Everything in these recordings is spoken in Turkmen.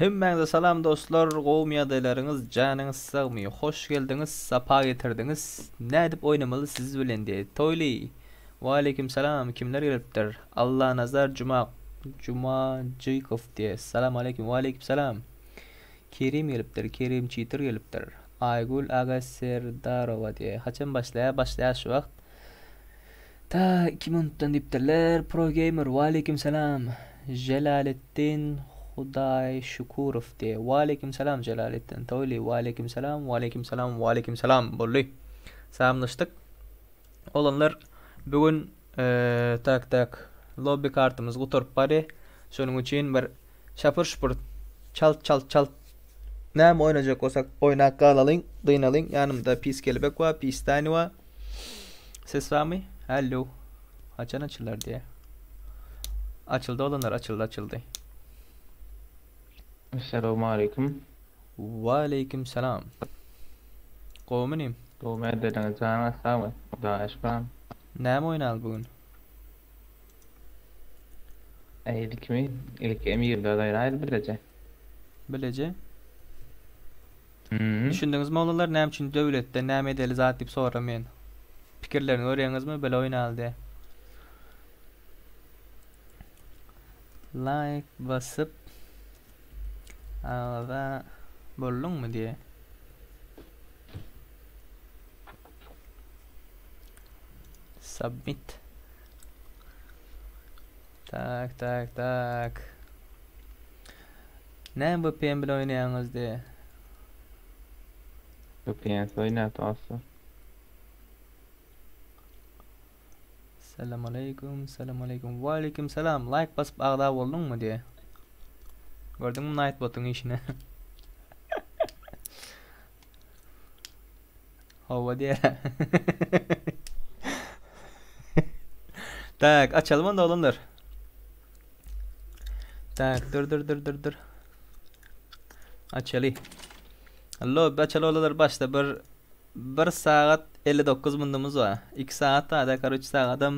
Hemmäňize salam dostlar, gowumy ýagdaýlaryňyz, janyňyz sagmy? Hoş geldiňiz, sapa getirdiňiz. Nädip oýnamaly siz bilen diýe. Toýly. Waleýkim salam, kimler gelipdir? Allanazar Juma Jumajykow diýe. Salam aleýkim, waleýkim salam. Kerim gelipdir, Kerim Çitir gelipdir. Aýgül Aga Serdarowa diýe. Haçan başlaýar? Başlaýar şu wagt. Ta iki minutdan diýipdirler. Pro Gamer Waleýkim salam. Jelaletdin Hudaýşukurow diýe. Waleýkim salam Jelaletdin Toýly. Waleýkim salam, waleýkim salam, waleýkim salam. Boldy. Salamlaşdyk. Oglanlar bu gün tak tak lobby kartymyz gutaryp barýar. Şonuň üçin bir şapur şupur çalt çalt çalt näme oýnajak bolsak oýnap galalyň, dynalyň. Ýanymda pis kelebek bar, pis Dani bar. Ses barmy? Hallo. Haçan açylar diýe. Açyldy oglanlar, açyldy, açyldy. Essalawmaleýkim. Waleýkim salam. Gowumy inim? Gowumy ederdiňiz janyňyz sagmy? Hudaýa şükür. Näme oýnaly bu gün? Äý ilkimi? Ilki M24 oýnaýly bileje. Bileje? Hmm. Düşündiňizmi oglanlar näme üçin döwletde näme edeli zat diýip soramen. Pikirlerini görýäňizmi bile oýnaly diýe. Like basyp agza bolduňmy diýe. Submit. Tak tak tak. Näme VPN bilen oýnaýaňyz diýe. VPN oýnap dostlar. Salam aleýkum, salam aleýkum. Wa aleýkum salam. Like basyp agza bolduňmy diýe. Gördüňmi Nightbot'yň işini? Hawa diýe. Tak, açalym onda oglanlar. Tak, dur dur dur dur dur. Açaly. Lobby açaly oglanlar başda bir 1 sagat 59 mundumyz bar. 2 sagat bar da, karoç sagadam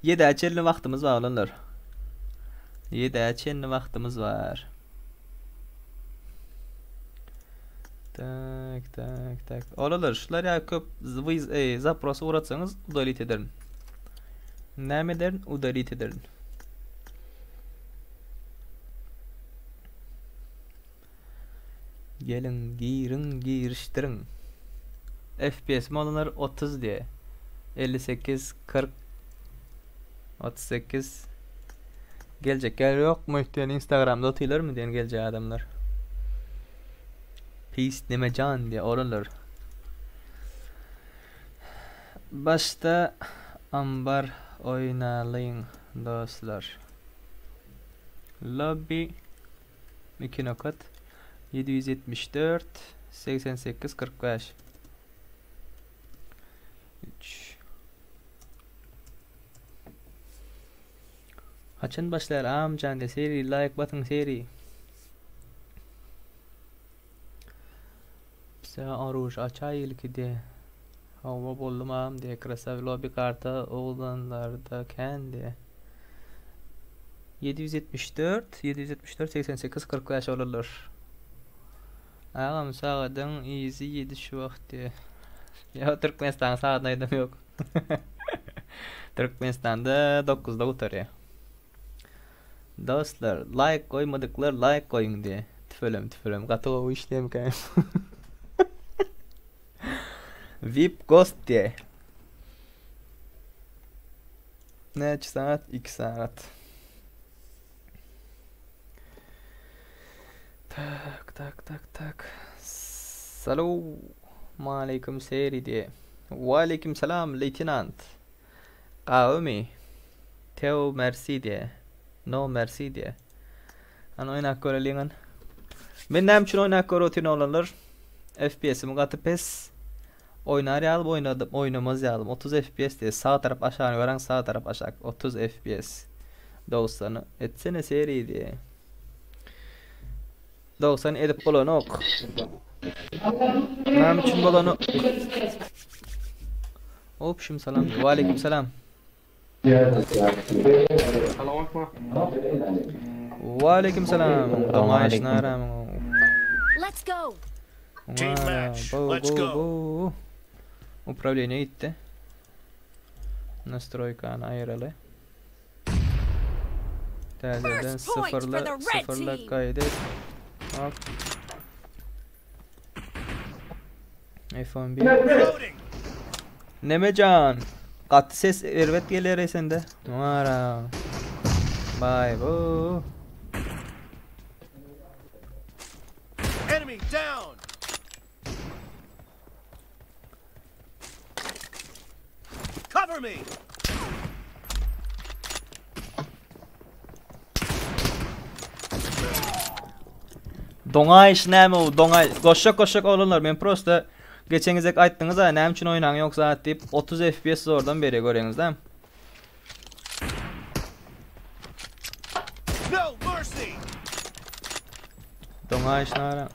7-ä çenli wagtymyz bar oglanlar. 7-ä çenli wagtymyz bar. Tak, tak, tak. Oglanlar, şular ýa köp e, zaprosy uratsaňyz udalit ederin. Näme ederin? Udalit ederin. Geliň, giriň, girişdiriň. FPS modalar 30 diýe. 58, 40, 38. Geljek ýer ýokmy diýen Instagramda otyrlarmy diýen geljek adamlar. Pis nemejan diýe oglanlar. Başda ambar oýnalyň dostlar. Lobby 2 nokat 774 88 45 3 Haçan başlar amjan de seri like basyň seri. Bize oruž açaý ilki de. Hawa boldum agam diýe krasaw lobby karta oglanlarda kän diýe. 774 774 88 45 olarlar. Agam sagadyň yzy 7 şu wagt diýe. Ýa Türkmenistanyň sagadyny aýdam ýok. Türkmenistanda 9-da gutarýar. Dostlar laýk goýmadyklar laýk goýuň diýe. Tüfelem tüfelem gaty gowy işleýärmikäm. Vip Ghost diýe. Näçe sagat? 2 sagat. Tak tak tak tak. Salam aleýkum seri diýe. Wa aleýkum salam leýtenant. Gawymy? Teo merci diýe. No merci diýe. Hany oýnap göreliň hany. Men näme üçin oýnap görüp otyryn oglanlar? FPS-im gaty pes. Oýnar ýalym oýnadym, oýnamaz ýalym. 30 FPS diýe. Sag tarap aşagyny göräň, sag tarap aşak. 30 FPS. 90 etsene seri diýe. 90 edip bolanok. Näme üçin bolanok? Opşum salam. Waleýkim salam. Waleýkim salam. Doňaýyş naramyň. Let's go. Team match. Go Let's go go. go. Upravleniýe gitdi. Nastroýkany aýyraly. Täzeden First point for sıfırla the red sıfırla team. kaydet. Hop. F11. Reloading. Nemecan. Gaty ses erbet gelýär sende. Numara. Bay bu. Enemy down. Cover me. Doňaýyş näme o doňaý goşjak goşjak oglanlar men prosta geçen gezek aýtdyňyz a näme üçin oýnaň ýok zat diýip 30 FPS zordan berýär göreňizde. No mercy. Doňaýyş nara.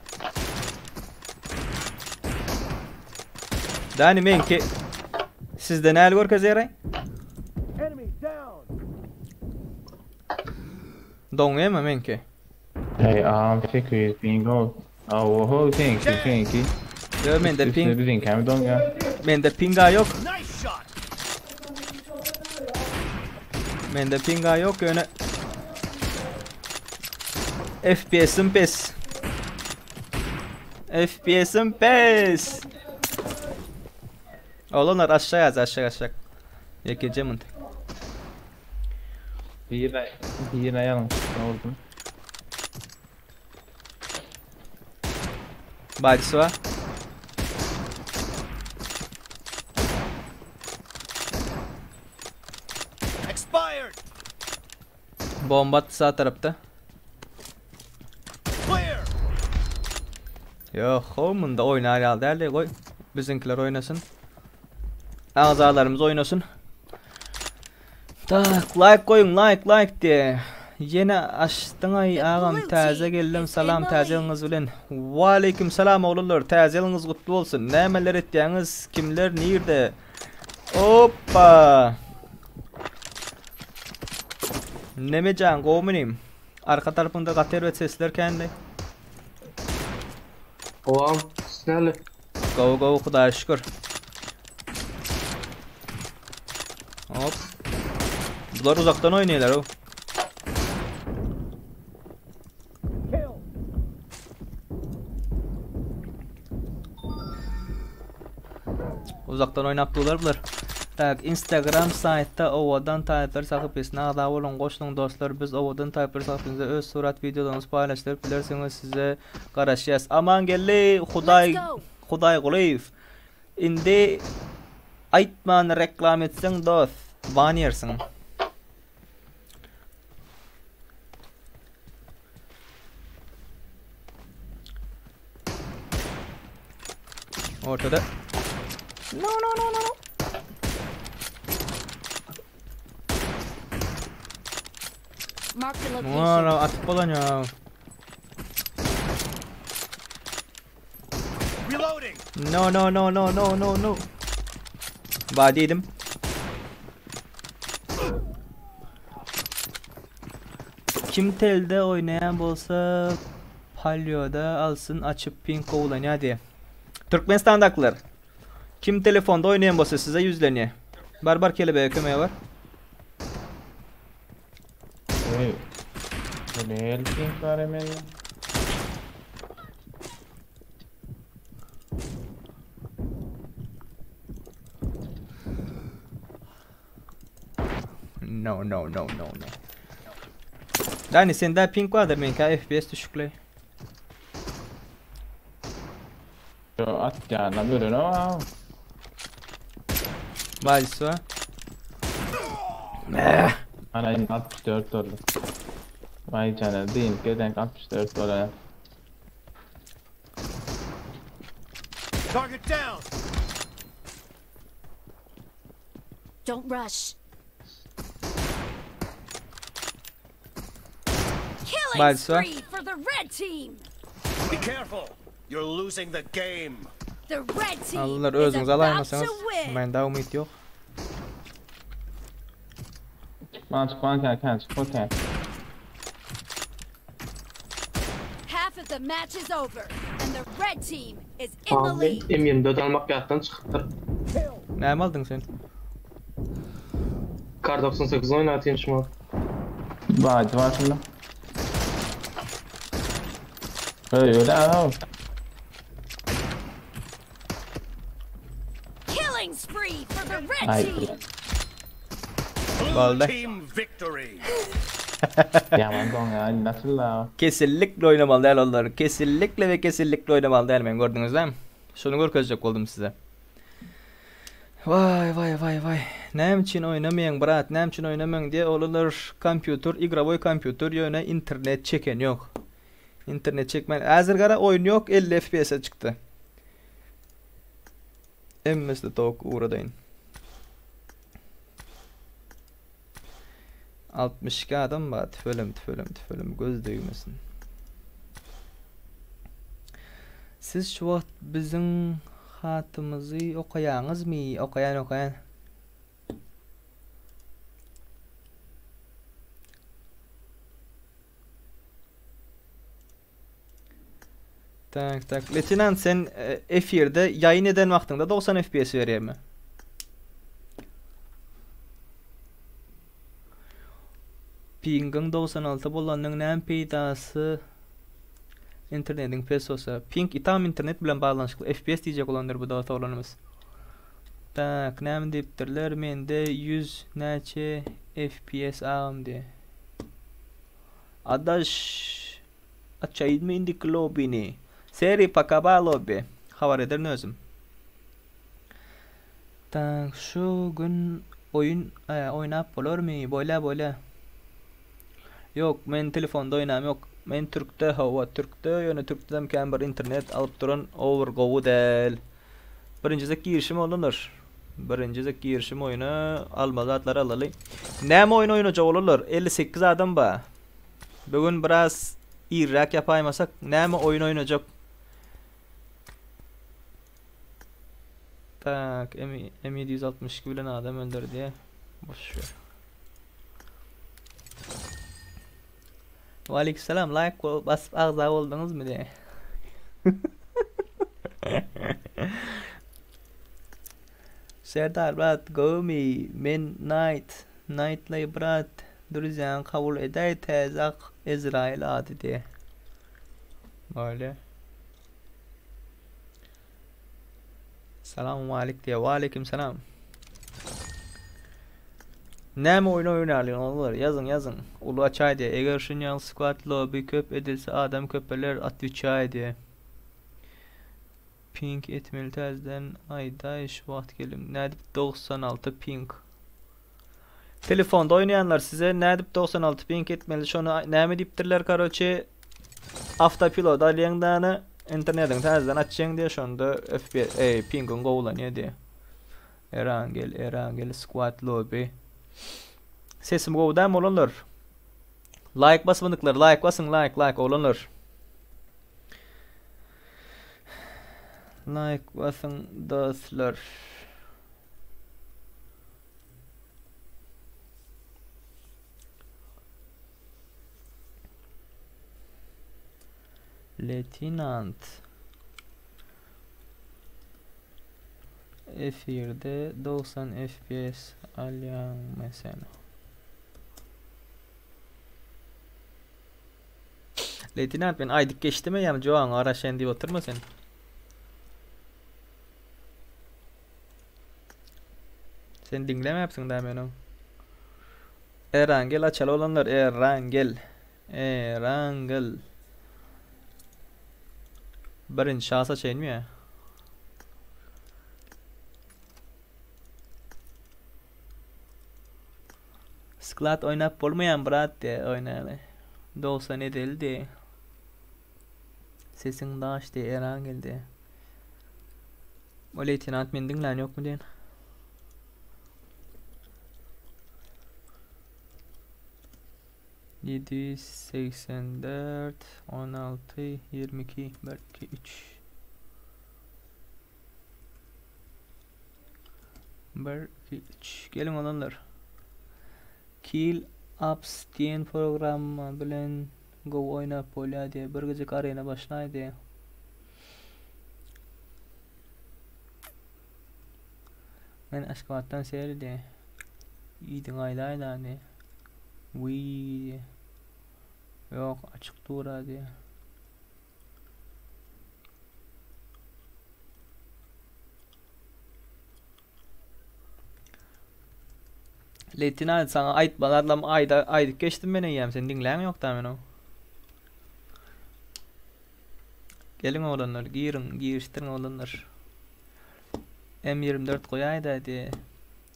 Dani menki sizde näli görkezýär? Enemy down. Doňaýmy menki? Hey, am 800 ping ol. Oho, seňki, seňki. Ýo mende ping Biziňki hem doňýar. mende pinga ýok. Nice shot. Mende pinga ýok ýöne FPS'im pes. FPS'im pes. Oglanlar aşağı yaz aşağı aşağı. Ýekeje munt. Bir bir ýalňyş oldum. Bacısı var. Expired. Bomba attı sağ tarapta. Clear. Yok, o munda oynar ya derdi koy. Bizimkiler oynasın. Azalarımız oynasın. Tak, like koyun, like like diye. Yine açtın ay ağam blue täze team geldim is salam in the täze lead. ýylyňyz bilen. Waleýkim salam oglanlar täze ýylyňyz gutly bolsun. Nämeler etýäňiz? Kimler nirde? Hoppa. Nemejan gowmynym. Arka tarapynda gaty erbet sesler kendi. Oam, snälla. Go go Hudaýa şükür. Hop. Bular uzakdan oýnaýarlar o. Kill. Uzakdan oýnap durlar bular. Tak, Instagram saýtda Owadan Taýplar sahypasyna agza boluň, goşulyň dostlar. Biz Owadan Taýplar sahypasynda öz surat wideolaryňyzy paýlaşdyryp bilersiňiz. Size garaşýas. Aman geldi Hudaý Let's go. Hudaý Gulyýew. Indi aýtman reklam etseň dost, ban ýersiň. Ortada. No no no no no. Mark the location. Wala atyp bolan ya. Reloading. No no no no no no no. Body yedim. Kim telde oynayan bolsa Palio'da alsın açıp ping kovulan hadi. Türkmenistan'dakiler. Kim telefonda oynayan bolsa size yüzleniyor. Barbar kelebeğe kömeği var. Hey. Bu ne el ping var hemen? No no no no no. Yani sende ping vardır benimki FPS düşükle. Yo at ýanyna bölün ama. Balisi var. Eh. Ana indi 64 oldu. Vay canına değil geden 64 oldu. Target down. Don't rush. Killing Balisi var. spree for the red team. Be careful. You're losing the game. The red team Alırlar is özüňiz about to alaýmasaňyz win. mende umyt ýok. Bana çykman kän kän çykma kän. Half of the match is over and the red team is in the Abi lead. M24 almak ýatdan çykypdyr. Näme aldyň sen? Kar 98 oýnatýan şu wagt. Bacı var şunda. Öyle öyle al. Killing spree for the red Ay. team. Blue Vallahi. team victory. Yaman don ya nasıl la? Kesinlikle oynamaly däl onlar. Kesinlikle ve kesinlikle oynamaly däl men gördüňiz dämi? Şuny görkezjek boldum size. Vay vay vay vay. Näme üçin oýnamaýaň brat, näme üçin oýnamaň diýe olanlar kompýuter, igrowoý kompýuter ýöne internet çeken ýok. Internet çekmän. Häzir gara oýun ýok 50 FPS-e çykdy. Hemmesi tok ugradaýyn. 62 adam bar tüfelem tüfelem tüfelem göz degmesin. Siz şu wagt biziň hatymyzy okaýaňyzmy? Okaýan okaýan. Tak tak. Leytenant sen e, efirde ýaýyn eden wagtyňda 90 FPS berýärmi? Pingiň 96 bolanyň näme peýdasy internetiň pes bolsa? Ping itam internet bilen baglanyşykly. FPS diýjek bolandyr bu dost oglanymyz. Tak, näme diýipdirler? Mende 100 näçe FPS agam diýe. Adaş açaýynmy indiki lobbyny? Seri paka lobby. Habar ederin özüm. Tak, şu gün oýun e, oýnap bolarmy? Boýla boýla. Ýok, men telefonda oýnam ýok. Men Türkde, hawa, Türkde, ýöne Türkdem kän bir internet alyp duran over gowy däl. Birinji zek girişim olanlar. Birinji zek girişim oýuna almaly zatlary alaly. Näme oýun oýnajak olarlar? 58 adam ba. Bugün biraz irräk ýapaýmasak näme oýun oýnajak? Tak, M M762 bilen adam öldürdi. Boş ver. Waleýkim like basyp agza bolduňyzmy diye. Serdar brat gowmy men Night Nightley brat Druzýaň kabul edäý täze Ezrail ady diye. Böyle. Salam alik diye. Waleýkim salam. Näme oýun oýnalyň olar? Ýazyň ýazyň. Ulu açaý diye. Eger şunýaly squad lobby köp edilse adam köpeler atwiçaý diye. Ping etmeli täzeden aýdaý şu wagt gelim. Nädip 96 ping. Telefonda oýnaýanlar size nädip 96 ping etmeli şonu näme diýipdirler karoçe avtopilot alýaň dany internetiň täzeden açýaň diye şonda FPS ey pingiň gowulanýar diye. Erangel, Erangel squad lobby. Sesim gowy dämi olanlar? Like basmadyklar, like basyň, like, like olanlar. Like basyň dostlar. Leytenant Efirde 90 FPS alýaň mesela. Leytenant men aýdyp geçdimi ýa jogaň araşan diýip oturma sen. Sen diňlemäpsiň da meni. Erangel açaly olanlar Erangel. Erangel. Birinji şahs açaýynmy ýa? Sklat oýnap bolmaýan brat diye oýnaly. 90 edildi. Sesiň daş diye Erangel diye. O leytenant meni diňlän ýokmy diýen. 784 16 22 1 2 3 1 2 3 Gelin olanlar. Kill Apps diýen programma bilen gowy oýnap bolýar diýýär. Bir gijik arena başlaý diýýär. Men Aşgabatdan seri diýýär. Iýdiň aýdaýda diýýär. Wiý diýýär. Ýok, açyk dur-a diýýär. Leýtenant saňa aýtmaly adlam aýda aýdyp geçdim men eýýäm sen diňläň ýokda meni. Geliň oglanlar giriň girişdiriň oglanlar. M24 goýaýda diýe.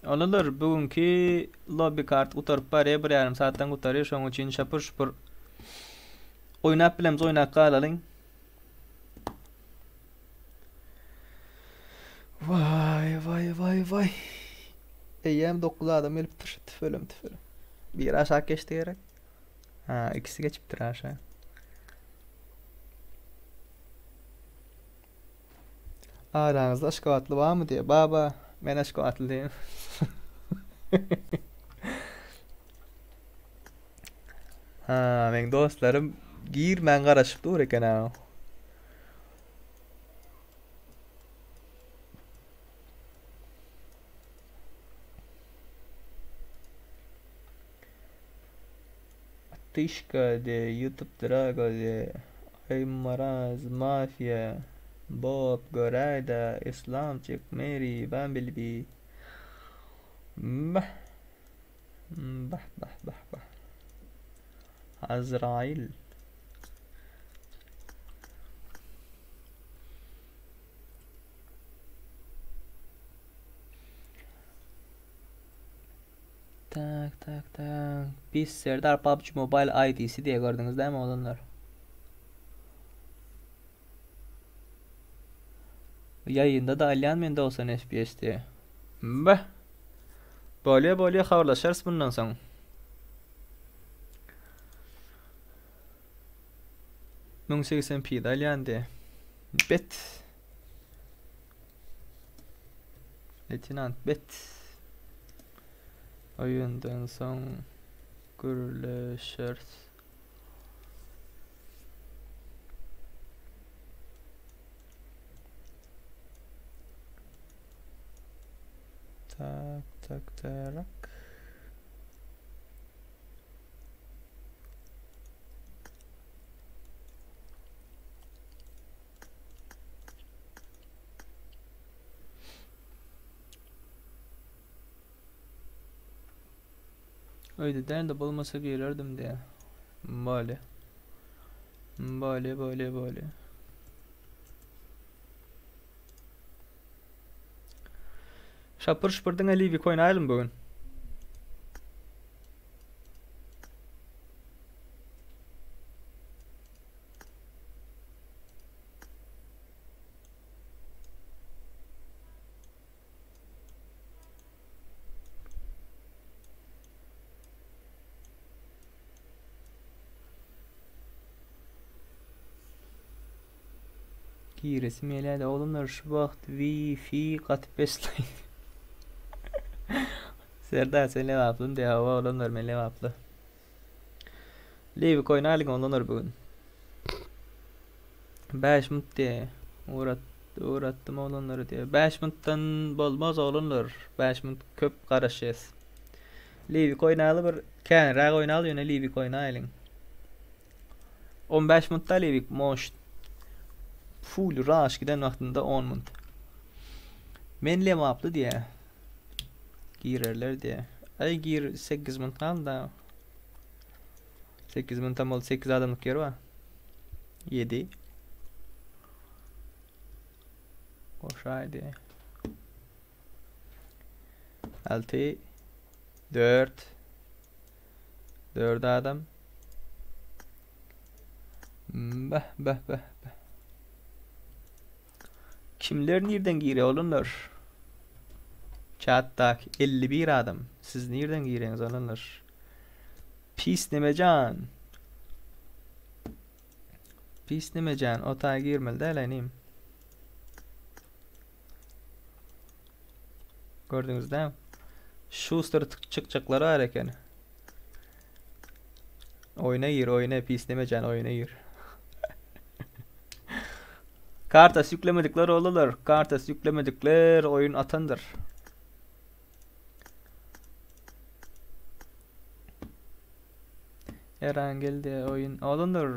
Oglanlar bugünki lobby kart gutaryp barýar bir ýarym saatdan gutarýar şoň üçin şapur şupur oýnap bilemz oýnap galalyň. Vay vay vay vay. Eýýäm 9 adam gelipdir. Tüfelem tüfelem. Biri aşak geçdi gerek. Ha, ikisi geçipdir aşağı. Araňyzda Aşgabatly barmy diýe. Baba, men Aşgabatly diýen. Ha, meň dostlarym girmän garaşyp dur eken ha. Atyşka de, YouTube Drago de, Ay Maraz, Mafia, Bob, Görayda, Islamçyk, Mary, Bumblebee. Bah. Bah bah bah bah. Azrail. Tak tak tak. Biz Serdar PUBG Mobile ID'si diye gördünüz değil mi olanlar? Ýaýynda da alýan men 90 FPS diye. Bah. Bolýa bolýa habarlaşarys bundan soň. 1080 p-de alýan diye. Bet. Leytenant bet. Oýundan soň gürleşeris. Tak tak tak. Öýde däl-de bolmasa girerdim diýä. Bolýa. Bolýa, bolýa, bolýa. Şapur şupur diňe Livik oýnaýalym bu gün. Giresim gelýärdi oglanlar şu wagt wi-fi gaty pesleý. Serdar sen lebaplym diýýär hawa oglanlar men lebaply. Liwik oýnalyň oglanlar bu gün. 5 minut diýýär. Ugrat ugratdym oglanlary diýýär. 5 minutdan bolmaz oglanlar. 5 minut köp garaşýas. Liwik oýnaly bir känräk oýnaly ýöne Liwik oýnaýlyň. 15 minutda Liwik moşt. Full rush giden wagtynda 10 minut. Men lebaply diýýär. Girerler diýýär. Aý gir 8 minut galdy da. 8 minutam boldy 8 adamlyk ýer bar. 7. Goşaýdy. 6 4 4 adam. Bah bah bah bah. Kimler nirden girýär olanlar? Chatdaky 51 adam. Siz nirden girýäňiz olanlar? Pis nemejan. Pis nemejan o taýa girmeli däl inim. Gördüňiz dämi? Şuster çykjaklar bar eken. Oýuna gir, oýuna, pislemejän oýuna gir. Kartasy ýüklemedikler oldular. Kartasy ýüklemedikler oýun atandyr. Erangel diye oyun alınır.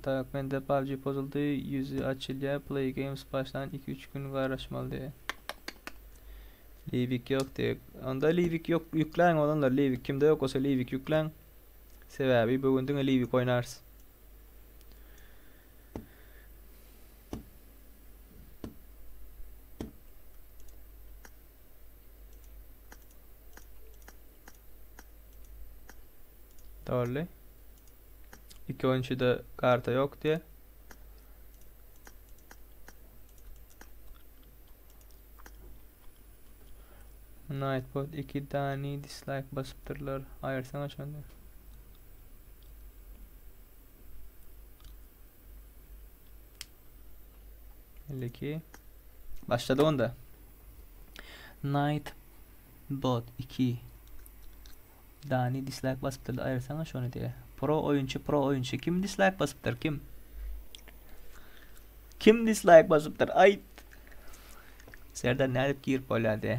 Tak mende PUBG bozuldu. Yüzü açılýar. Play Games başlan 2-3 gün garaşmaly diye. Livik yok diye. Onda Livik yok yükläň olanlar. Livik kimde yok olsa Livik yükläň. Sebäbi bu gün diňe Livik oýnarys. Dogry. Iki oýunçyda karta ýok diýe. Nightbot 2 dani dislike basypdyrlar. Aýyrsaňa şony. 52. Başladı onda. Nightbot 2 Dani dislike basypdyr aýyrsaňa şony diýe. Pro oýunçy pro oýunçy kim dislike basypdyr kim? Kim dislike basypdyr aýt. Serdar nädip girip bolýar diýe.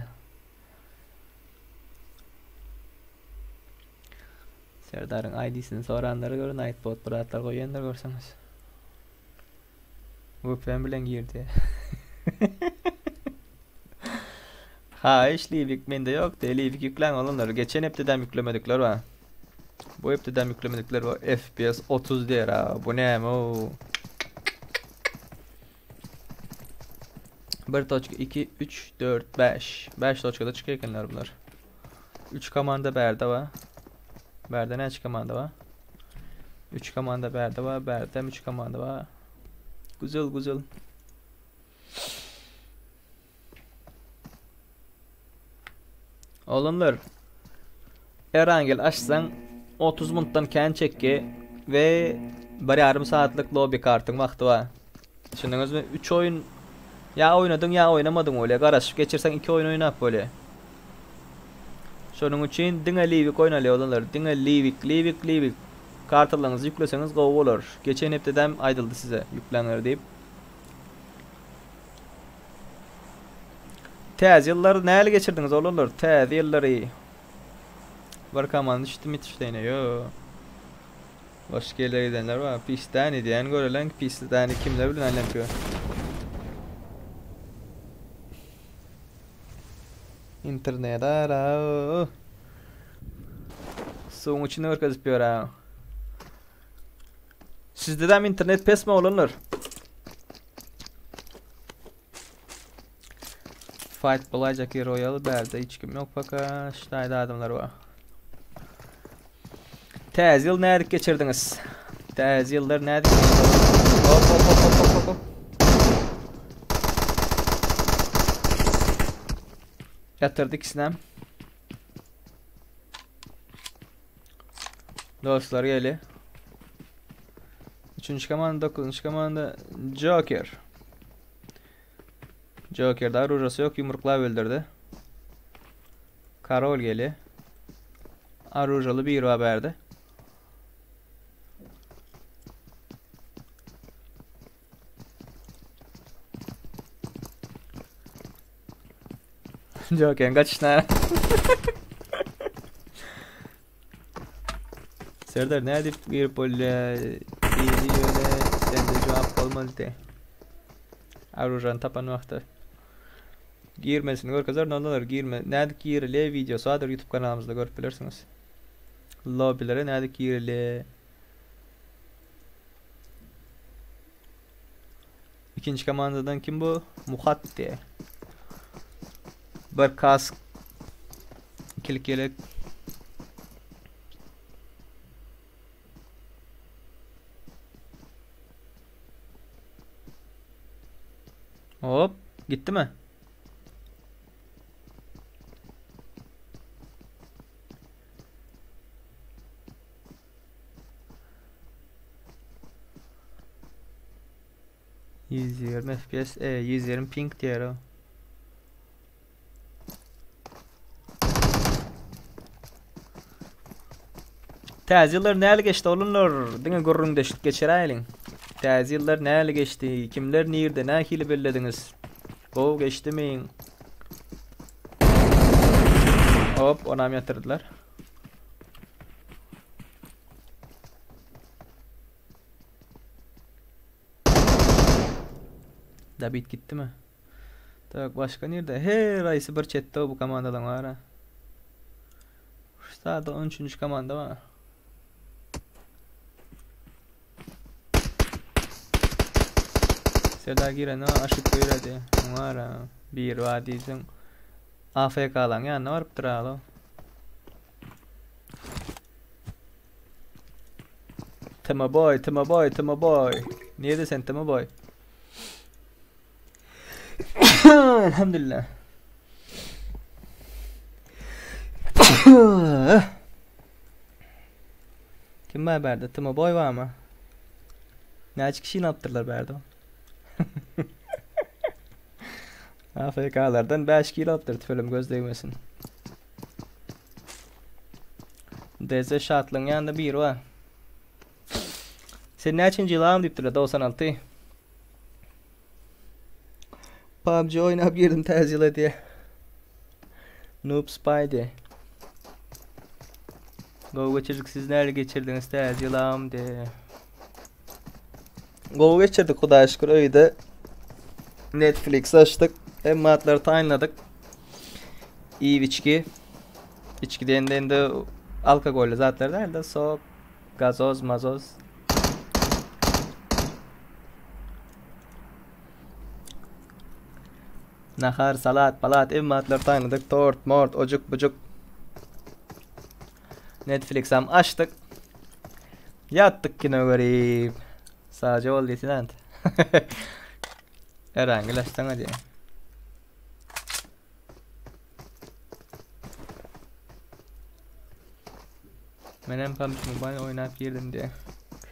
Serdaryň ID'sini soranlara göre Nightbot bir zatlar goýandyr görseňiz. VPN bilen girdi. Haýyş Livik mende ýok de Livik ýükläň olanlar. Geçen hepdeden ýüklemedikler bar. Bu hepdeden ýüklemedikler bar. FPS 30 diýer ha. Bu näme o? 1.2 3 4 5 5 toçkada çykyp ekenler bular. 3 komanda bärde bar. Bärde näçe komanda bar? 3 komanda bärde bar, bärde 3 komanda bar. Güzel güzel. Oglanlar Erangel açsaň 30 minutdan kän çekgi we bir ýarym saatlyk lobby kartyň wagty bar. Düşündiňizmi? 3 oýun ýa oýnadyň ýa oýnamadyň bolýar. Garaşyp geçirseň 2 oýun oýnap bolýar. Şonuň üçin diňe Livik oýnaly oglanlar. Diňe Livik, Livik, Livik. Kartalaryňyzy ýükleseňiz gowy bolar. Geçen hepdedem aýdyldy size ýükläňler diýip. Täze ýyllary näle geçirdiňiz oglanlar? Täze ýyllary. Bir komanda düşdüm ýetişleýine. Ýo. Başga ýerlere gidenler bar. Pisdäni diýen görelen pisdäni kimler bilen aýlanyp ýör. Internet ara. Suwuň içini görkezip ýör ha. Sizde de internet pesmi oglanlar? Fight bolaýjak ýer oýaly bärde hiç kim ýok paka ştaýda adamlar bar. Täze ýyl nädip geçirdiňiz? Täze ýyllar nädip Hop hop hop hop hop hop. Ýatyrdy ikisinem. Dostlar geli. Üçünji komanda, dokuzunjy komanda Joker. Joker'de arujası yok, yumruklap öldürdü. Karol geli. Arujaly bir haberdi. Joker'in kaçışına. Serdar nädip girip bolýa diýdi ýöne sende jogap bolmady. Arujany tapan wagty. Girmesini görkezer ondan girme. Nädip girilýär wideosy bardyr YouTube kanalymyzda görüp bilersiňiz. Lobbilere nädip girilýär. İkinci komandadan kim bu? Muhat diye. Bir kask. İkilik yelek. Hop, gitti mi? ...120 FPS, e, 120 ping diýer o. Täze ýyllar näli geçdi oglanlar? Diňe gürrüňdeşlik geçiräýeliň. Täze ýyllar näli geçdi? Kimler nirde nähili bellediňiz? Gowy geçdimi? Hop, onam ýatyrdylar. Dabit gitdimi? Tak, başga nirde? Her aýsy bir çetde bu komandalaň bar ha. Şu 13. komanda bar. Seda girene aşyp goýrady. Muňara bir bar diýseň AFK-laň ýanyna barypdyr alo. Timo boy, Timo boy, Timo boy. Nirede sen Timo boy? Elhamdülillah. Kim bar bärde? Timo boy barmy? Näçe kişini alypdyrlar bärde? AFK-lardan 5 kilo alypdyr tüfelim göz degmesin. DZ Şatlyň ýanynda biri bar. Sen näçinji ýyl agam diýipdirler 96. PUBG oýnap girdim täze ýyla diýe. Noob Spy diýe. Gowy geçirdik siz näle geçirdiňiz täze ýyl agam diýe. Gowy geçirdik Hudaýa şükür öýde Netflix açdyk. Hemme atlary taýynladyk. Iýip içki. Içki diýende indi alkogolly zatlar däl-de, sok, gazoz, mazoz. Nahar, salat, palat, hemme zatlar taýynladyk. Tort, mort, ojuk, bujuk. Netflix hem açdyk. Ýatdyk kino görüp. Sadece ol diýsin ant. Erangil açsaňa diýen. Menem PUBG Mobile oýnap girdim diye.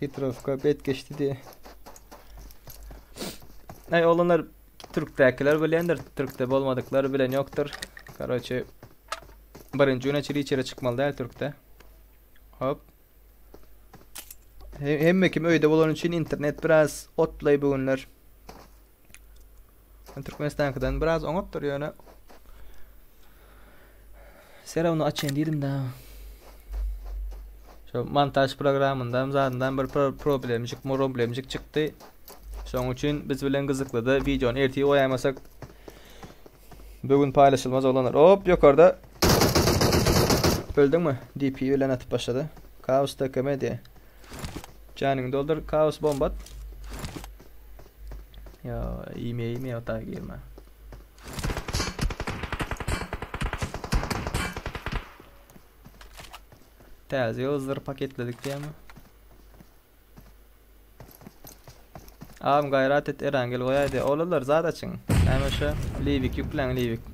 Hitrowka bet geçdi diye. Ay olanlar Türkdäkiler bilendir, Türkde bolmadyklar bilen ýokdur. Karoçe birinji güne çili içeri çykmaly däl Türkde. Hop. Hemme kim öýde bolan üçin internet biraz otlay bu günler. Türkmenistankydan biraz oňatdyr ýöne. Sera onu açayım diýdim da. Şu montaj programyndan zadyndan bir problemjik, problemjik çykdy. Şonuň üçin biz bilen gyzyklydy. Wideony ertir goýaýmasak bu gün paýlaşylmaz oglanlar. Hop ýokarda. Öldüňmi? DP bilen atyp başlady. Kaos TKM diýe. Janyňy doldur, kaos bomba at. Ýa, iýme, iýme, otaga girme. Täze ýyldyzlary paketledik diýemi? Abim gaýrat et Erangel goýaýdy. Oglanlar zat açyň. Näme şu? Liwik ýükläň liwik.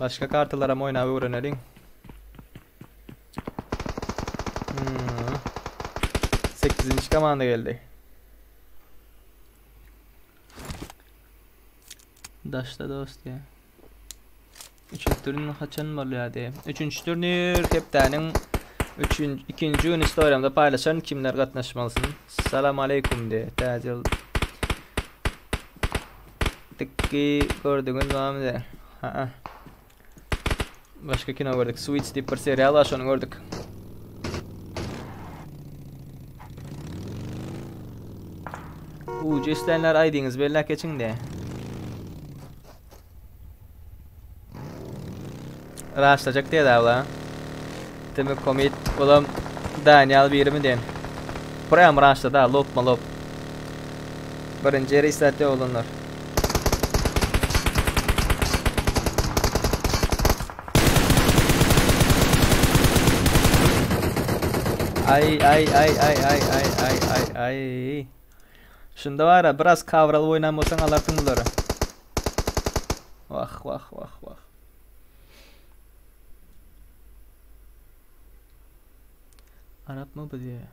Başga kartalaram oýnap öwreneliň. Hmm. 8. komanda geldi. Daşda dost ya. Üçünji turnir haçan bolýar diýe. Üçünji turnir hepdäniň üçünji, ikinji güni storyamda paýlaşaryn kimler gatnaşmalysyn. Salam aleýkum diýe. Täze ýyl Dikki gördüňiz bamy diýe. Ha. Başga kino gördük. Suits diýip bir serial bar, şony gördük. Ucu isleýänler aýdyňyz belläp geçiň diýe. Raşlajak diýdi abla. Demek komit olam Daniel birimi diýen. Prям raşlady ha lopma lop. Birinji ýeri isläpdi oglanlar. Ay ay ay ay ay ay ay ay ay. Şunda var biraz kavraly oýnan bolsaň alarsyň bulary. Wah wah wah wah. Arap mı bu diye.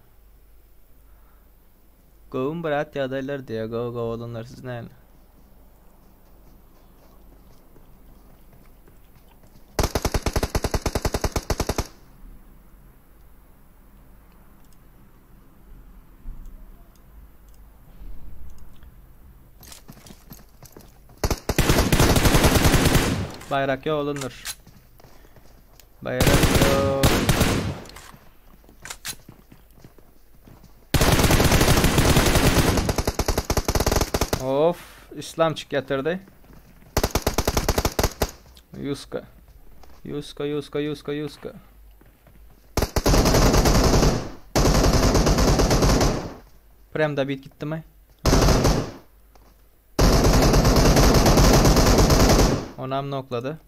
Gowun brat ýagdaýlar diýe. Gowy gowy olanlar siz näme? Bayrak yok olunur. Bayrak yok. Of, İslamçık yatırdı. Yuska. Yuska, Yuska, Yuska, Yuska. Prem da bit gitdi mi? Onam nokladı.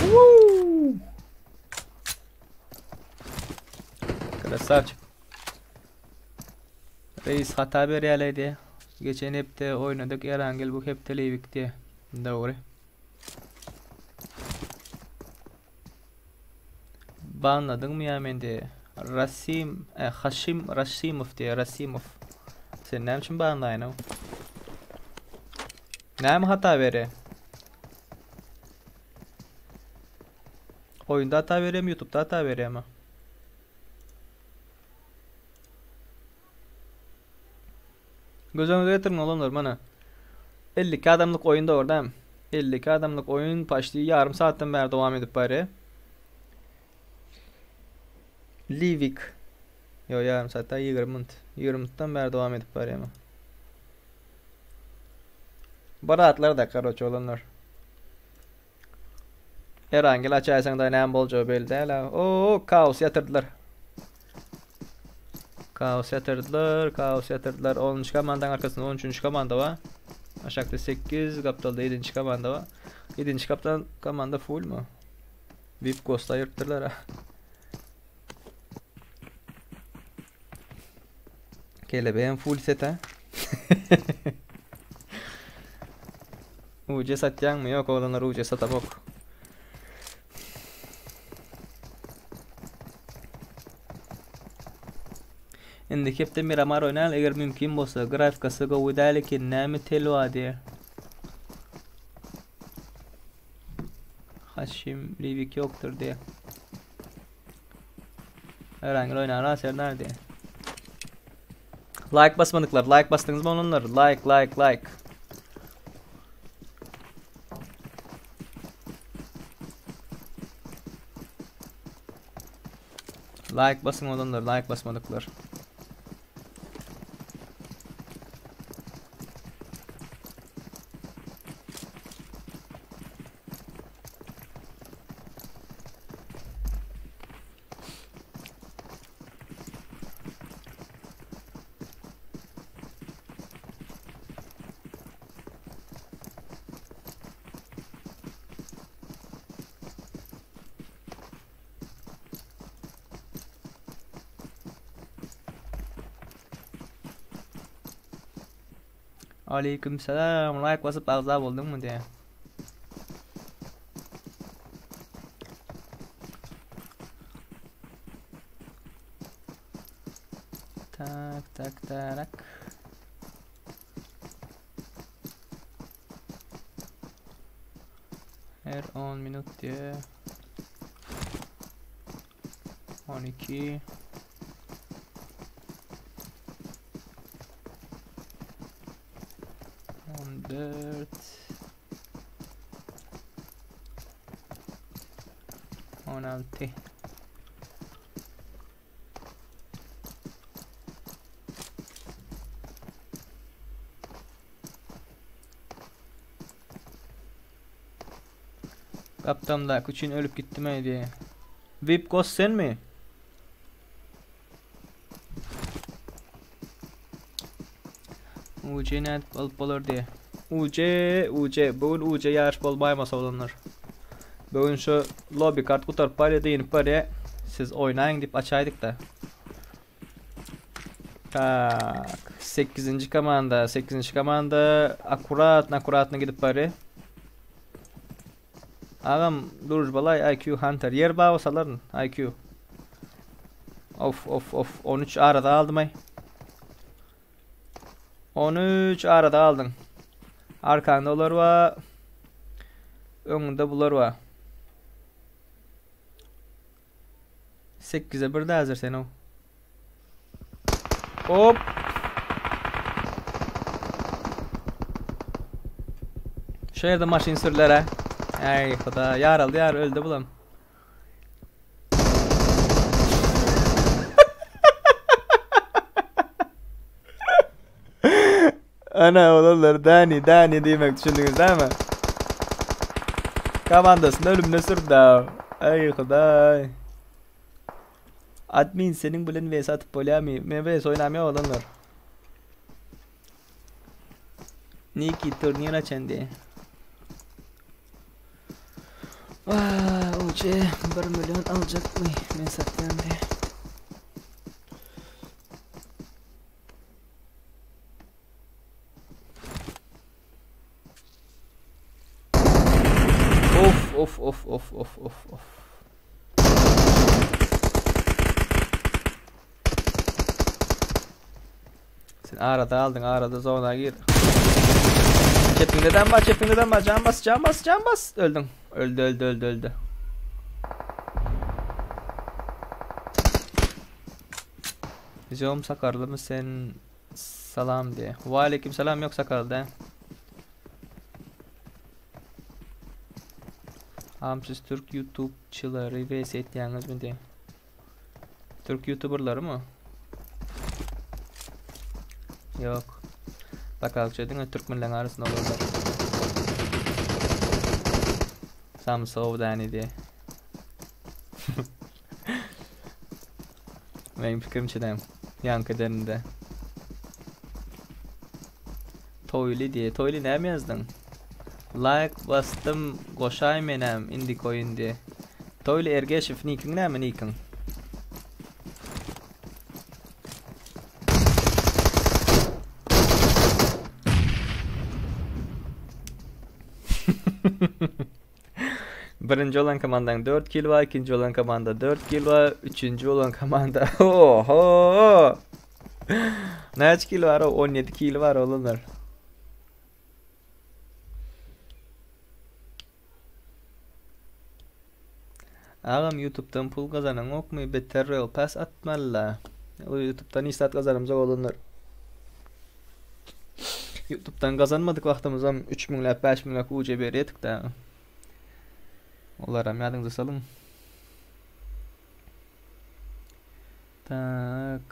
Woo! Krasavçik. Reis hata berýäleýdi. Geçen hepde oýnadyk Erangel bu hepde Leýwik diýe. Dogry. Banladyňmy ýa men diýe. Rasim, e, Haşim Rasimow diýe, Rasimow. Sen näme üçin banlaýyn o? Näme hata berýä? Oýunda hata berýärmi, YouTube'da hata berýärmi? Göz öňüňize getiriň oglanlar mana. 52 adamlyk oýun dogry dämi? 52 adamlyk oýun paçti ýarym saatdan bäri dowam edip barýar. Livik. Ýo ýarym saat da 20 minut. 20 minutdan bäri dowam edip barýar bu. Bir zatlar da karoçe oglanlar. Erangel açaýsaň da näme boljagy belli däl. Oo, kaos ýatyrdylar. Kaos ýatyrdylar, kaos ýatyrdylar. 10-njy komandaň arkasynda 13-nji komanda bar. Aşakda 8, gapdalda 7-nji komanda bar. 7-nji kapdan komanda full mu? VIP Ghost aýyrypdyrlar. Kelebeğim full set ha. UC satýaňmy? Ýok, oglanlar UC satamok. Indiki hepde Miramar oýnaýaly eger mümkin bolsa. Grafikasy gowy däl eken, näme tel bar diýýär. Haşim Livik ýokdur diýýär. Erangel oýnar Serdar diýýär. Like basmadyklar, like basdyňyzmy oglanlar? Like, like, like. Like basyň oglanlar, like basmadyklar. Aleyküm selam. Like basyp agza bolduňmy diýe. Tak tak tak. Her 10 minut diye. 12 14 16 Gapdamdaky üçin ölüp gitdim-eý diýýär. Vip Ghost senmi? UC nädip alyp bolar diýýär. UC, UC, bu gün UC ýaryş bolmaýmasa oglanlar. Bu gün şu lobby kart gutaryp barýar, dynyp barýar. Siz oýnaýyň diýip açaýdyk-da. Tak, 8-nji komanda, 8-nji komanda akkuratno, akkuratno gidip barýar. Agam, durujbalay IQ Hunter. Ýer bawa salaryn IQ. Of, of, of, 13 arada aldym aý. 13 arada aldyň. Arkanda olar bar. Öňünde bular bar. 8-e 1 häzir sen o. Hop. Şu ýerde maşyn sürler ha. Äý huda, ýaraldy ýar öldi bulam. Ana olanlar Dani Dani diýmek düşündiňiz dämi? Komandasyny ölümine sürdi. Aý hudaý. Admin seniň bilen vs atyp bolýarmy? Men vs oýnamýar olanlar. Niki turnir açan diýe. Vay, UC 1 milyon aljakmy? Men satýan diýe. Of of of of of of of. Sen arada aldyň, arada zona gir. Çepiňden bas, çepiňden bas, can bas, can bas, can bas. Öldün. Öldü, öldü, öldü, öldü. Zom sakarlymy sen salam diye. Waleýkim salam yok sakarly däl. Am siz türk YouTubeçylary vs etýäňizmi diye. Türk YouTuberlary mı? Yok. Bakalçı diňe türkmenleň arasynda bolarlar. Samsow däni diye. Meň pikirimçe däm. Ýaňky edeninde. Toýly diýe. Toýly näme ýazdyň? Like basdym goşaý menem indiki oýun diýe. Toýly Ergeşow nikiň näme nikiň? Birinji bolan komandaň 4 kill bar, ikinji bolan komanda 4 kill bar, üçünji bolan komanda oho! Näçe kill bar? 17 kill bar olanlar. Agam YouTube'dan pul gazanaňokmy? Beter Royal Pass atmalyla. YouTube'dan hiç zat gazanamzok olanlar. YouTube'dan gazanmadyk wagtymyzam 3 müňläp 5 müňläp UC berýärdik da. Olaram ýadyňyza salyň. Tak.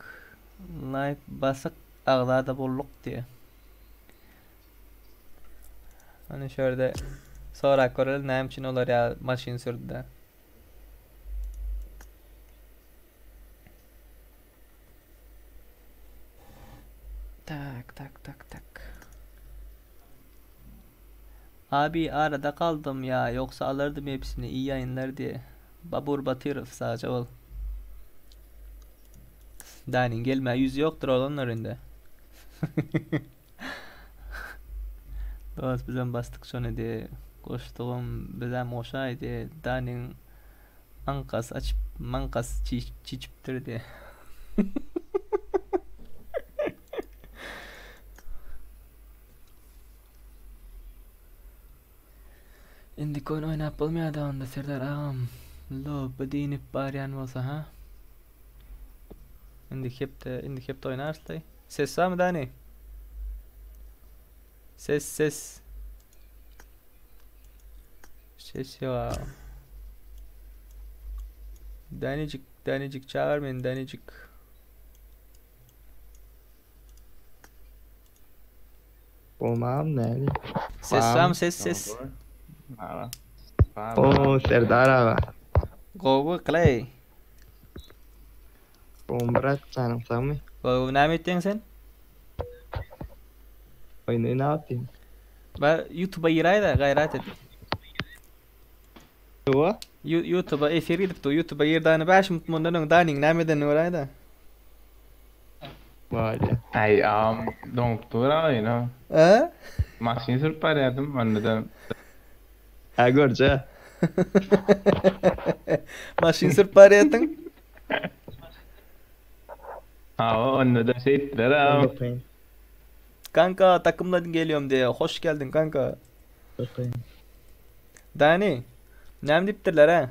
Like basyk agzada bolduk diýe. Hani şu ýerde sorap göreli näme üçin olar ýa maşyn sürdü. Tak tak tak tak. Abi arada kaldym ya yoksa alırdım hepsini iyi yayınlar diye. Babur Batyrov sadece ol. Danin gelme yüzü yoktur olanın önünde. Dost bizem basdyk şony diye. Goşdugym bizem goşaý diye. Danin Aňkasy açyp maňkasy çişipdir diýe. Indiki oýun oýnap bolmaýada onda Serdar agam. Lobby diýnip barýan bolsa ha. Indiki hepde, indiki hepde oýnarys-laý. Ses barmy Dani? Ses ses. Ses ýok. Danijik, Danijik çagyr meni Danijik. Bolmam näli? Ses barmy ses ses. O Serdar aga. Gowy Clay. Gowy brat janyň sagmy? Gowy näme etýäň sen? Oýny ne atayım? Bar YouTube'a giräý-de gaýrat et. Hawa. YouTube'a efir gidip dur. YouTube'a gir dany 5 minut mundan öň Danyň näme edenini göräý-de. Bolýa. Aý agam doňup dur aýna. Ä? Maşyn sürüp barýardym onda-da. Hä görje. Maşyn sürüp barýardyň? Hawa onda-da şeýtdiler agam. Kanka takymdan geliyorum diye. Hoş geldin kanka. Dani. Näme diýipdirler ha?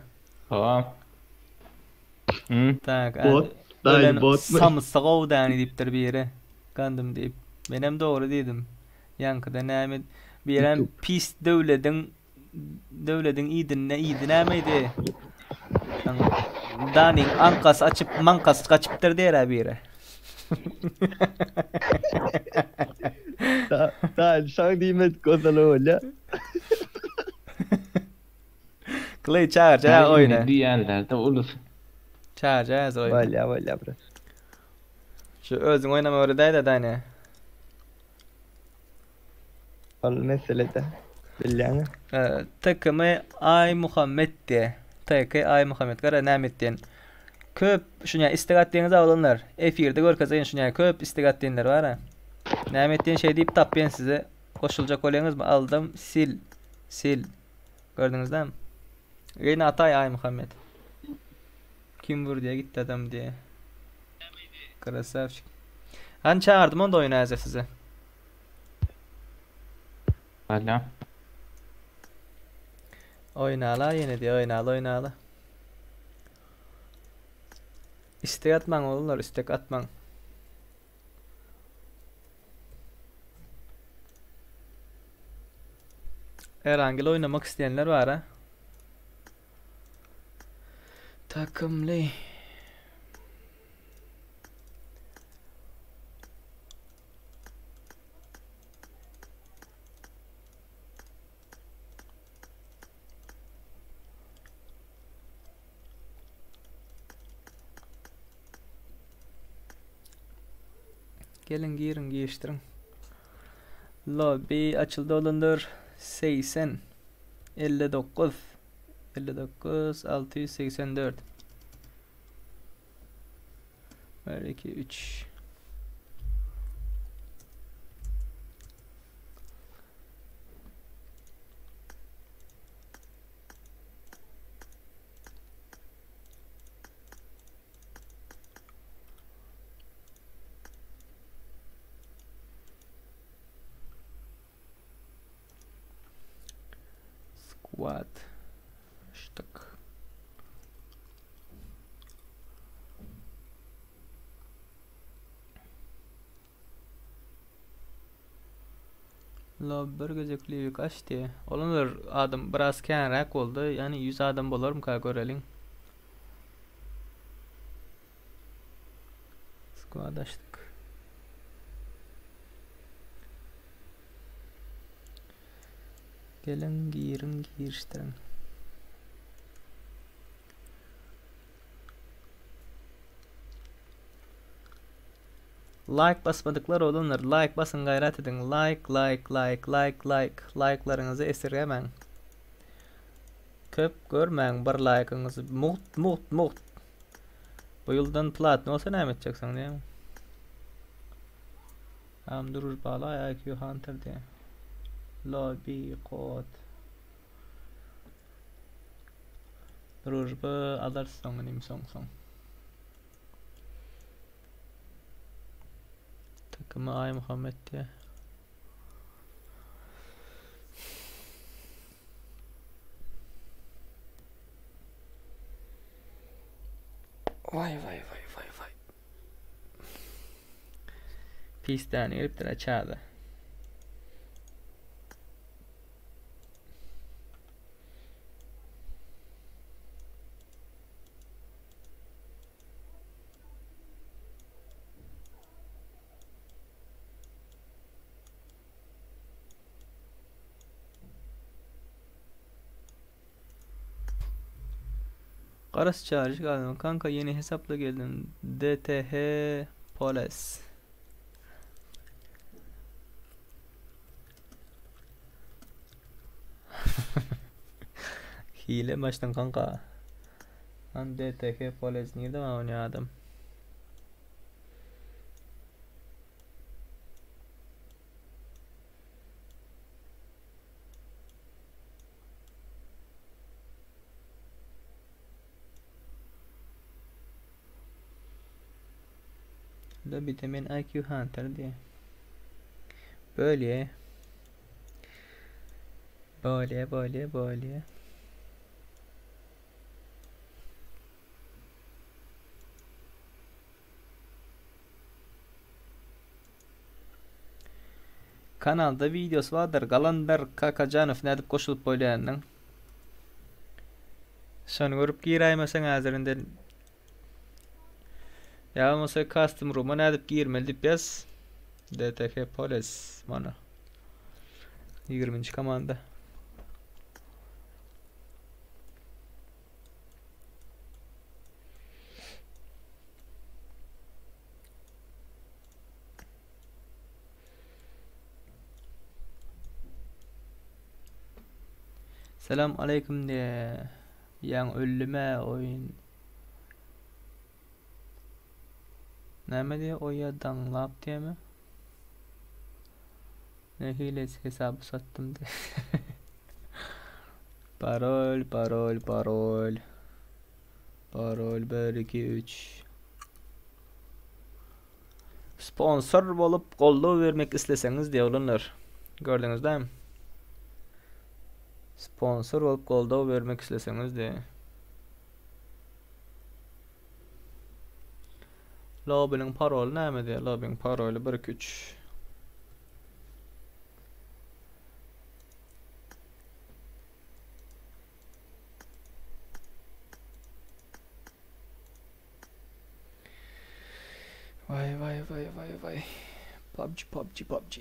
Hawa. Hı? Tak. Bot. Dani bot. Samsyk ow Dani diýipdir biri. Gandym diýip. Menem dogry diýdim. Ýaňkyda näme? Birem pis döwlediň döwlediň idinde idi nämeydi? Daniň aňkasy açyp maňkasy gaçypdyr diýer biri. Da, da, şaň diýmedik bolsalar bolýa. Clay çağır çağır oýna. Diýerler de ulus. Çağır çağır oýna. Bolýa, bolýa bro. Şu özüň oýnama öwredäý-de Dani. Ol meselede. Bilýäňmi? TKM Aý Muhammet diýe. TK Aý Muhammet. Gara näme etdiýen. Köp şuňa istek atdyňyz oglanlar. Efirde görkezeýin şuňa köp istek atdynlar bar-a. Näme etdiýen şeý diýip tapýan size. Goşuljak bolýaňyzmy? Aldym. Sil. Sil. Gördüňizdämi? Ýene ataý Aý Muhammet. Kim vurdy gitdi adam diýe. Krasavçik. Hani çağırdım onda oyuna häzir sizi. Hala. Oýnala ýene diýe oýnala oýnala. Istek atmaň oglanlar istek atmaň. Erangel oýnamak isleýänler bar ha. Takymly. Gelin girin girişdiriň. Lobby açyldy olanlar 80 59 59 684 1 2 3 Squad. Ştak. La bir gezek liwik aç diýe. Olanlar adam biraz känräk boldy. Ýani 100 adam bolarmyka göreliň. Squad açdyk. Geliň giriň girişdiriň. Like basmadyklar olanlar like basyň gaýrat ediň like like like like like like'laryňyzy esirgemäň. Köp görmäň bir like'yňyzy mugt mugt mugt. Bu ýyldan platny bolsa näme etjeksin diýen. Am durur bala IQ Hunter diýen. Lobby kod. Družba alarys soň inim soň soň. Takımı Ay Muhammed diye. Vay vay vay vay vay. Pisden gelipdir açarda. Garas çağırıcı galiba. Kanka yeni hesapla geldim. DTH Poles. Hile mi açtın kanka? Lan DTH Poles nerede mi oynuyor adam? Lobby'de men IQ Hunter diye. Böyle. Böyle böyle böyle. Kanalda wideosy bardyr Galandar Kakajanow nädip goşulyp bolýanynyň. Şony görüp giräýmeseň häzir indi. Ýa bolmasa custom room'a nädip girmeli diýip ýaz. DTH Poles mana. 20-nji komanda. Selam aleyküm diye. Ýaň öldüme oýun. Näme diýe oýa daňlap diýeme? Nähili hesaby satdym diýe. Parol, parol, parol. Parol 1 2 3. Sponsor bolup goldaw bermek isleseňiz diýe oglanlar. Gördüňiz dämi? Sponsor bolup goldaw bermek isleseňiz diýe. Lobbynyň paroly näme diýe? Lobbyň paroly 1 2 3. Vay vay vay vay vay. PUBG PUBG PUBG.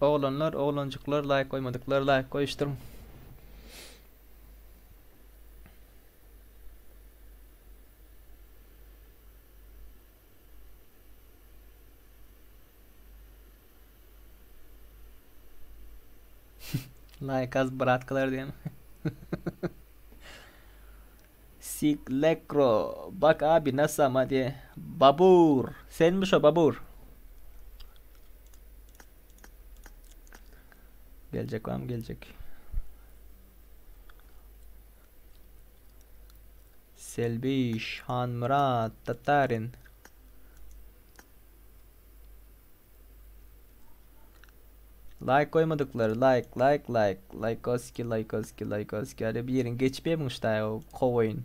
Oglanlar, oglanjyklar like goýmadyklar like goýuşdyryň. Like az bratkalar diýen. Siklekro bak abi nasıl ama diye. Babur. Senmiş o Babur. Gelecek var mı gelecek. Selbiş, Hanmurat, Tatarin. Like goýmadyklary like like like likeoski likeoski likeoski hadi bir yerin geçip ýemiş o kowaýyn.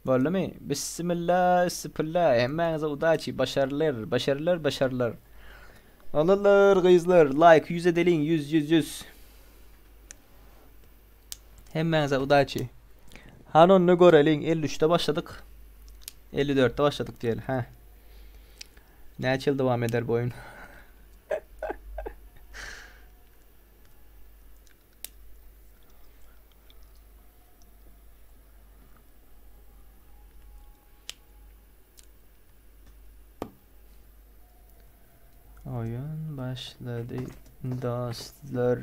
Boldumy? Bismillah, bismillah. Hemmäňize udaçi, başarılar, başarılar, başarılar. Oglanlar, gyzlar, like 100 edeliň, 100 100 100. Hemmäňize udaçi. Han onu göreliň, 53-de başladyk. 54-de başladyk diýeli, hä. Näçe ýyl dowam eder bu oýun? Oýun başlady dostlar.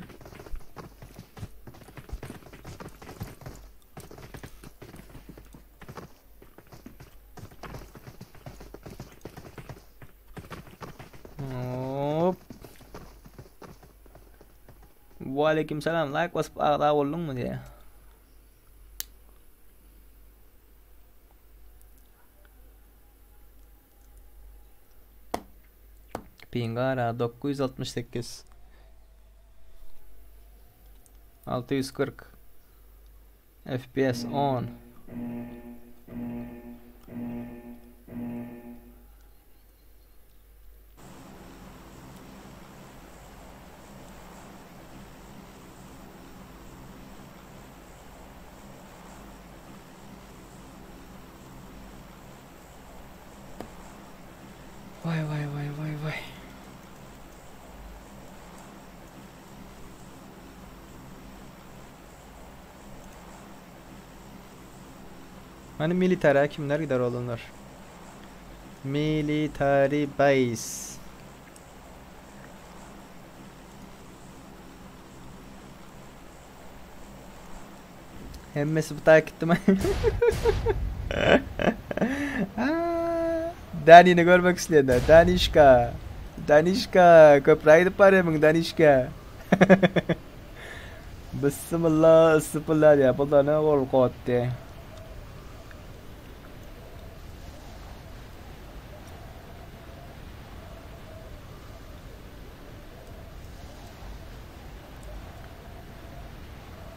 Hop. Waleýkim salam. Like basyp agza bolduňmy diýe. Pingara 968 640 FPS on. Vay vay vay vay vay. Hani militara kimler gider olanlar? Military base. Hemmesi bu takip etdim. Danini görmek isleyenler. Danişka. Danişka. Köprä gidip barýarmyň Danişka? Bismillah, bismillah diýýär. Bu da ne gorky otdy.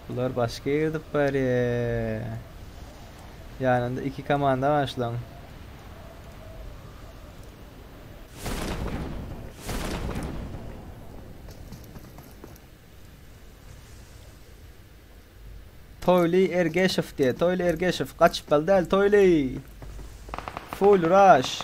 Bular başga ýerde barýar. Ýanynda iki komanda başlaň. Toýly Ergeşow diýe. Toýly Ergeşow gaçyp bal däl Toýly. Full rush.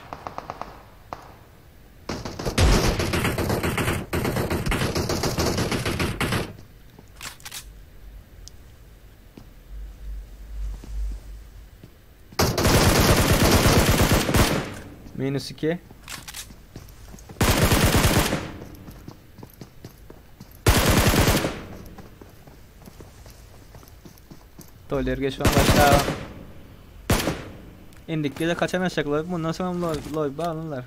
Minus 2. Toýly Ergeşow başla. Indik gele kaçan aşaklar. Bundan sonra loy, loy bağlanırlar.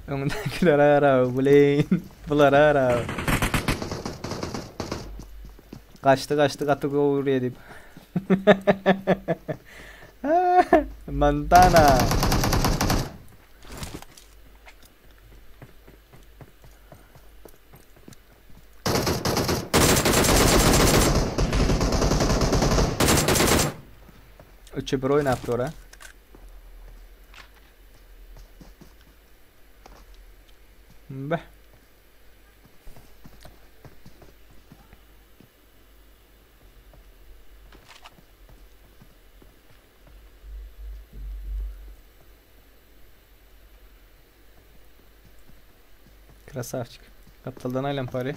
Öňündäkiler ara buleýin. Bular ara. Gaçdy gaçdy gaty gowy urýa diýip. Montana. Üçe bir oýnap dur ha. Beh. Krasavçik. Gapdaldan aýlan pary.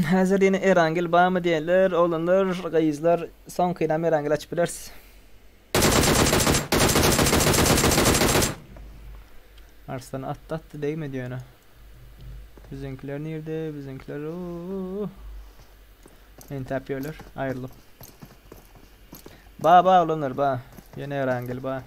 Häzir ýene Erangel barmy diýenler, oglanlar, gyzlar, soňkynam Erangel açyp bileris. Arslan atdy atdy degmedi ýöne. Biziňkiler nirde? Biziňkiler ooo. Entäp ýörler, aýrylyp. Ba ba oglanlar ba. Ýene Erangel ba.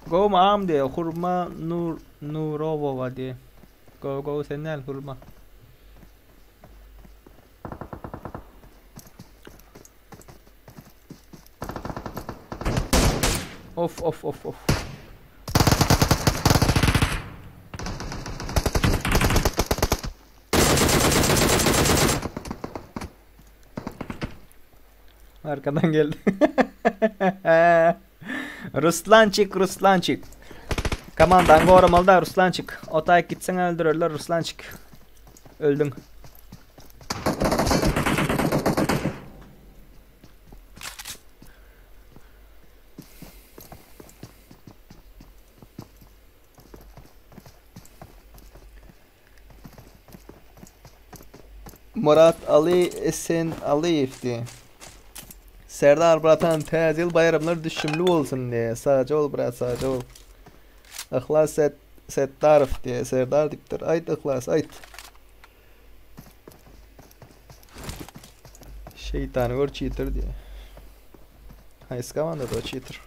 Go mam diýe Hurma Nur Nurowowa diýe. Go go sen näl Hurma. Of of of of. Arkadan geldi. Ruslançik, Ruslançik. Komandan goramaly da Ruslançik. Otaýyk gitseň öldürerler Ruslançik. Öldüň. Murat Ali Esen Aliýew diýe. Serdar bratan täze ýyl baýramlar düşümli bolsun diýe. Sagja bol brat sagja bol. Yhlas Set Setdarow diýe. Serdar diýipdir. Aýt Yhlas aýt. Şeýtany gör cheater diýe. Haýsy komandada o cheater?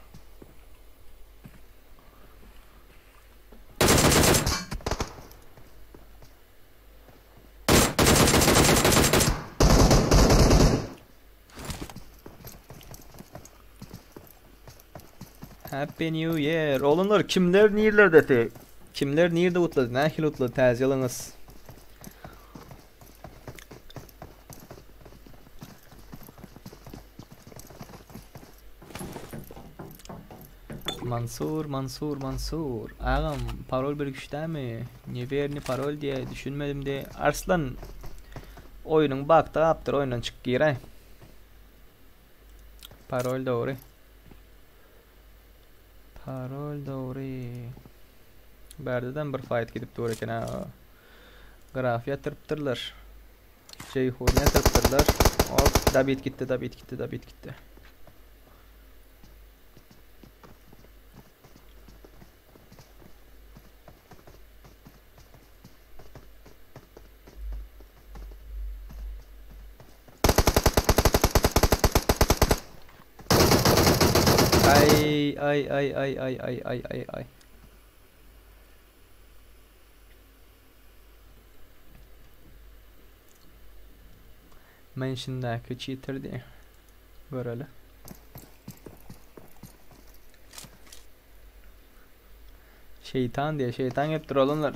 Happy New Year. Oglanlar kimler nirlerdeti? Kimler nirde gutlady? Nähili gutlady täze ýylyňyz? Mansur, Mansur, Mansur. Agam, parol bir güçdämi? Newerni parol diýe düşünmedim diýe. Arslan oýnuň bakda gapdyr, oýundan çyk giräý. Parol dogry. Parol dogry. Bärdeden bir fight gidip dur eken ha. Graf ýatyrypdyrlar. Jeýhun ýatyrypdyrlar. Hop, Dabit gitdi, Dabit gitdi, Dabit gitdi. Ay ay ay ay ay ay ay ay ay. Mention'däki cheater diýe. Göreli. Şeytan diye şeytan gelipdir olanlar.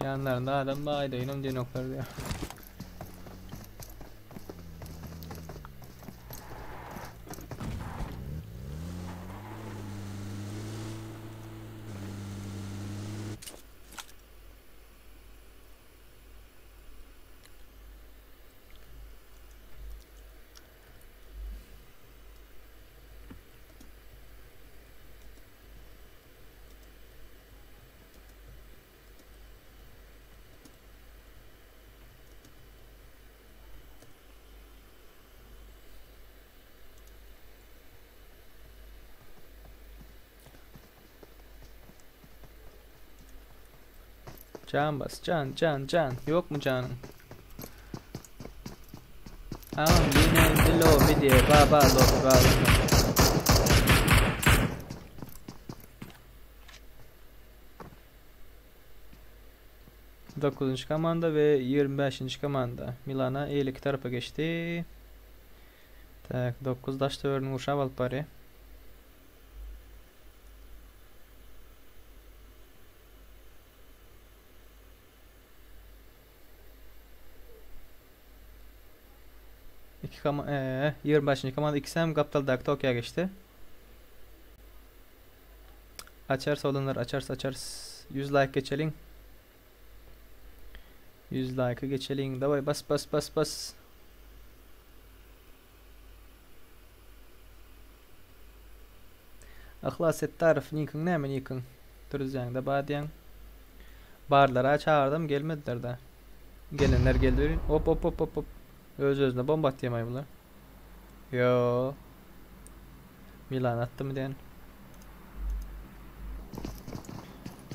Yanlarında adam da aýdaýynam diýenoklar diýär. Can bas can can can. Yok mu canın? Tamam yine lobi diye baba lobi baba. Dokuzuncu komanda ve 25. komanda Milana eýleki tarapa geçdi. Tak 9 daş töweregini gurşap alyp barýar. İki kama 25. komanda ikisi hem gapdaldaky Tokio'ya geçdi. Açarsa olanlar açarsa açarız. 100 like geçeliň. 100 like'ı geçeliň. Daway bas bas bas bas. Yhlas Setdarow nikiň näme nikiň? Dürüzýäňde ba diýäň. Barlara çagyrdym gelmediler da. Gelenler geldi. Hop hop hop hop hop. Öz özüne bomba atýamay bular. Yo. Milan atdy mı diýen.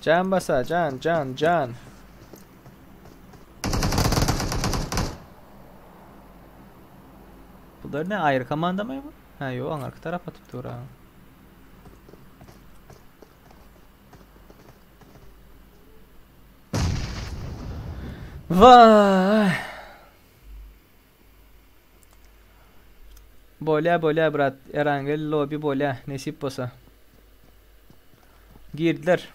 Can basa can can can. Bular ne ayrı komanda mı bu? Ha yo arka taraf atyp dur ha. Vay. Bolýa bolýa brat. Erangel lobby bolýa. Nesip bolsa. Girdiler.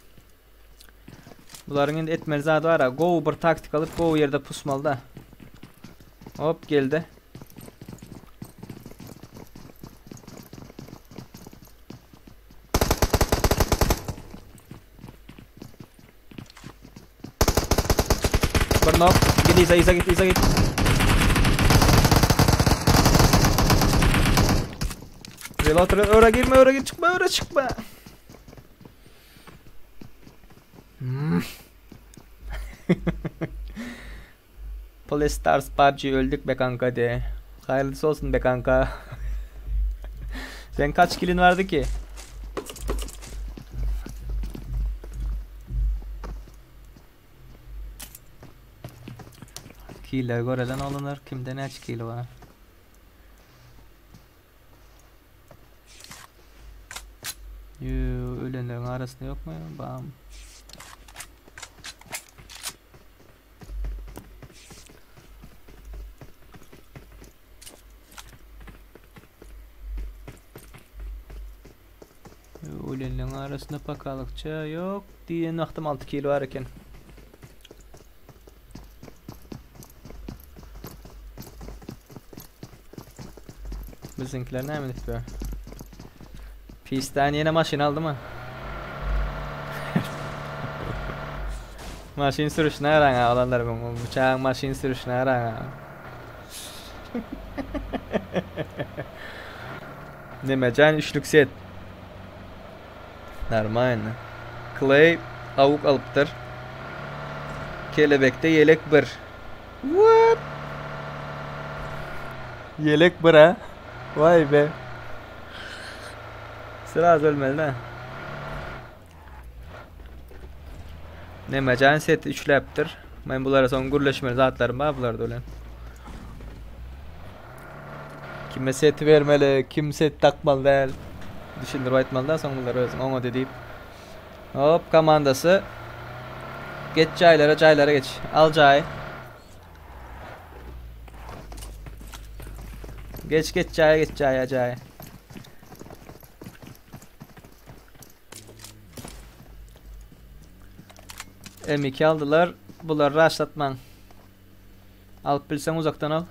Bularyň indi etmeli zady bar. Go bir taktik alyp go ýerde pusmaly da. Hop geldi. Bir knock. Git Isa Isa git Isa git. Reload öre girme öre git çıkma öre çıkma. Hmm. Police Stars PUBG öldük be kanka de. Hayırlısı olsun be kanka. Sen kaç kilin vardı ki? Killer göreden alınır. Kimde ne kill var? Yoo, ölenlerin arasında yok mu ya? Bam. Ölenlerin arasında pakalıkça yok. Diye wagtym 6 kilo var eken. Bizimkiler näme edip ýör? Pisden ýene maşyn aldy mı? Maşyn sürüşüne garaň ha olanlar bu bıçagyň maşyn sürüşüne garaň ha. Nemejan üçlük set. Normalny. Clay awuk alypdyr. Kelebekde ýelek bir. What? Ýelek bir ha? Vay be. Sıra ölmeli de. Nemejan set üçläpdir. Men bulara soň gürleşmeli zatlarym bar bularda ölen. Kime set vermeli, kim set takmaly däl. Düşündirip aýtmaly da soň bular özüň oňa diýip. Hop komandasy. Geç jaýlara, jaýlara geç. Al jaý. Geç geç jaýa geç jaýa jaýa. M2 aldylar. Bulary raşlatmaň. Alyp bilseň uzakdan al.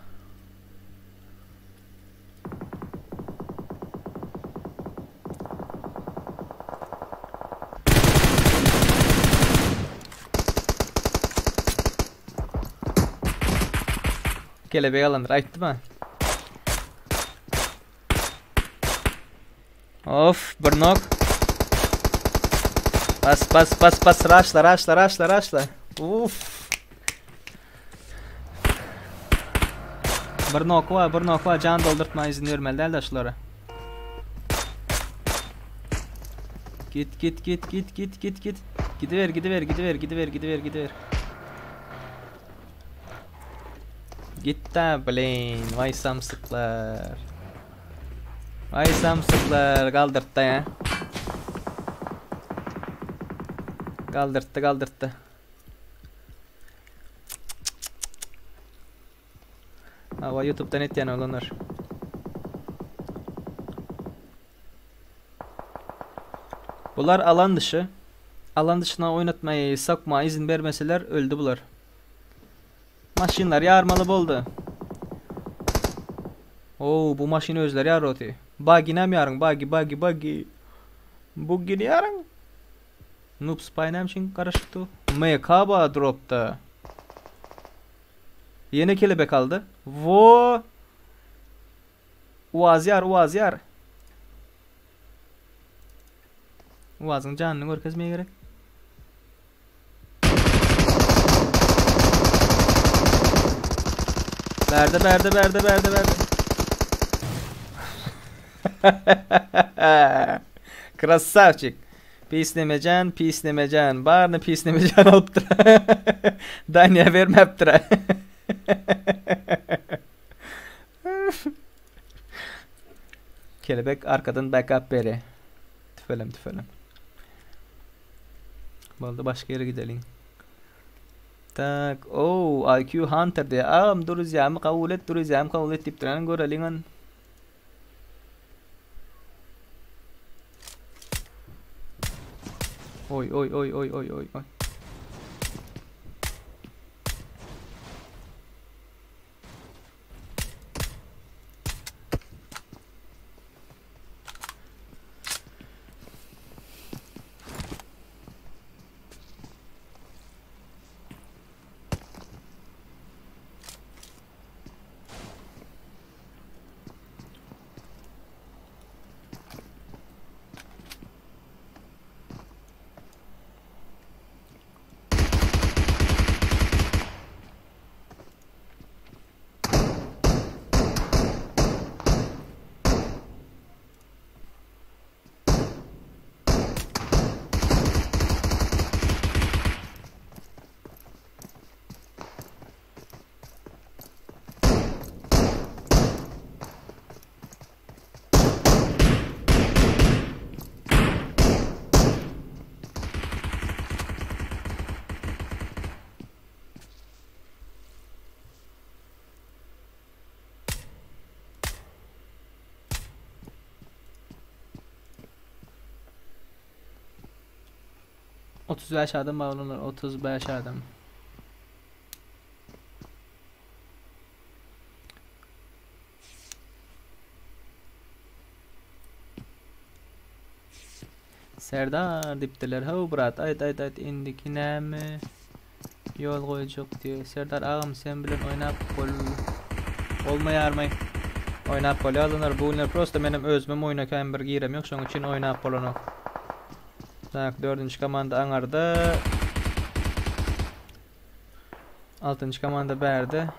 Kelebek alandyr aýtdym ha. Of, bir nok. Bas bas bas bas raşla raşla raşla raşla. Uf. Bir nok var, bir nok var. Can doldurtma izin vermeli däl şulara. Git git git git git git git. Gidiver gidiver gidiver gidiver gidiver gidiver. Git da blin. Vay samsyklar. Vay samsyklar galdyrtdy ya. Galdyrtdy galdyrtdy. Hawa YouTube'dan etýän oglanlar. Bular alan dışı. Alan dışına oynatmayı, sokma izin bermeseler öldü bular. Maşynlar ýarmaly boldy. Oo, bu maşyny özleri ýaryp otyr. Buggy näme ýaryň? Buggy, buggy, buggy. Buggyny ýaryň. Noob Spy näme üçin garaşyp dur? MK ba dropda. Ýene kelebek aldy. Wo! Uaz ýar, uaz ýar. Uazyň janyny görkezmeye gerek. Bärde, bärde, bärde, bärde, bärde. Krasavçik. Pislemejan, pislemejan. Baryny pislemejan alypdyr. Daniýa bermäpdir. Kelebek arkadan backup beri. Tüfelem tüfelem. Boldy başga ýere gideliň. Tak, oh, IQ Hunter diýýär. Agam druzyamy kabul et, druzyamy kabul et diýip durany göreliň an. Oý oý oý oý oý oý oý. 35 adam baglanlar 35 adam. Serdar diýipdirler. How brat, aýt aýt aýt indiki näme ýol goýjak diýýär. Serdar agam sen bilen oýnap bol bolmaýarmy? Oýnap bolýar olar. Bu günler prosta menem özümem oýna kän bir girem ýok, şonuň üçin oýnap bolanok. Tak, dördünji komanda aňarda. Altynjy komanda bärde.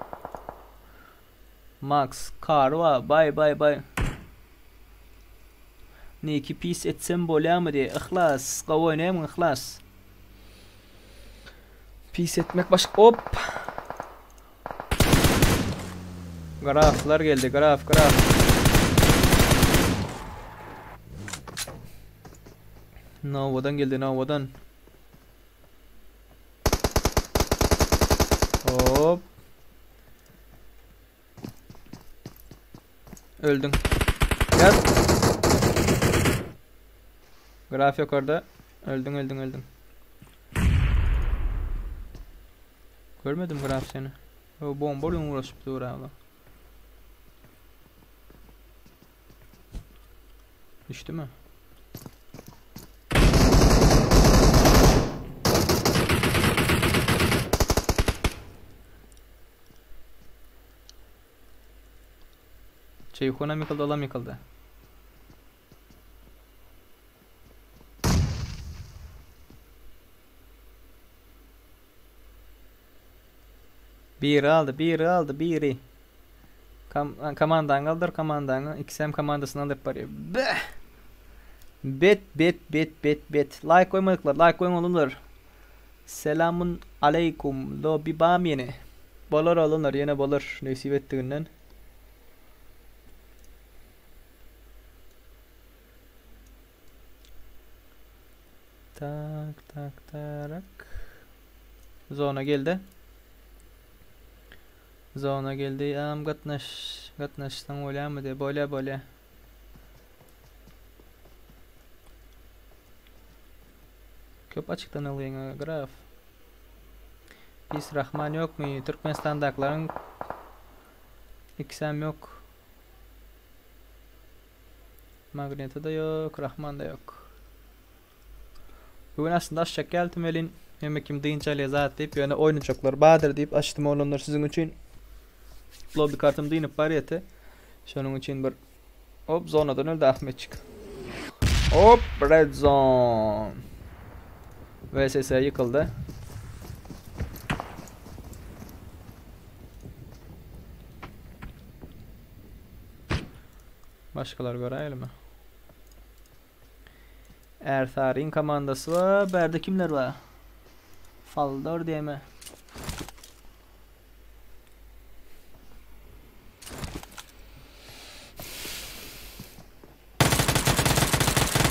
Max Karwa, bay bay bay. Niki pis etsem bolýamy diýe. Yhlas, gowy oýnaýamyň Yhlas. Pis etmek baş op. Graflar geldi, graf, graf. Nowadan geldi, Nowadan. Hop. Öldüň. Ýat. Graf ýokarda. Öldüň, öldüň, öldüň. Görmedim graf seni. O bomba bilen uğraşyp dur abi. Düşdü mü? Ceyhunam ýykyldy, olam ýykyldy. Biri aldy, biri aldy, biri. Kam komandaňy galdyr, komandaňy. Ikisem komandasyny aldyryp barýar. Beh! Bet, bet, bet, bet, bet. Laýk goýmadyklar, laýk goýuň oglanlar. Selamun aleýkum. Lobby bamy ýene? Bolar oglanlar, ýene bolar. Nesip etdiginden. Tak, tak, tarak. Zona geldi. Zona geldi. Am gatnaş, gatnaşsaň bolýarmy diýe. Bolýa, bolýa. Köp açykdan alýaň graf. Pis Rahman ýokmy? Türkmenistandakylaryň ikisem ýok. Magneti da ýok, Rahman da ýok. Bugün aslynda açjak geldim welin, hemme kim dynç alýar zat diýip, ýöne oýnajaklar bardyr diýip açdym oglanlar siziň üçin. Lobby kartym dynyp barýardy. Şonuň üçin bir Hop zonadan öldü Ahmetçik. Hop red zone. VSS ýykyldy. Başgalar göräýelimi? Ärsaryň komandasy bar. Bärde kimler bar? Faldor diýme.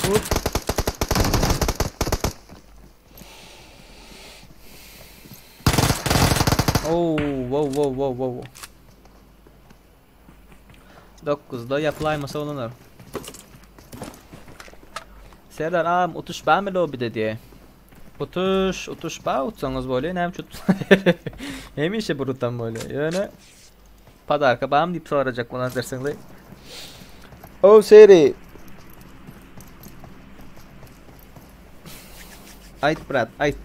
Hop. Oh, wow, wow, wow, wow. 9-da ýapylaýmasa bolanlar. Serdar agam utuş barmy lobbyda diýe. Utuş, utuş bar utsaňyz bolýar, näme üçin Hemişe bir utan bolýar. Ýöne podarka barmy diýip sorajak bolan dersiňle. Oh seri. Aýt brat, aýt.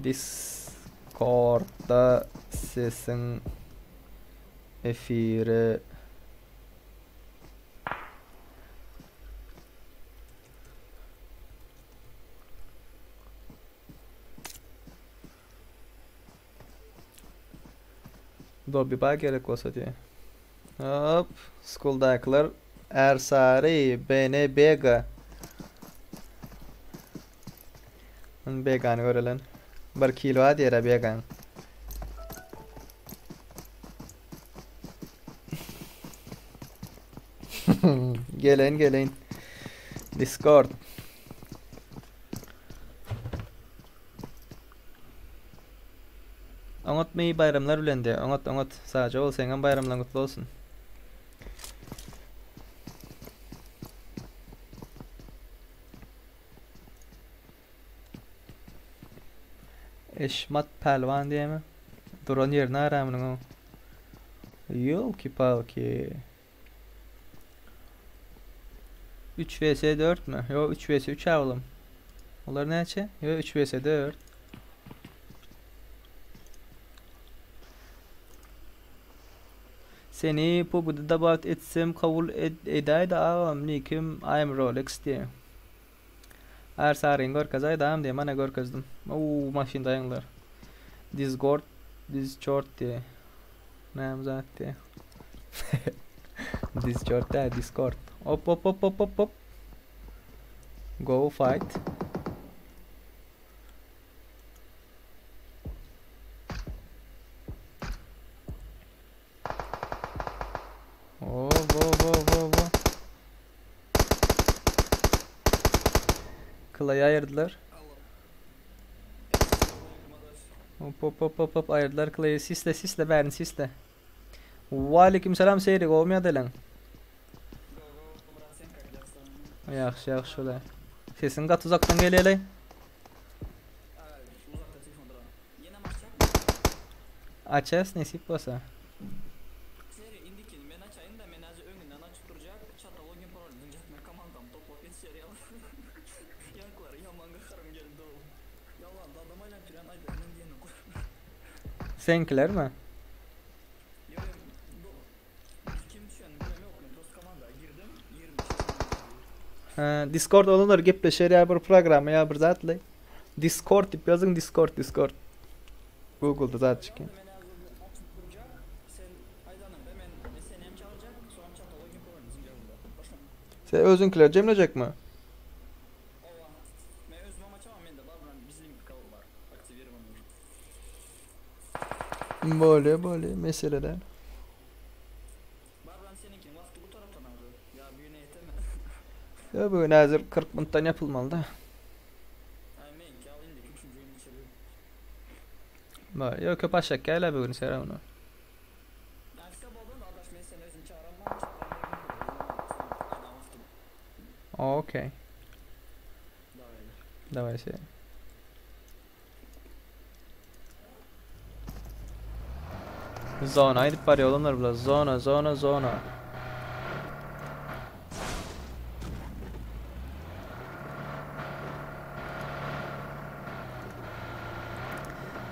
Discordda sesiň efire Dobby bar gerek bolsa diýe. Hop, skuldakylar Ärsary, BN Bega. Ony Begany görelen. Bir kilo a diýer Begaň. Geleýin, geleýin. Discord. Oňatmy baýramlar bilen diýýär. Oňat, oňat. Sagja bol, seňem baýramlaň gutly bolsun. Eşmat pälwan diýemi? Duran ýerini ara munuň o. Ýolki-palki. 3 vs 4 mi? Yo 3 vs 3 oğlum. Olar näçe? Yo 3 vs 4. Seni PUBG'da dabat etsem kabul ed edäýdä agam nikim I'm Rolex diýe. Ärsaryň görkezaýda agam diýe mana görkezdim. Uuu maşyn daýyňlar. Discord Discord diýe. Näme zat diýe. Discord dä Discord. Op op op op op op. Go fight. Wo wo wo wo wo. Kılayı ayırdılar. Hop hop hop hop hop aýyrdylar Clay'i sisle sisle bärini sisle. Waleýkim salam Seýri gowmy ýagdaýlaň? Ýagşy ýagşy şule. Sesiň gaty uzakdan gelýäleý. Aças nesip bolsa. Seňkilermi? Discord olanlar gepleşer ýa bir programma ýa bir zatly. Discord diýip ýazyň Discord Discord. Google'da zat çykýar. Sen özüňkileri jemlejekmi? Bolýa bolýa mesele däl. Ýa bu gün häzir 40 minutdan ýapylmaly da. Ba, ýok köp aşak gel bu gün serawna. Okey. Daway sen. Zona aýdyp barýar olanlar bular. Zona, zona, zona.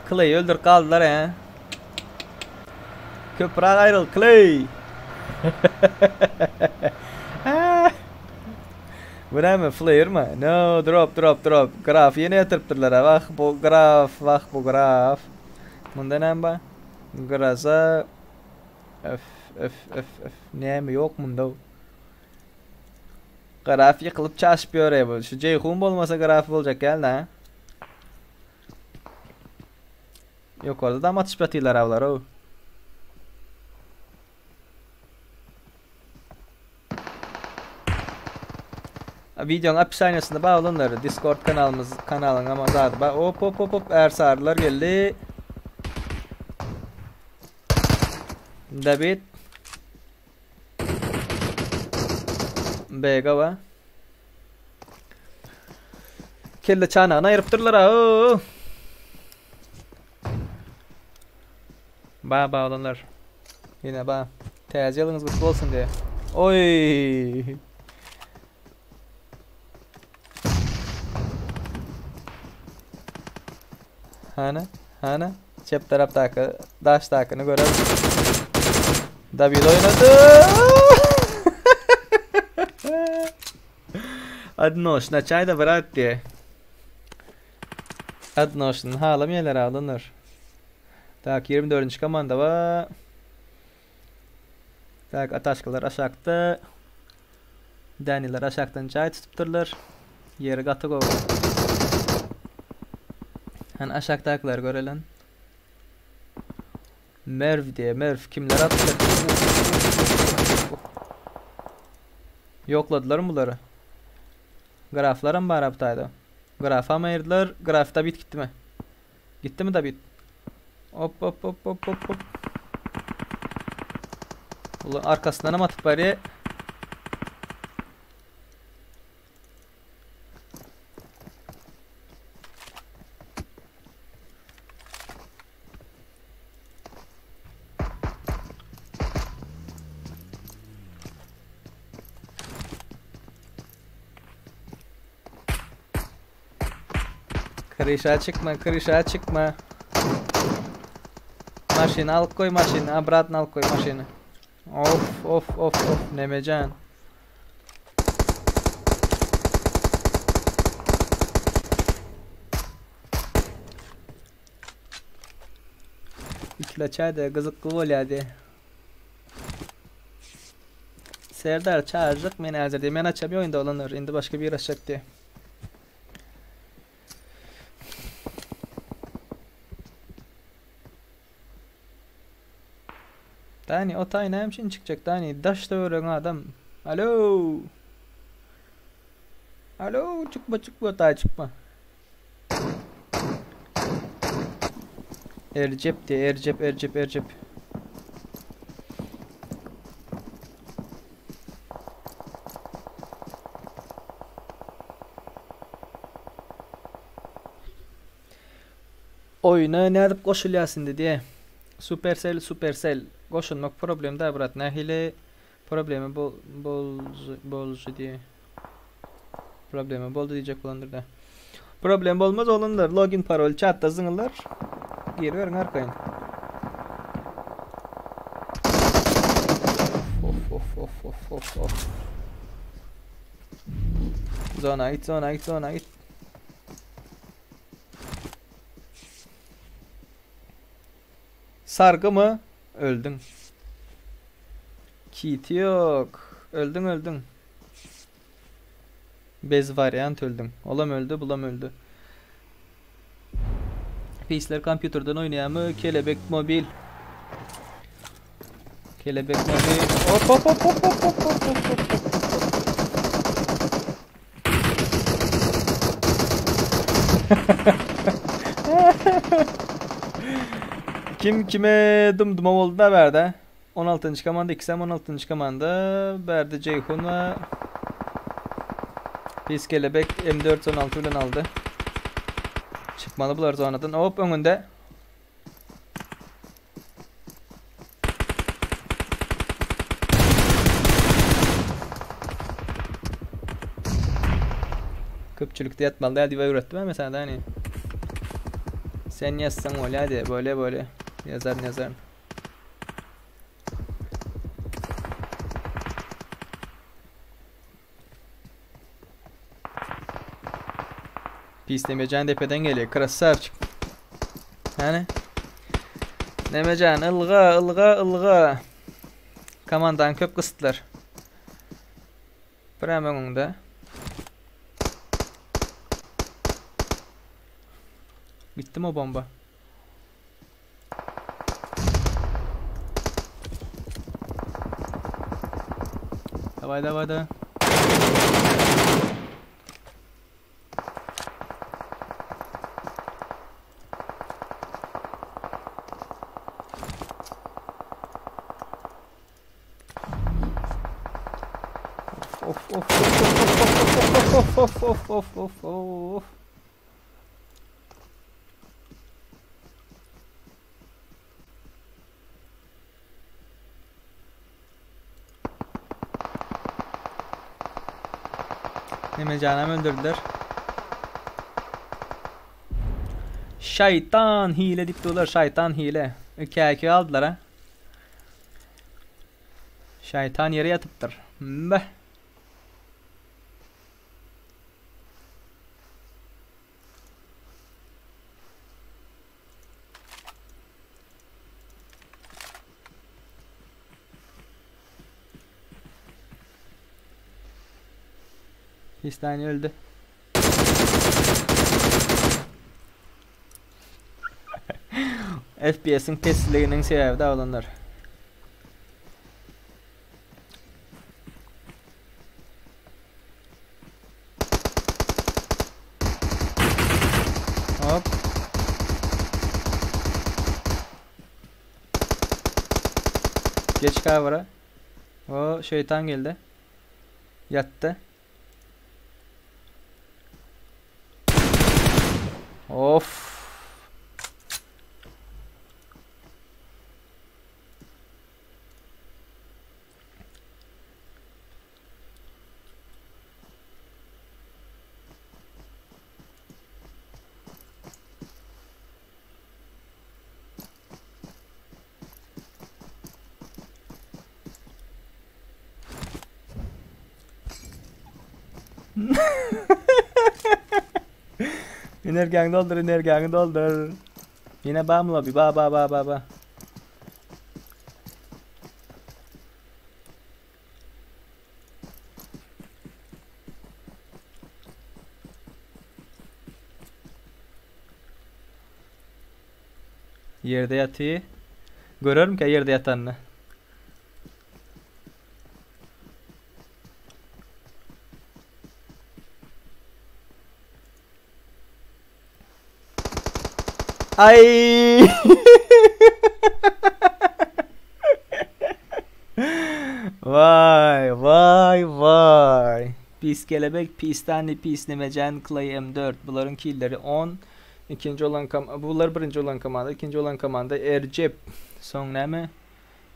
Clay öldürip galdylar he. Köpräk aýryl Clay. Bu näme flare mi? No drop drop drop. Graf ýene ýatyrypdyrlar ha. Wah bu graf, wah bu graf. Munda näme bar? Graza Öf öf öf öf. Näme ýok munda? Graf ýykylyp çaşyp ýör bu. Şu Jeýhun bolmasa graf boljak gel-dä. Ýokarda dam atyşyp ýatyrlar awlar ow. Videoň opisaniýasynda bar olanlar Discord kanalymyz kanalyň ama zady bar. Hop hop hop hop ärsarlar geldi. David Bega ba. Kelle çanagyny aýrypdyrlar ha. Ba ba olanlar. Ýene ba. Täze ýylyňyz gutly bolsun diýe. Oý. Hana, hana. Çep tarapdaky daşdakyny görer. David oýnady. Adnoşna çaýda brat diýe. Adnoşny halamaýarlar adamlar. Tak 24-nji komanda bar. Tak ataşkalar aşakda. Daniler aşakdan jaý tutupdyrlar. Ýeri gaty gowy. Hani aşakdakylar görelen. Merw diye Merw kimler atdy? Ýokladylar mı bulary? Graflaram bar aptaýda. Grafam aýyrdylar. Graf David gitdimi? Gitdimi David? Hop hop hop hop hop hop. Ulan arkasyndan hem atyp barýar. Kryşa çykma, kryşa çykma. Maşyny alyp goý maşyny, obratno alyp goý maşyny. Of, of, of, of, nemejan. Ikile çaýda gyzykly bolýardy. Serdar çagyrjak meni häzir diýip. Men açam ýok indi oglanlar. Indi başga biri açjak diýip. Dani o taý näme üçin çykjak Dani daş töweregiň adam. Alo. Alo çykma çykma taý çykma. Erjep diye Erjep Erjep Erjep. Oýuna nädip goşulýas indi diye. Supercell Supercell goşulmak problem da brat nähili problemi bol bol boldy diye. Problemi boldy diýjek bolandyr da. Problem bolmaz oglanlar. Login parol chatda zyňylar. Giriberiň arkaýyn. Of of of of of of. Zona git zona git zona git. Sargy mı? Öldün. Kiti yok. Öldün öldün. Bez variant öldün. Olam öldü, bulam öldü. Pisler kompýuterden oýnaýarmy? Kelebek mobil. Kelebek mobil. Hop hop hop hop hop hop hop hop hop hop. Kim kime dum-duma boldy da bärde. 16-njy komanda ikisem 16-njy komanda. Bärde Jeýhun we Pis Kelebek M416 bilen aldy. Çykmaly bular zonadan. Hop öňünde. Köpçülikde ýatmaly däl diýip öwretdim mesela da hani. Sen ýazsaň bolýar diýe böyle böyle ýazaryn ýazaryn. Pis Nemecan depeden geliyor. Krasavçık. Yani Nemecan ılga ılga ılga. Komandan köp kısıtlar. Bir hemen öňünde. Bitti mi o bomba? Dawaj, dawaj, dawaj. Of of of of of of of of of. Nemecanam öldürdüler. Şeytan hile dip durlar. Şeytan hile. 2 aldılar ha. Şeytan yere yatıptır. Beh. Histani öldü. FPS'in pesliginiň sebäbi da olanlar. Hop. Geç cover'a. O şeytan geldi. Yattı. Of. Energiýaňy doldur, energiýaňy doldur. Ýene bam lobby, ba ba ba ba ba. Ýerde ýaty. Görerim ki ýerde ýatanyny. Ay! Vay vay vay. Pis kelebek, pis tane, pis nemecen, Clay M4. Bularyň killeri 10. Ikinji olan kam bular birinji olan komanda, ikinji olan komanda Ercep. Soň näme?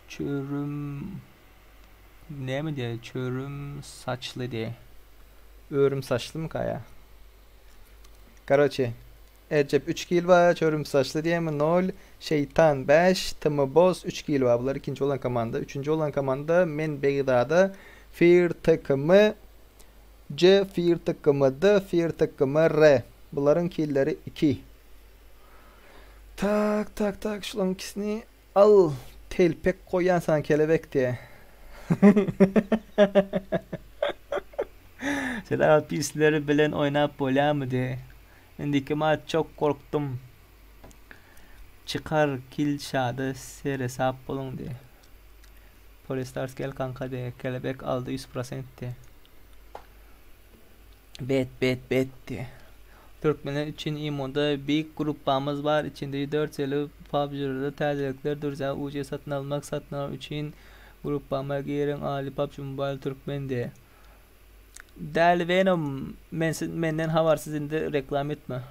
Çörüm näme diýe? Çörüm saçly diýe. Örüm saçly mı ya? Karoçe, Ercep 3 kill bar, Çörüm saçly diýemi 0, Şeytan 5, Tm Boss 3 kill bar. Bular ikinji olan komanda. Üçünji olan komanda Men Begzada, Fear TKM, C, Fear TKM, D, Fear TKM, R. Bularyň killeri 2. Tak tak tak şularyň ikisini al telpek goýýan sana kelebek diýe. Şeýle pisleri bilen oýnap bolýarmy diýe. Indiki maç çok korkdum. Çykar kil şada seresap boluň diýe. Polistars gel kanka diýe. Kelebek aldy 100% diýe. Bet bet bet diýe. Türkmenler üçin imoda big gruppamyz bar. Içinde 4 seli PUBG'da täzelikler durýar. UC satyn almak satyn almak üçin gruppama giriň. Ali PUBG Mobile Türkmen diýe. Däli Venom men menden habarsyz indi reklam etme.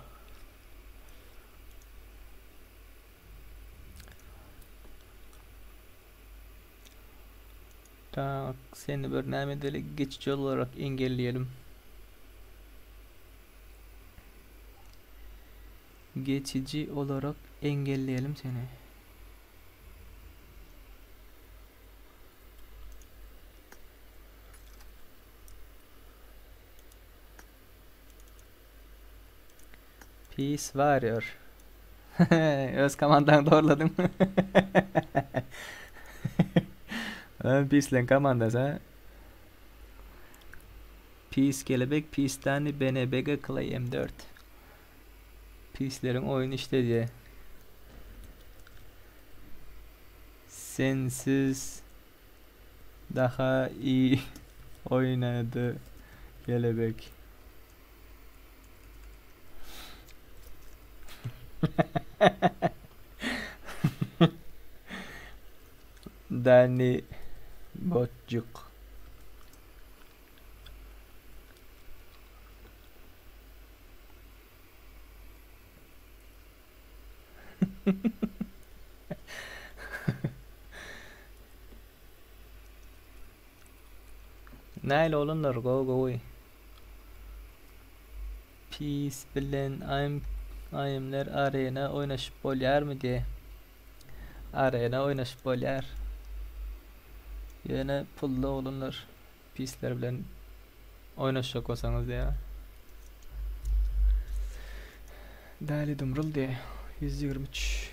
Tak seni bir näme edeli geçici olarak engelleyelim. Geçici olarak engelleyelim seni. Peace Warrior. Öz komandaňy doğruladyn. Lan Peace komandasy ha. Peace Kelebek, Peace Tani, BNBG, Clay M4. Peace'leriň oýny işte diye. Sensiz daha iyi oynadı Kelebek. Dani Botcuk. Nähili olanlar go gowy. Peace bilen I'm IM'ler arena oýnaşyp bolýarmy diye. Arena oýnaşyp bolýar. Ýöne pully olanlar Peace'ler bilen oýnaşjak bolsaňyz diye. Däli Dumrul diye. 123.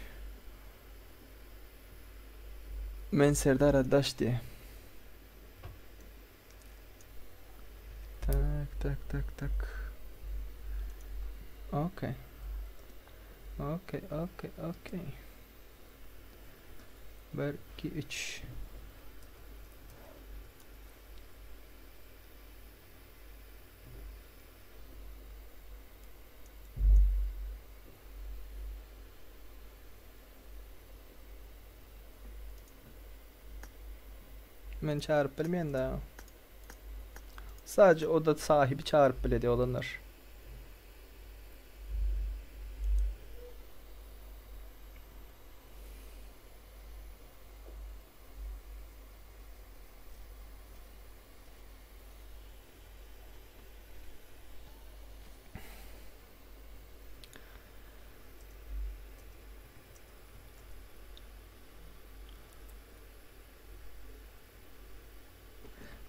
Men Serdar Addaş diye. Tak tak tak tak. Okey. Okey okey okey. 1 2 3. Men çağırıp bilmeyen daha. Sadece oda sahibi çağırıp bile diyor olanlar.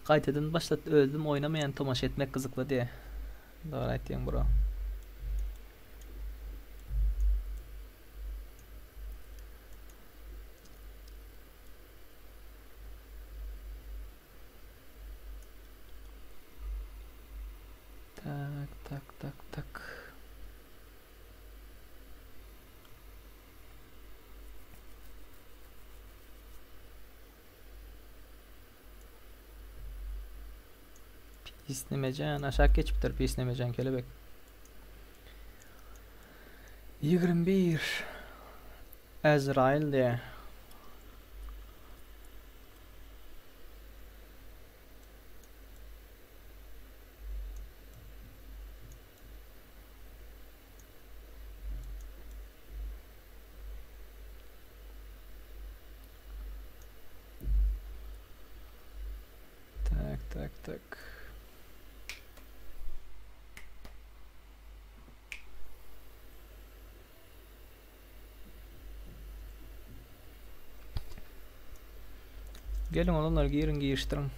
Gaýtadan başlat özüm oýnamaýan tomaşa etmek gyzykly diýe. Dogry aýtýaň bro. Tak tak tak tak. Pisnemejän aşak geçipdir pisnemejän kelebek. 21. Ezrail diýe. Tak tak tak. Geliň oglanlar giriň girişdiriň.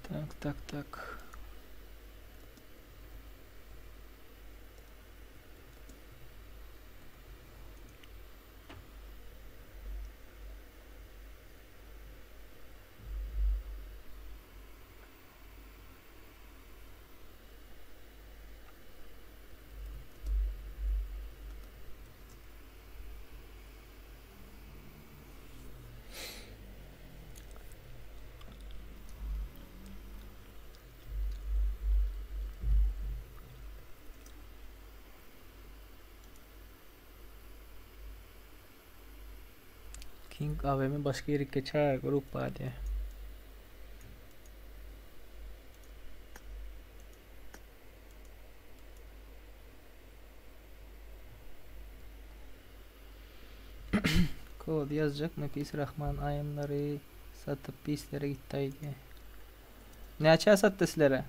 Tak tak tak. King AVM başga ýerik geçer gruppa diýe. Kod ýazjak Nefis Rahman aýymlary satyp pislere gitdi diýe. Näçä satdy sizlere?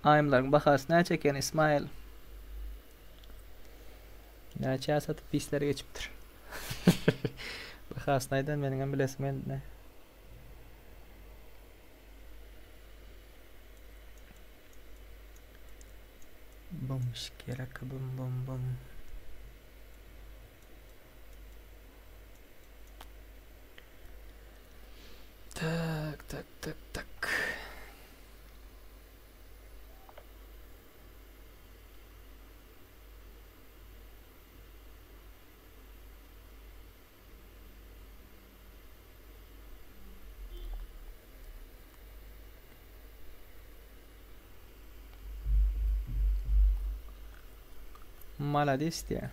Aýymlaryň bahasy näçe eken Ismail? Näçä satyp pislere geçipdir. Bahasyny aýdan meniňem bilesim geldi. Bum şikerek bum bum bum. Tak tak tak tak. Malades diýýär.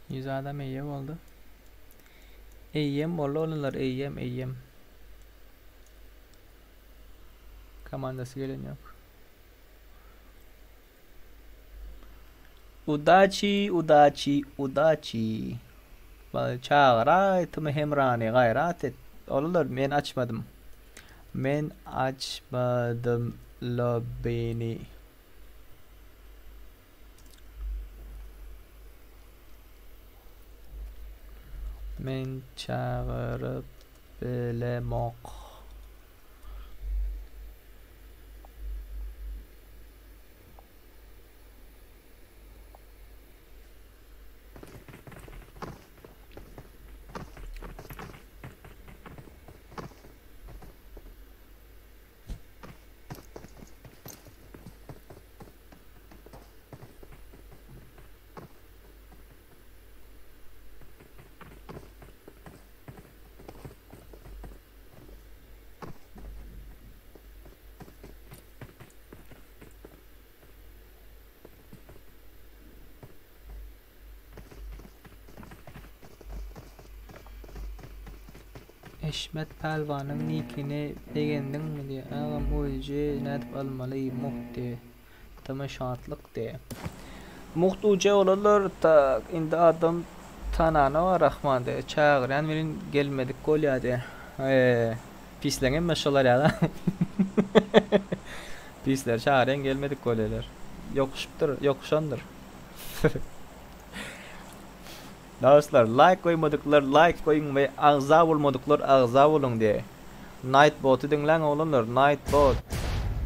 Ýüz adam eýe boldy. Eýýem boldy olanlar eýýem eýýem. Komandasy gelen ýok. Udaçi udaçi udaçi. Çagyraý Tymy Hemrany gaýrat et. Olanlar men açmadym. Men açmadym lobbyny. Men çagyryp bilemok. Eşmet pälwanyň nikini begendiňmi diýe agam uj nädip almaly mugt diýe tm şatlyk diýe mugt uj bolarlar tak indi adam tanana bar rahman diýe çagyrýan welin gelmedik bolýa diýe eee pisleň hemme şolar ýaly pisleri çagyrýan gelmedik bolýalar ýokuşypdyr ýokuşandyr. Dostlar laýk goýmadyklar laýk goýuň we agza bolmadyklar agza boluň diýe. Night boty diňläň oglanlar Night bot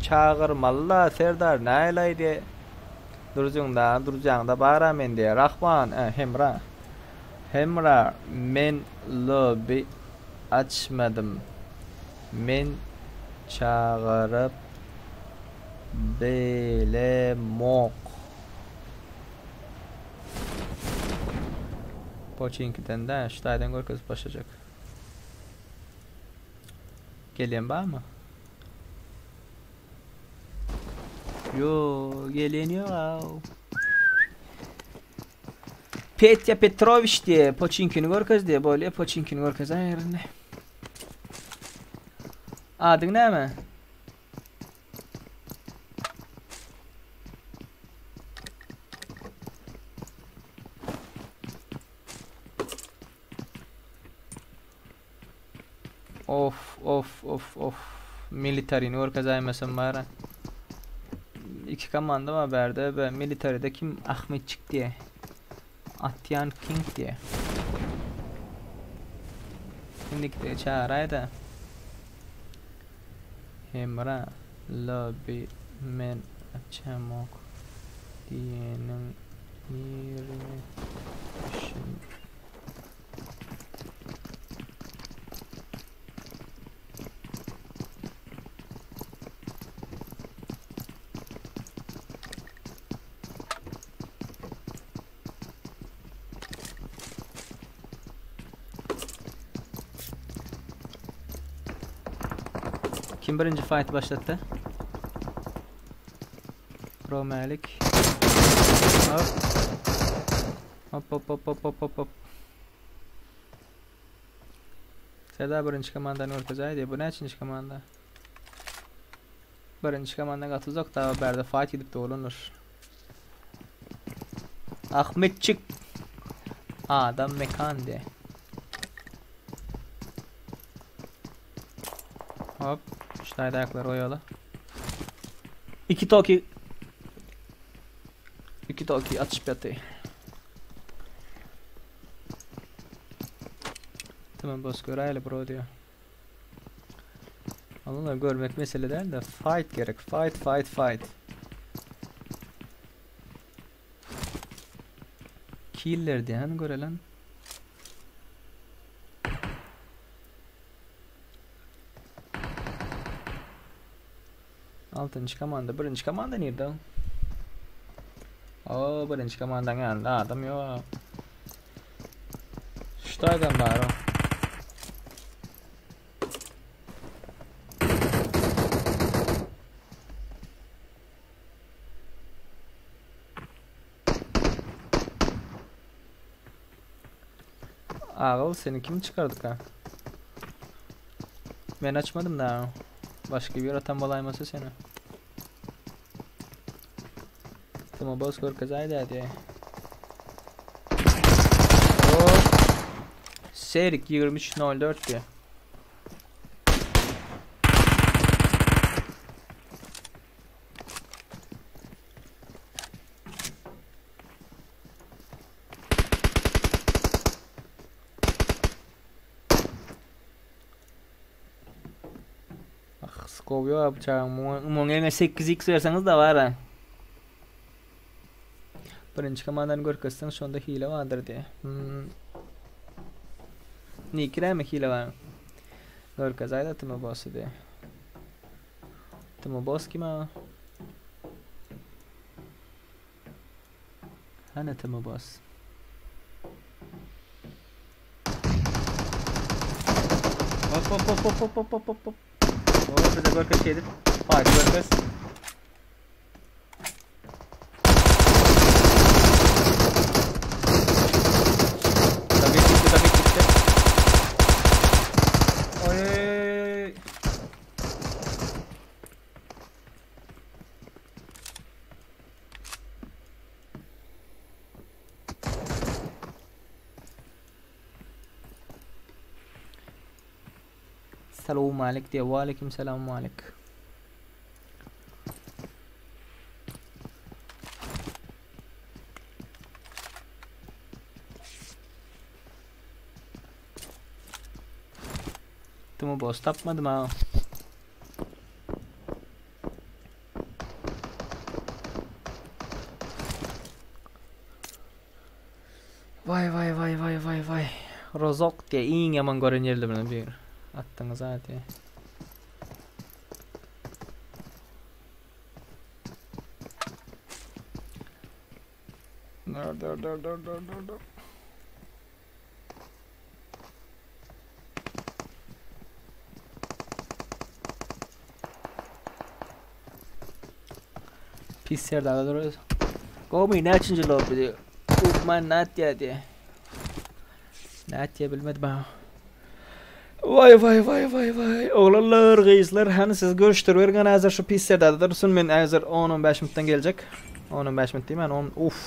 çagyrmalyla Serdar näleý diýe. Durjyňda durjaňda bara men diýe Rahman ä Hemra. Hemra men lobby açmadym. Men çagyryp bilemok. Poçinkiden dä şu taýdan görkezip başlajak. Gelýän barmy? Yo, gelýän ýok. Petya Petroviç diye Poçinkini görkez diye bolýa Poçinkini görkezäýerin. Adyň näme? Of of of of. Militarini görkezäýmesem bara. İki komanda var bärde ve military'de kim Ahmetçik diye. Atyan King diye. Indiki de çağırayda. Hemra lobby men açamok diýeniň ýerine düşün. Kim birinji fight başlatdy? Pro Malik. Hop. Hop hop hop hop hop hop hop. Serdar birinji komandany görkezäýdi. Bu näçinji komanda? Birinji komanda gaty uzak da bärde fight gidip dolanır. Ahmetçik. Adam mekan de. Hop. Şu taýda aýaklary goýaly. İki toki. İki toki atyşyp ýaty. Tamam boss göräýeli bro diýýär. Onunla görmek mesele däl de fight gerek. Fight fight fight. Killer diýen görelen. Altynjy komanda, birinji komanda nirde? O, birinji komandaň ýanynda adam ýok. Şu taýdan bar o. Agyl seni kim çykardyka? Men açmadym da. Başga bir atan bolaýmasa seni. Timo boz görkezäýdä diýe. Hop. Serik 23.04 diýe. Ah, scope ýok bıçagyň. Muň eline 8x berseňiz da bar ha. Birinji komandany görkezseň şonda hile bardyr diýe. Hmm. Niki näme hile bar? Görkez aýda Timo bossy diýe. Timo boss kim ha? Hany Timo boss? Hop hop hop hop hop hop hop hop hop. Hop bize görkez şeydir. Haydi görkez. Tabii gitti tabii gitti. Oy oy oy oy oy. Salowmalik diýýär. Waleýkim salam Malik. Timo boss tapmadym ha. Vay vay vay vay vay vay. Rozok diye iň ýaman gören ýerlerimden biri. Atdyňyz ha diye. Dur dur dur dur dur dur dur. Pis ýerde duruyoruz. Gomy näçinji lobby diýip. Ukman nätýä diýe. Nätýä bilmedim ha. Vay vay vay vay vay. Oglanlar, gyzlar, hany siz görüşdiriberiň hany häzir şu pis ýerde dursun men häzir 10-15 minutdan geljek. 10-15 minut diýmän 10 uff.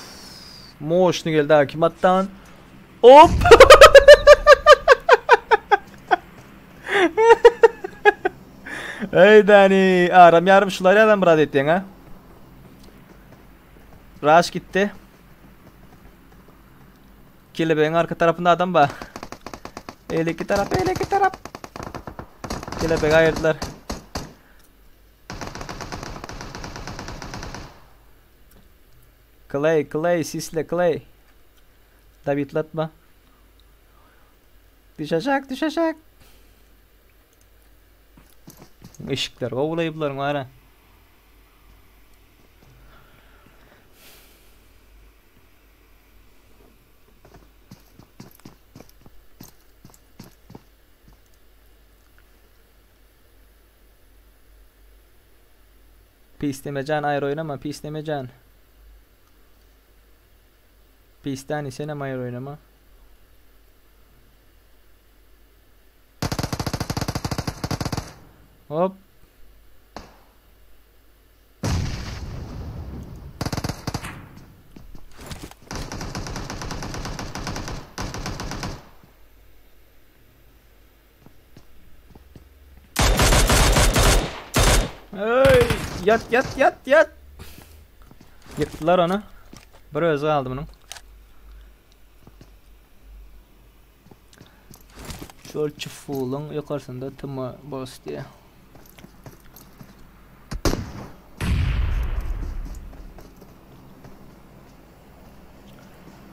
Moşny geldi ha kim atdan? Hop. Ey Dani, aram yarım şular ýazan biraz etýäň ha. Rush gitti. Kelebeğin arka tarapynda adam bar. Beýleki tarap, beýleki tarap. Kelebegi aýyrdylar. Clay, Clay, sisle Clay. Dabitlatma. Düşecek, düşecek. Işikler gowulaý bularyň bara. Pislemejan aýry oýnama, pislemejan. Pistani senem aýry oýnama. Hop. Ey, yat yat yat yat. Ýykdylar ony. Bir özi galdy munuň. Şol çufulyň ýokarsynda tma boss diýýär.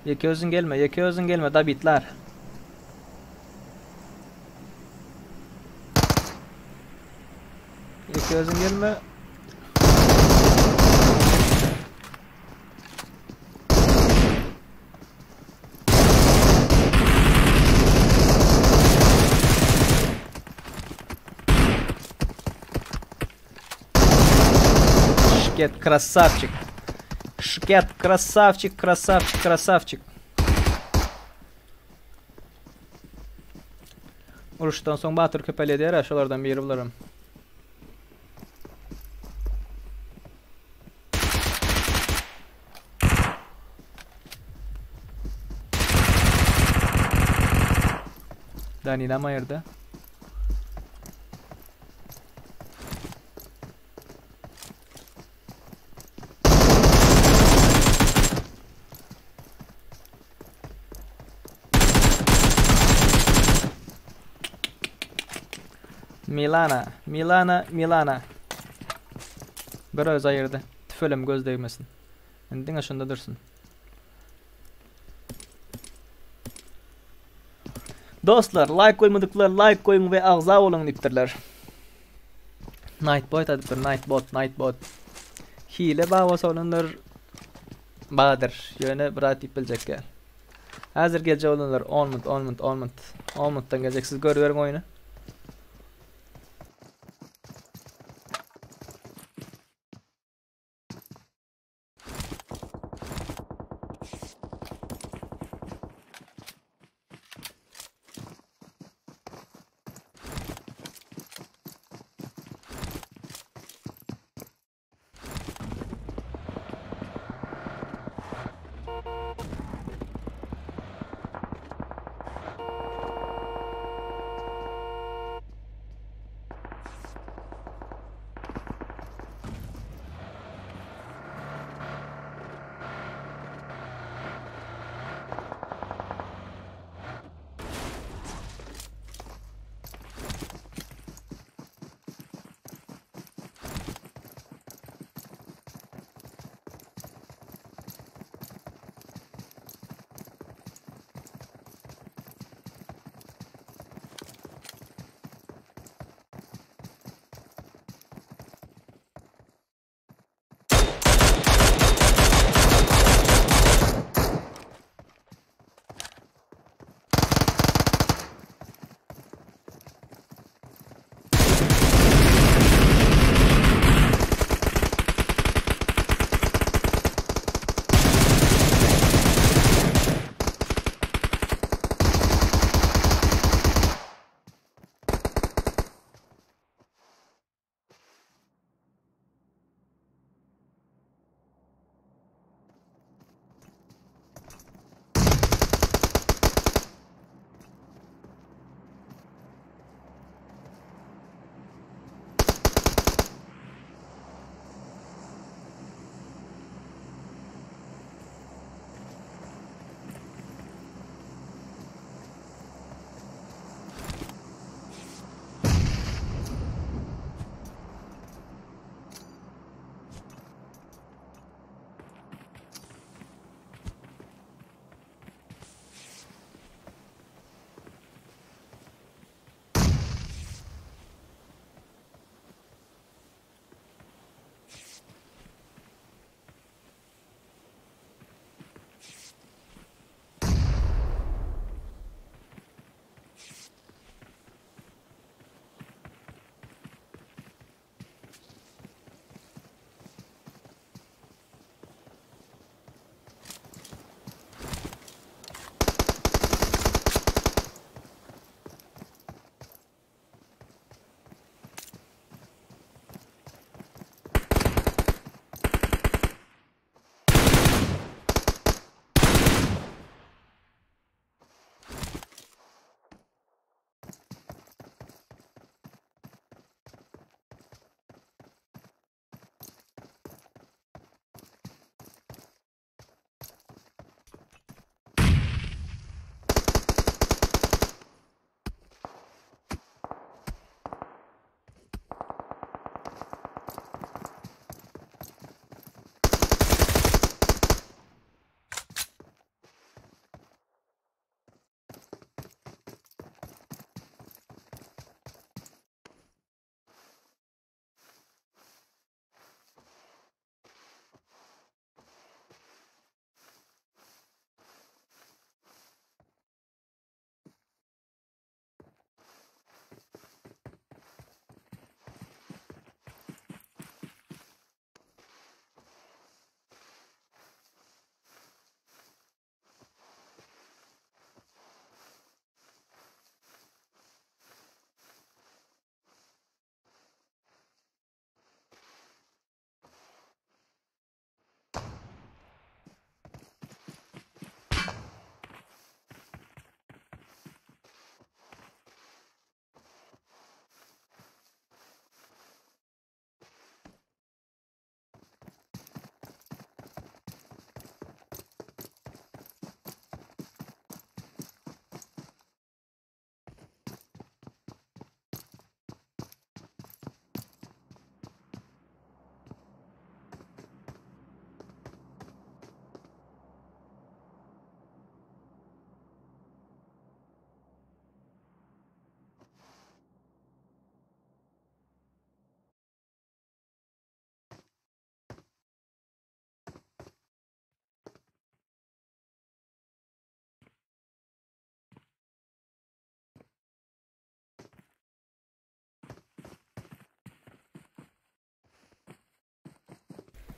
Ýeke özüň gelme, ýeke özüň gelme, dabitler. Ýeke özüň gelme. Шкет, красавчик. Шкет, красавчик, красавчик, красавчик. Uruşdan soň batyr köpelýär diýer, şolardan biri bularam. Danilam aýyrdy. Milana, Milana, Milana. Bir öz aýyrdy. Tüfelem göz degmesin. Indi diňe şunda dursun. Dostlar, like goýmadyklar like goýuň we agza boluň diýipdirler. Nightbot aýdypdyr, Nightbot, Nightbot. Hile bar bolsa olanlar bardyr. Ýöne bir zat diýip biljek däl. Häzir geljek olanlar 10 minut, 10 minut, 10 minut. 10 minutdan geljek. Siz görüberiň oýny.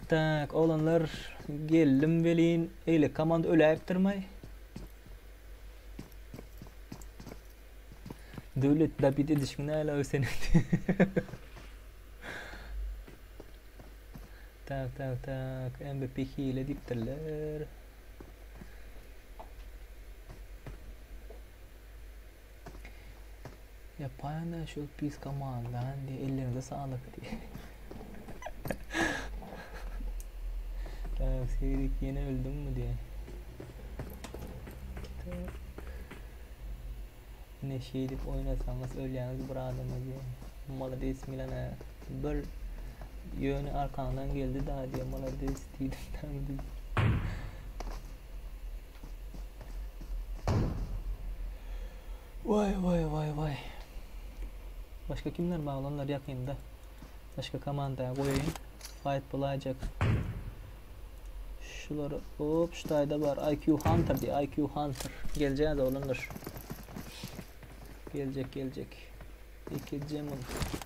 Tak, oglanlar geldim welin, eýle komanda öläýipdirmaý. Döwlet dabit edişiň näle seniň. Tak, tak, tak, MVP hile diýipdirler. Ýapaýyn-da şol pis komandan diýe ellerinize saglyk diýe. Tak, Serik ýene öldüňmi diýe. Tak. Ine şeýdip oýnasaňyz ölýäňiz bir adama diýe. Malades Milana bir ýöne arkaňdan geldi da diýe malades diýdim diýip. Waý waý waý waý. Başga kimler bar oglanlar ýakynda? Başga komanda goýaýyn. Fight bolaýjak. Şular hop şu taýda bar IQ Hunter diýe IQ Hunter. Geljek oglanlar. Geljek geljek. Iki Demon. Tak.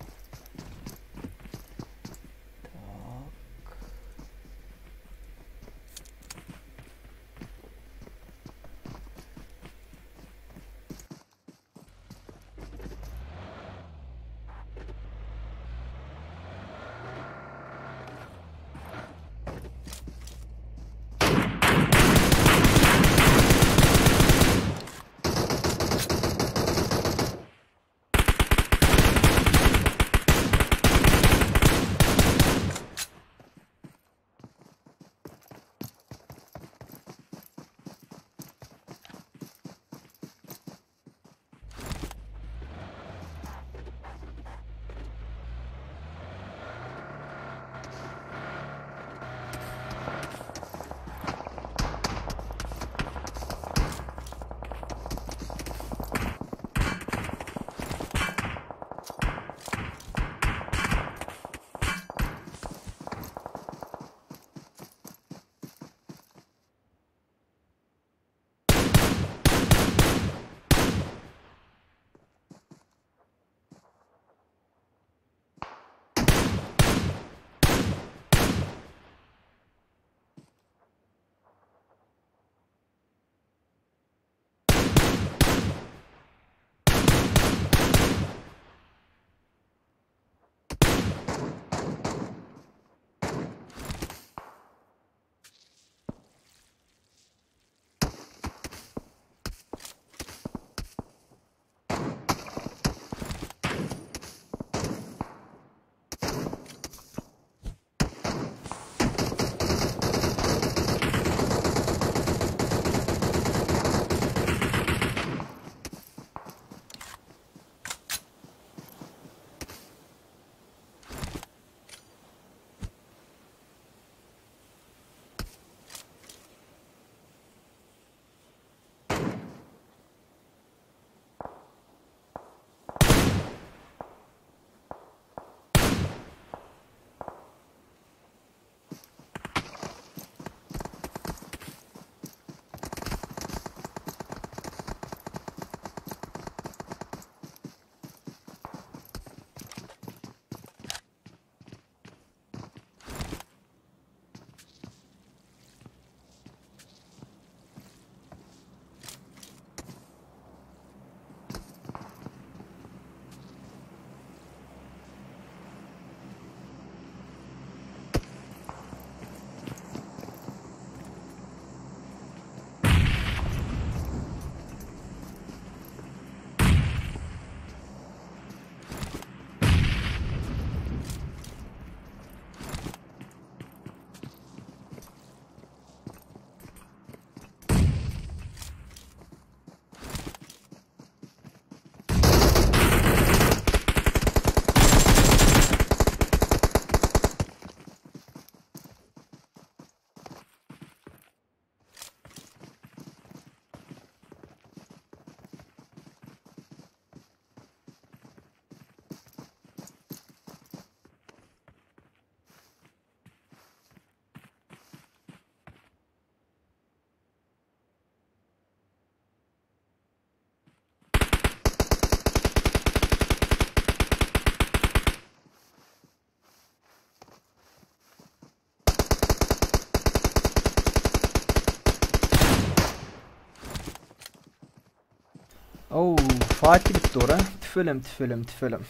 Ow, fight gidip dur ha. Tüfelem, tüfelem, tüfelem.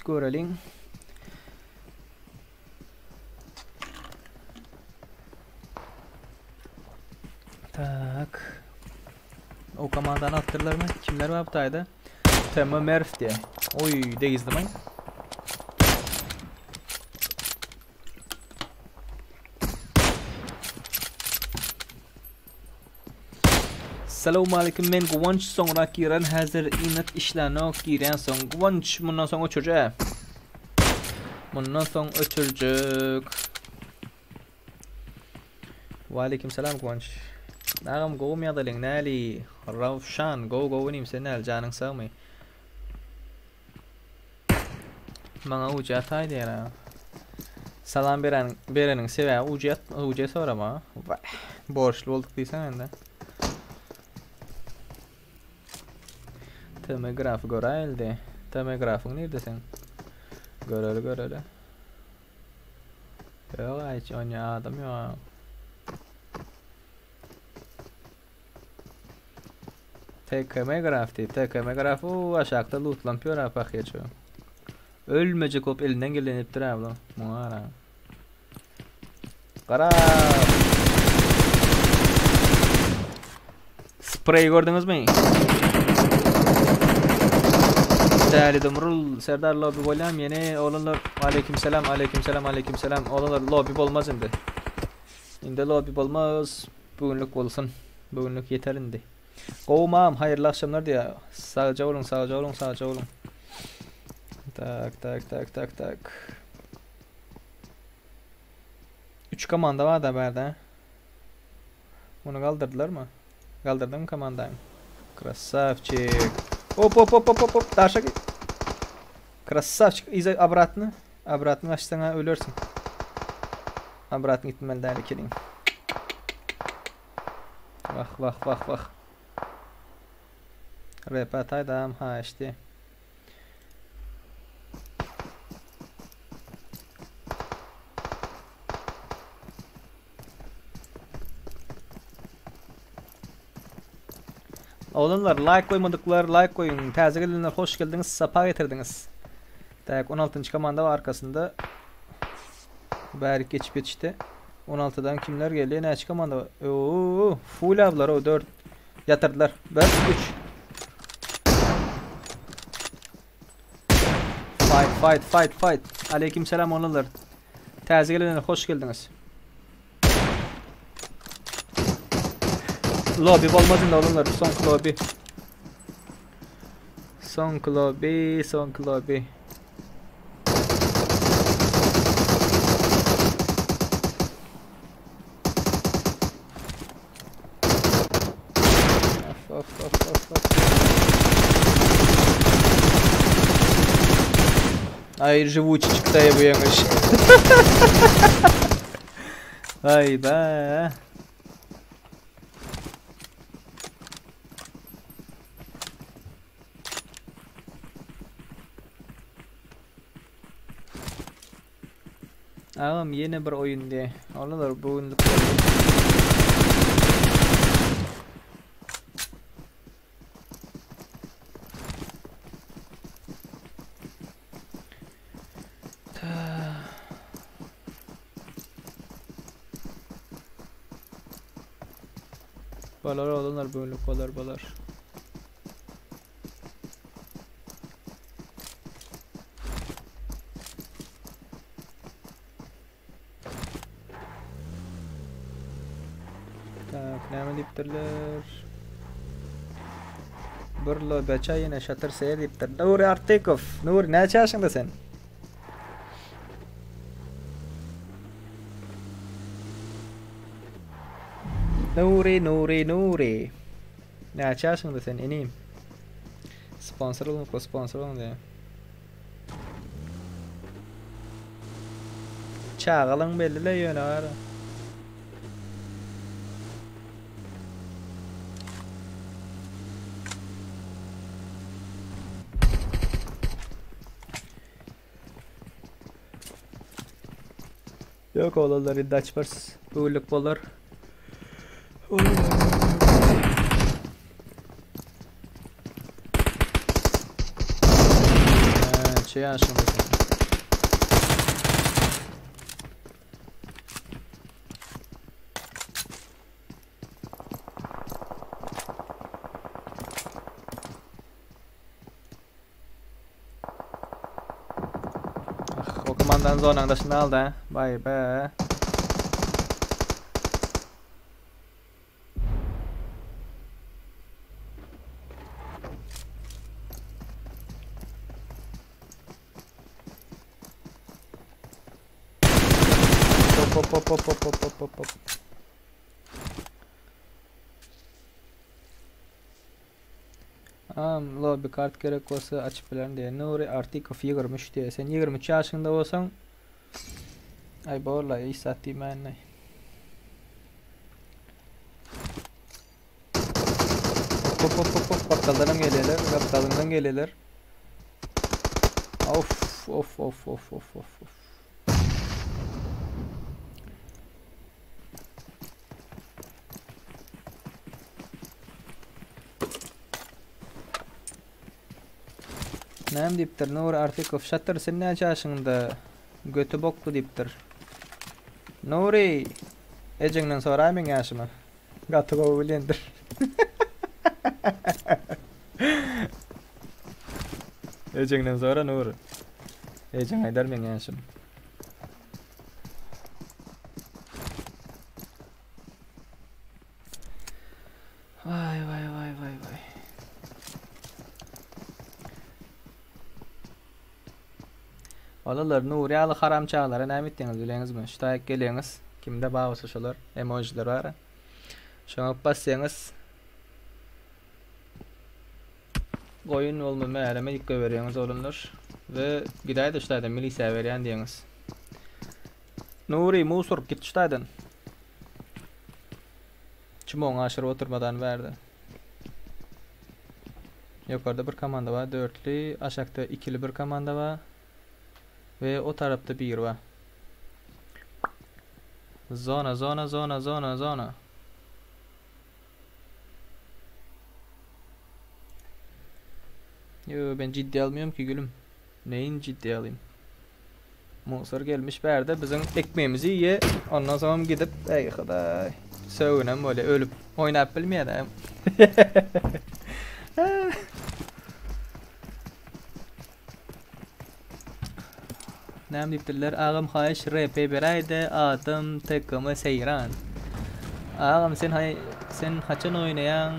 Göreliň. Tak. O komandany atdyrlarmy? Kimler bar bu taýda? Tema Merv diýe. Oý, degizdim aý. Salowmaleýkim men Guwanç soňrak giren häzir inet işlänok girýän soň Guwanç mundan soň öçürje mundan soň öçürjek Waleýkim salam Guwanç Agam gowumy ýagdaýlaň näli Rawşan gowy gowy inim sen näli janyň sagmy Maňa uja ataý diýer ha. Salam beren bereniň sebäbi uja uja sorama. Vah, borçly bolduk diýseň indi. TM grafy göräýildi. TM grafyň nirde sen? Göreli göreli. Ýok, hiç onýa adam ýok. TKM graf diýip, TKM graf o aşakda lootlanyp ýör ha pahyr Ölmejek bolup elinden geleni edipdir ha bular. Muňa gara. Gara. Sprey gördüňizmi? Däli Dumrul, Serdar lobby bolýam ýene oglanlar. Aleyküm selam, aleyküm selam, aleyküm selam. Oglanlar lobby bolmaz indi. Indi lobby bolmaz. Bu günlük bolsun. Bu günlük ýeter indi. Gowy mam, haýyrly akşamlar diýýär. Sagja boluň, sagja boluň, sagja boluň. Tak, tak, tak, tak, tak. 3 komanda bar da bärde. Muny galdyrdylarmy? Galdyrdyň komandany. Krasavçik. Hop hop hop hop hop. Daşa git. Krasavçik. Iza obratny. Obratny açsaň ölersiň. Obratny gitmeli däl ekeniň. Wah wah wah wah. Rap ataýdam ha işte. Oglanlar like goýmadyklar like goýuň. Täze gelenler hoş geldiňiz, sapa getirdiňiz. Tak 16-njy komanda bar arkasynda. Bärik geçip ýetişdi. 16-dan kimler geldi? Näçe komanda bar? Oo, full ablar o 4. Ýatyrdylar. 1 3. Fight, fight, fight, fight. Aleyküm selam oglanlar. Täze gelenler hoş geldiňiz. Lobby bolmaz indi oglanlar. Soňky lobby. Soňky lobby, soňky lobby. Of of of of of. Aý живучий çykdaýa bu ýeňiş. Aý be. Agam ýene bir oýun diýe. Olar bu günlük boldy. Bolar oglanlar bu günlük bolar bolar. Tak, näme diýipdirler? Bir lobeça ýene şatyr seýer diýipdir. Nuri Artykow, Nuri näçe ýaşyňda sen? Nuri, Nuri, Nuri. Näçe ýaşyňda sen inim? Sponsor bolmakla sponsor boluň diýýär. Çagalyň belli-le ýöne gara. Ýok oglanlar indi açmarys. Bu günlük bolar. Näçe ýaşyňda sen? Ah, o komandanın zonaň daşynda aldy ha. Bay be. Hop hop hop hop hop hop hop hop. Am lobby kart gerek bolsa açyp bilerin diýe. Nuri Artikow 23 diýe. Sen 23 ýaşyňda bolsaň Ay borla iş zat diýmänle. Hop hop hop hop gapdaldanam gelýärler, gapdalyndan gelýärler. Of of of of of of of. Näme diýipdir Nury Artykow Şatyr sen näçe ýaşyňda göti bokly diýipdir. Nury ejeňden soraý meň ýaşymy. Gaty gowy bilýändir. Ejeňden sora Nury. Ejeň aýdar meň ýaşymy. Vay vay vay vay vay. Balalar Nury ýaly haram çagalara näme etdiňiz bileňizmi? Şu taýyk geleňiz. Kimde bar bolsa şolar emojiler bar. Şoňa basýaňyz. Goýun bolma mäleme dik goýberýäňiz oglanlar. We gidäýde şu taýdan milisiýa berýän diýeňiz. Nury musur git şu taýdan. Çumoň aşyryp oturmadan bärde. Ýokarda bir komanda bar, dörtli, aşakda ikili bir komanda bar. We o tarapda bir bar. Zona, zona, zona, zona, zona. Yo ben ciddi almıyorum ki gülüm. Neyin ciddi alayım? Musur gelmiş bärde biziň ekmeğimizi iýe, ondan soňam gidip, eý hudaý, sögünem bolýa, ölüp oýnap bilmeýär-dä. Näme diýipdirler? Agam haýyş RP beräýde adym TKM Seýran. Agam sen haý sen haçan oýnaýaň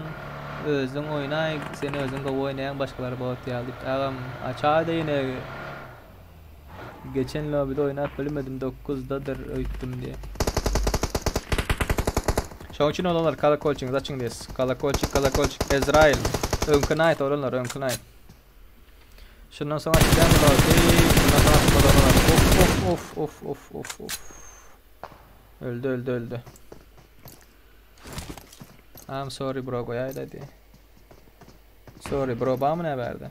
özüň oýnaý sen özüň gowy oýnaýaň başgalar bot ýaly diýipdir. Agam açaýda ýene geçen lobide oýnap bilmedim 9-dadyr öýtdüm diýe. Şoň üçin oglanlar kolokolçiňizi açyň diýes. Kolokolçik kolokolçik Ezrail. Öňki Knight oglanlar öňki Knight. Şundan soň açylýan lobby. Şundan soň açylmaly Of of of of of of. Öldü öldü öldü. I'm sorry bro goýaý dedi. Sorry bro bamy ne berdi?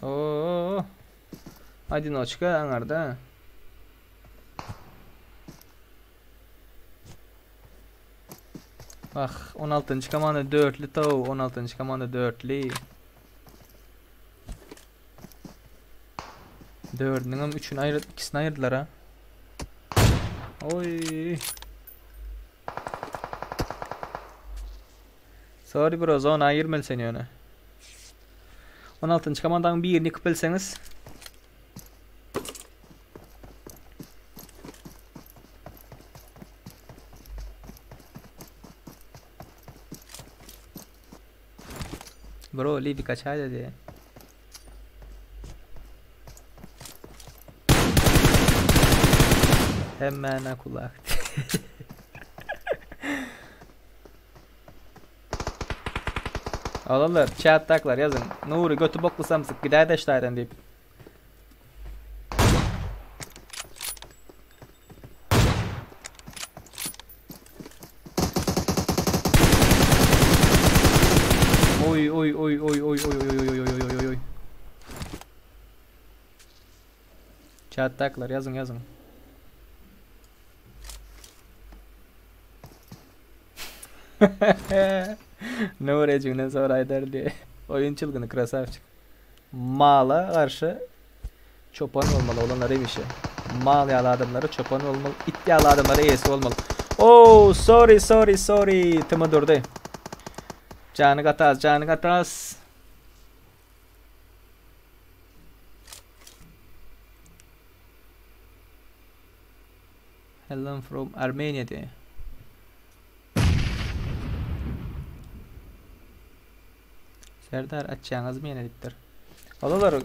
Oo. Одиночка aňarda. Ah, 16-njy komanda dörtli tow, 16-njy komanda dörtli. Dördüniň hem üçünü aýyr, ikisini aýyrdylar ha. Oy. Sorry bro, zona aýyrmaly seni ýöne. 16-njy komandanyň birini ýykyp bilseňiz. Bro, Libi kaçar dedi. Hemen kulak. Alallar, chatdaklar yazın. Nuri götü boklu samsyk gider de işlerden deyip. Oy oy oy oy oy oy oy oy oy oy oy oy. Chatdaklar yazın yazın. Nuri ejigden soraýdar diye. Oýun çylgyny krasavçik. Mala garşy çopan bolmaly oglanlar hemişe. Mal ýaly adamlara çopan bolmaly, it ýaly adamlara eýesi bolmaly. Oh, sorry, sorry, sorry. Tyma durdy. Jany gaty az, jany gaty az. Hello from Armenia diýýär. Serdar açýaňyzmy ýene diýipdir. Olar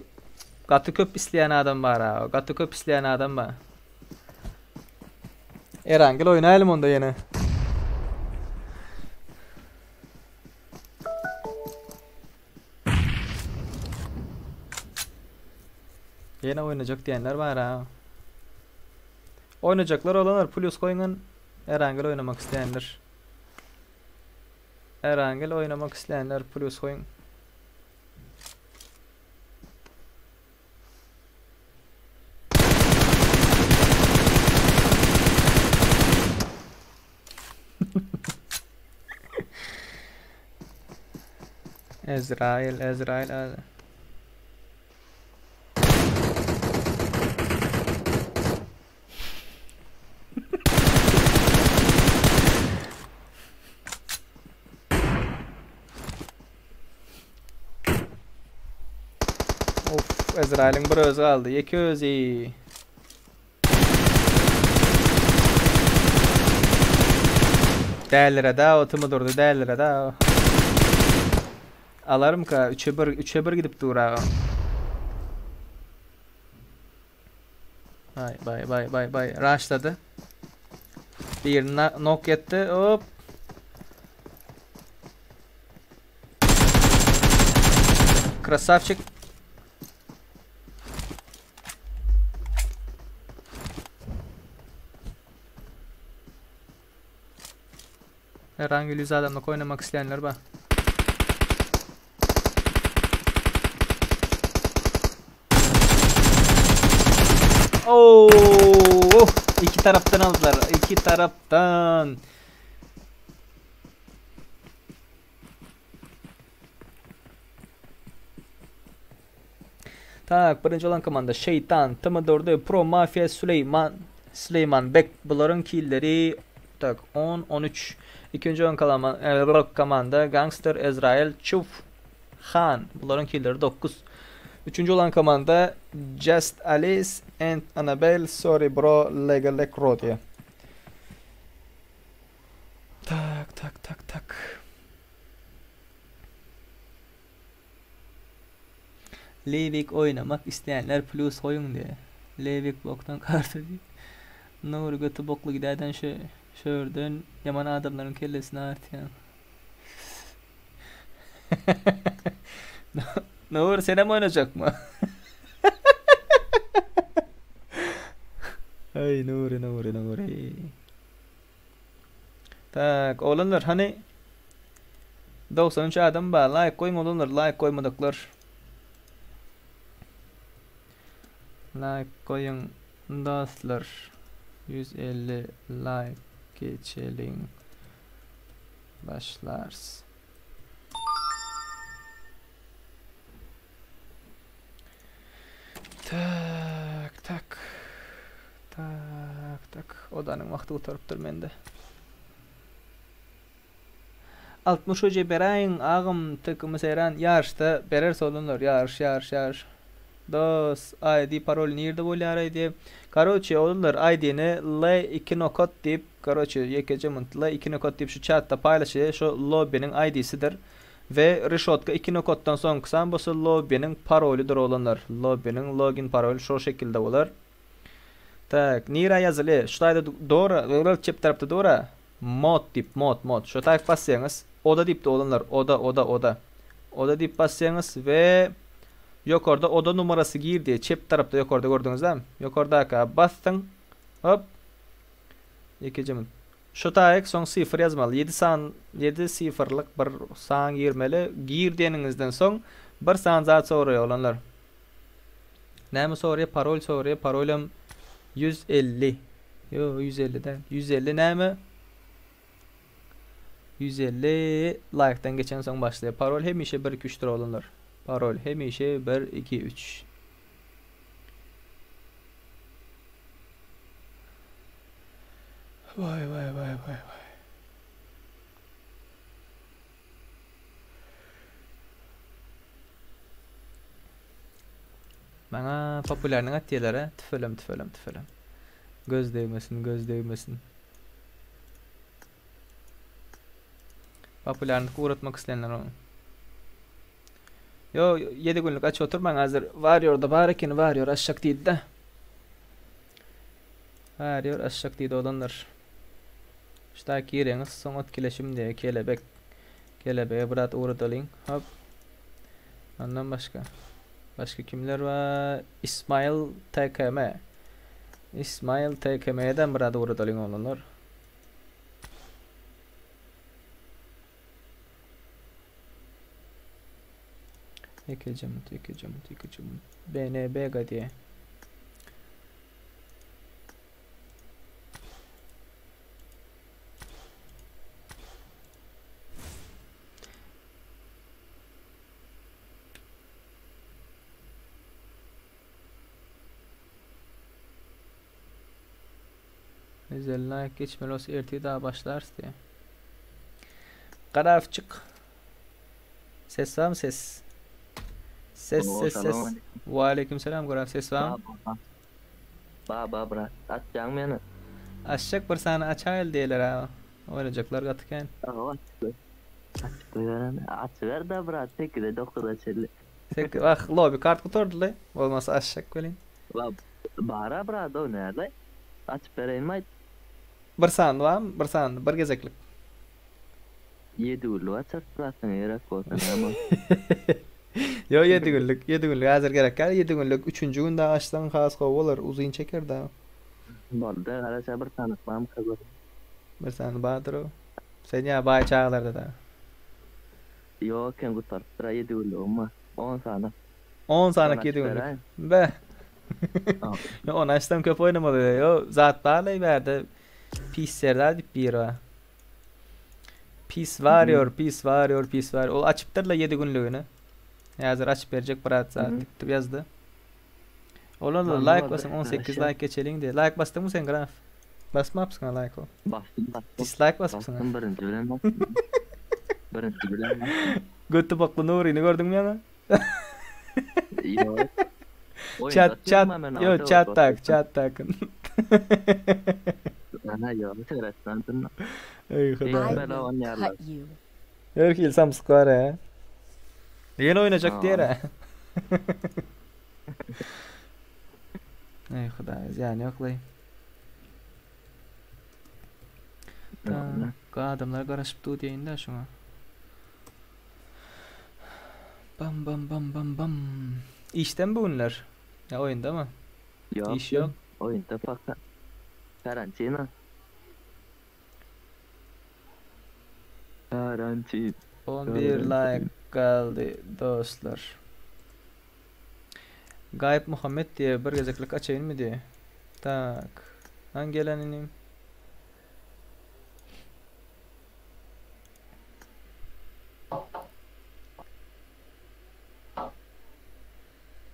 gaty köp isleýän adam bar ha. Gaty köp isleýän adam bar. Erangel oýnaýalym onda ýene. Ýene oýnajak diýenler bar ha. Oýnajaklar olanlar plus goýuň Erangel oýnamak isleýänler. Erangel oýnamak isleýänler plus goýuň. Ezrail, Ezrail, Ezrail. Of, Ezrail'in bir özi galdy. Ýeke özi. Däliredi o tymy durdy däliredi o. Alarymka 3'e 1 3'e 1 gidip dur aga. Bay bay bay bay bay rushlady. Bir knock etdi. Hop. Krasavçik. Herhangi 100 adamlyk oynamak isleyenler bar. Oo, oh, iki tarapdan aldylar. İki tarapdan. Tak, birinji olan komanda Şeytan, Tm4 Pro Mafia, Süleyman, Süleyman Bek. Bularyň killeri tak 10 13. Ikinji olan e, komanda Gangster Ezrael Çuf Han. Bularyň killeri 9. Üçünji olan komanda Just Alice and Annabelle Sorry Bro Legal diýe. Tak tak tak tak. Lewik oýnamak isleýänler plus goýuň diýe. Lewik bokdan karta diýip. Nury göti bokly gidäden şu şörden ýaman adamlaryň kellesini artýaň. Nur senem oýnajakmy? Aý Nury Nury Nury. Tak, oglanlar hany 93 adam bar. Like goýuň oglanlar, like goýmadyklar. Like goýuň dostlar. 150 like geçeliň. Başlarys. Tak, tak. Tak, tak. Odanyň wagty gutarypdyr mende. 60 hoca beräýiň agam TKM Seýran ýaryşda bereris oglanlar ýaryş ýaryş ýaryş. Dos ID parol nirde bolýar ID? Karoçe oglanlar ID-ni L2 nokat diýip karoçe ýekeje munt L2 nokat diýip şu çatda paýlaşýar şu lobbyniň ID-sidir. We rişotka 2 nokatdan soňky san bolsa lobbyniň parolydyr oglanlar. Lobbyniň login paroly şo şekilde bolar. Tak, nirä ýazyly? Şu taýda dora, çep tarapda dora. Mod diýip, mod, mod. Şu taýyp basýaňyz. Oda diýip oglanlar. Oda, oda, oda. Oda diýip basýaňyz we ýokarda oda numarasy gir diýe çep tarapda ýokarda gördüňizmi? Ýokardaka basdyň. Hop. Ýekeje minut. Şu taýyk soň sifr ýazmaly. 7 san, 7 sifrlik bir san girmeli. Gir diýeniňizden soň bir san zat soraýar oglanlar. Näme soraýar? Parol soraýar. Parolam 150. Yo 150 däl. 150 näme? 150 laýkdan geçen soň başlaýar. Parol hemişe 1 2 3-dür oglanlar. Parol hemişe 1 2 3. Vay vay vay vay vay. Maňa populýarnyň atýalar-a. Tüfelem tüfelem tüfelem. Göz degmesin göz degmesin. Populýarnyk ugratmak isleýänler oň. Yo 7 günlük aç oturmaň hazir Warrior-da bar ekeni Warrior aşak diýdi-de. Warrior aşak diýdi oglanlar. Şta gireňiz soň otkileşim diýe kelebek. Kelebege bir at ugradalyň. Hop. Ondan başga. Başga kimler bar? Ismail TKM. Ismail TKM-den bir at ugradalyň oglanlar. Ýekeje mut, ýekeje mut, ýekeje mut. BNB diýe. Özel like geçmeli olsa ertir daha başlarız diye. Garafçık. Ses var mı ses? Ses Oo, ses ses. salam Ve aleyküm selam Garaf ses var mı? Ba ba brat. Atjaň meni. Aşacak bir sany açaýyl diýerler ha. Oýnajak gaty kän. Awa açyk. Açyk goýberen. Açyber da brat 8-e 9-a çenli. Tek ah lobby kart gutardyly. Bolmasa aşacak welin. Ba bara brat o näde? Açyp bereýin aýt. Bir sany barmy? Bir sany, bir gezeklik. 7 günlük açar brat gerek bolsa näme? Yo 7 günlük, 7 günlük hazır gerek gal. 7 günlük 3. gün daha açsan has gowy bolar, uzun çeker daha. Boldy garaşa bir tanyk bam kazar. Bir sany bardyr o. Sen ya bay çağlarda da. Yok ken gutaryp dura 7 günlük ama 10 sany. 10 sany Açyp 7 günlük. bereýin. Be. Aa. Yo on açsam köp oynamalı. Yo zat barlay berde. Pis Serdar dip bir var. Pis varıyor, pis varıyor, pis var. Ol açıptır la 7 günlüğünü. Hazır açıp verecek brat saat Hı. dip yazdı. Ola da Vallahi like basın be, 18 şey. like geçelim diye. Like bastın mı sen Graf? Basmapsın ha like o. Bastım bastım. Dislike basıpsın ha. Bastım birinci bilen bastım. Birinci bilen bastım. Götü baklı Nuri'ni gördün mü yana? Yok. Oyunda Chat chat. atıyorum hemen Yo aldı, chat bak, tak chat takın. Ana yok seyretmem. Ey Huda. I Ben will oynarlar. cut you. Her ki samsık var ya. Yeni oynayacak Aa. diğer ha. Ey Huda yani yoklay. Tak, adamlar garaşıp dur diýende şuňa. Bam bam bam bam bam. İşten bu günler. Ya oyunda mı? Yok. İş yok. Oyunda fakat. Karantina. Karantina. 11 like geldi dostlar. Gayip Muhammed diye bir gezeklik açayım mı diye. Tak. Hangi gelen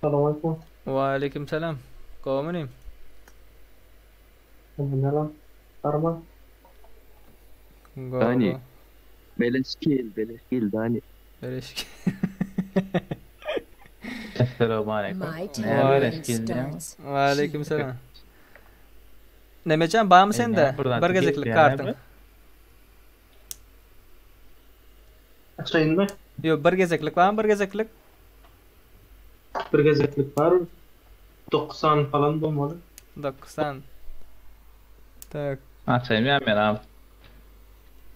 Salam aleyküm. Ve aleyküm selam. Kovmunim. Ne lan? Arma. Go. Dani. Beleşkil, beleşkil Dani. Beleşik. Esselamu aleyküm. My Ne timeline beleşkil diýen? starts. Ve aleyküm selam. Nemecan bağ mı E, sende? ne buradan Bir gezeklik gitmeyen kartın. abi? Açayım mı? Yo bir gezeklik var mı bir gezeklik? Bir gezeklik var. 90 falan bolmaly. 90. Tak. Açayım ya men abi.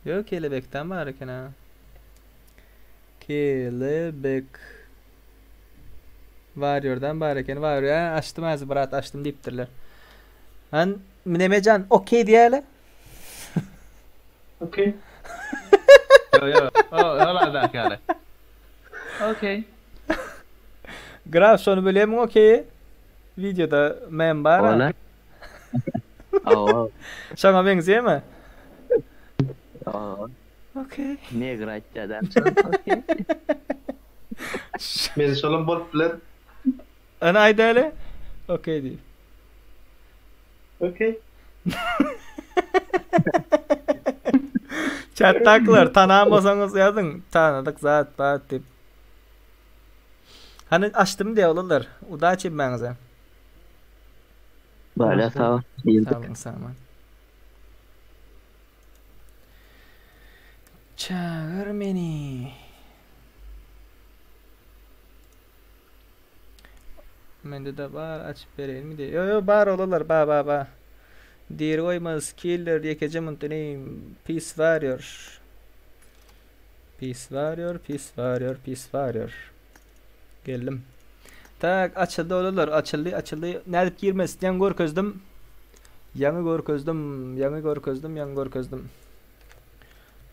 Yo kelebekten var eken ha. Kelebek. Warrior'dan var eken. Warrior ha, açtım az brat açtım deyiptirler. Han Nemecan okey diýeli. Okey. Yo yo. O, ola da kare. Okey. Graf şonu bileyim okey. Videoda men bar. ha. Ola. Aa, Şoňa benzeýär mi? aa. Okey. Negr aýtýar däl şol. Okey. Men şolam bolup biler. Ana aýdaly. Okey diýip. Okey. Çatdaklar tanamasaňyz ýazyň. Tanadyk zat bat diýip. Hany açdym diýe olanlar. Udaçi hemmäňize. Bala sag ol. Sag boluň sag boluň. Çagyr meni. Mende de bar açyp bereýinmi diýe. Ýo ýo bar olalar ba ba ba. Diri goýmaz killer ýekeje munt inim. Peace warrior. Peace warrior, peace warrior, peace warrior. Geldim. Tak açyldy olalar açyldy açyldy. Nädip girmeli ýaňy görkezdim. Ýaňy görkezdim, ýaňy görkezdim, ýaňy görkezdim.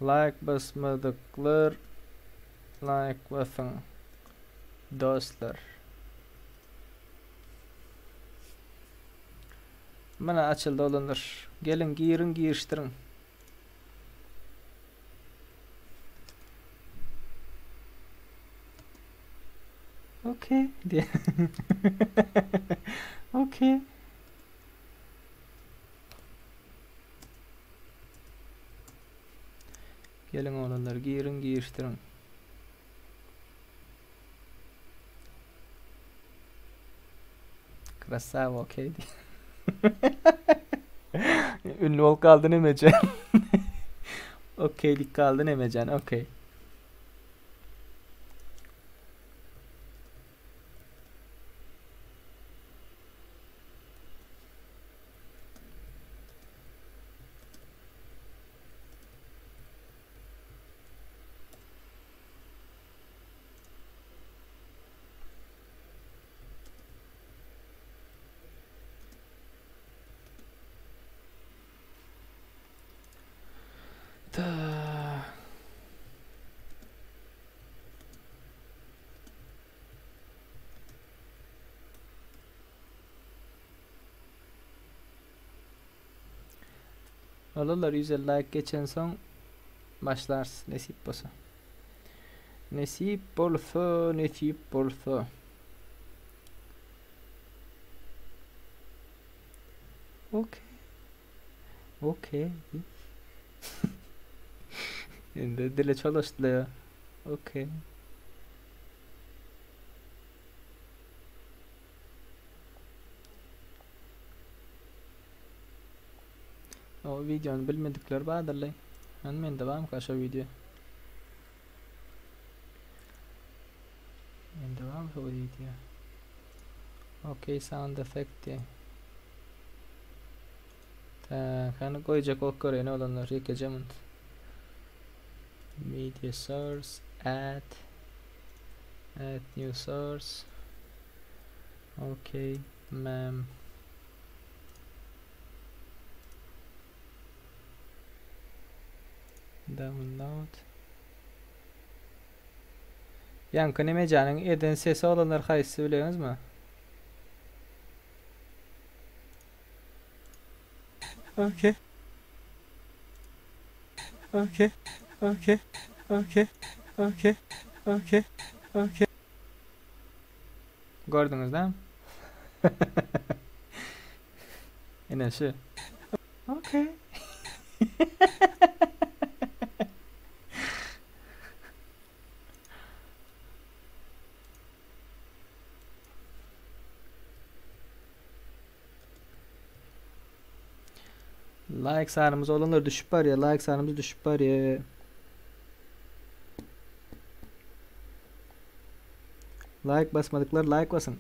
Like basmadyklar like basyň dostlar. Mana açyldy olanlar. Geliň giriň girişdiriň. Okey. Okey. Geliň oglanlar giriň girişdiriň. Krasawa okey. Ünlü bolup galdy nemejan. Okey dik galdy nemejan okey. Ta. Olarlar 150 like geçensoň başlarys nesip bolsa. Nesip bolsa, nesip bolsa. Okey. Okey. Indi dile çolaşdylar ya. Okey. O videony bilmedikler bardyrly. Hany mende barmyka şo video? Mende barmy şo video? Okey sound effect diye. Tak, hany goýjak bolup göreýin oglanlar ýekeje munt. Media source add add new source. Okey, mem. Download. Ýaňky nemejanyň eden sesi oglanlar haýsy bileňizmi? Okay. Okay. Okay. Okay. Okay. Okay. Okay. Gördüňiz dämi? Ine şu. Okey. Like sanymyz olanlar düşüp barýar. Like sanymyz düşüp barýar. Like basmadyklar like basyň.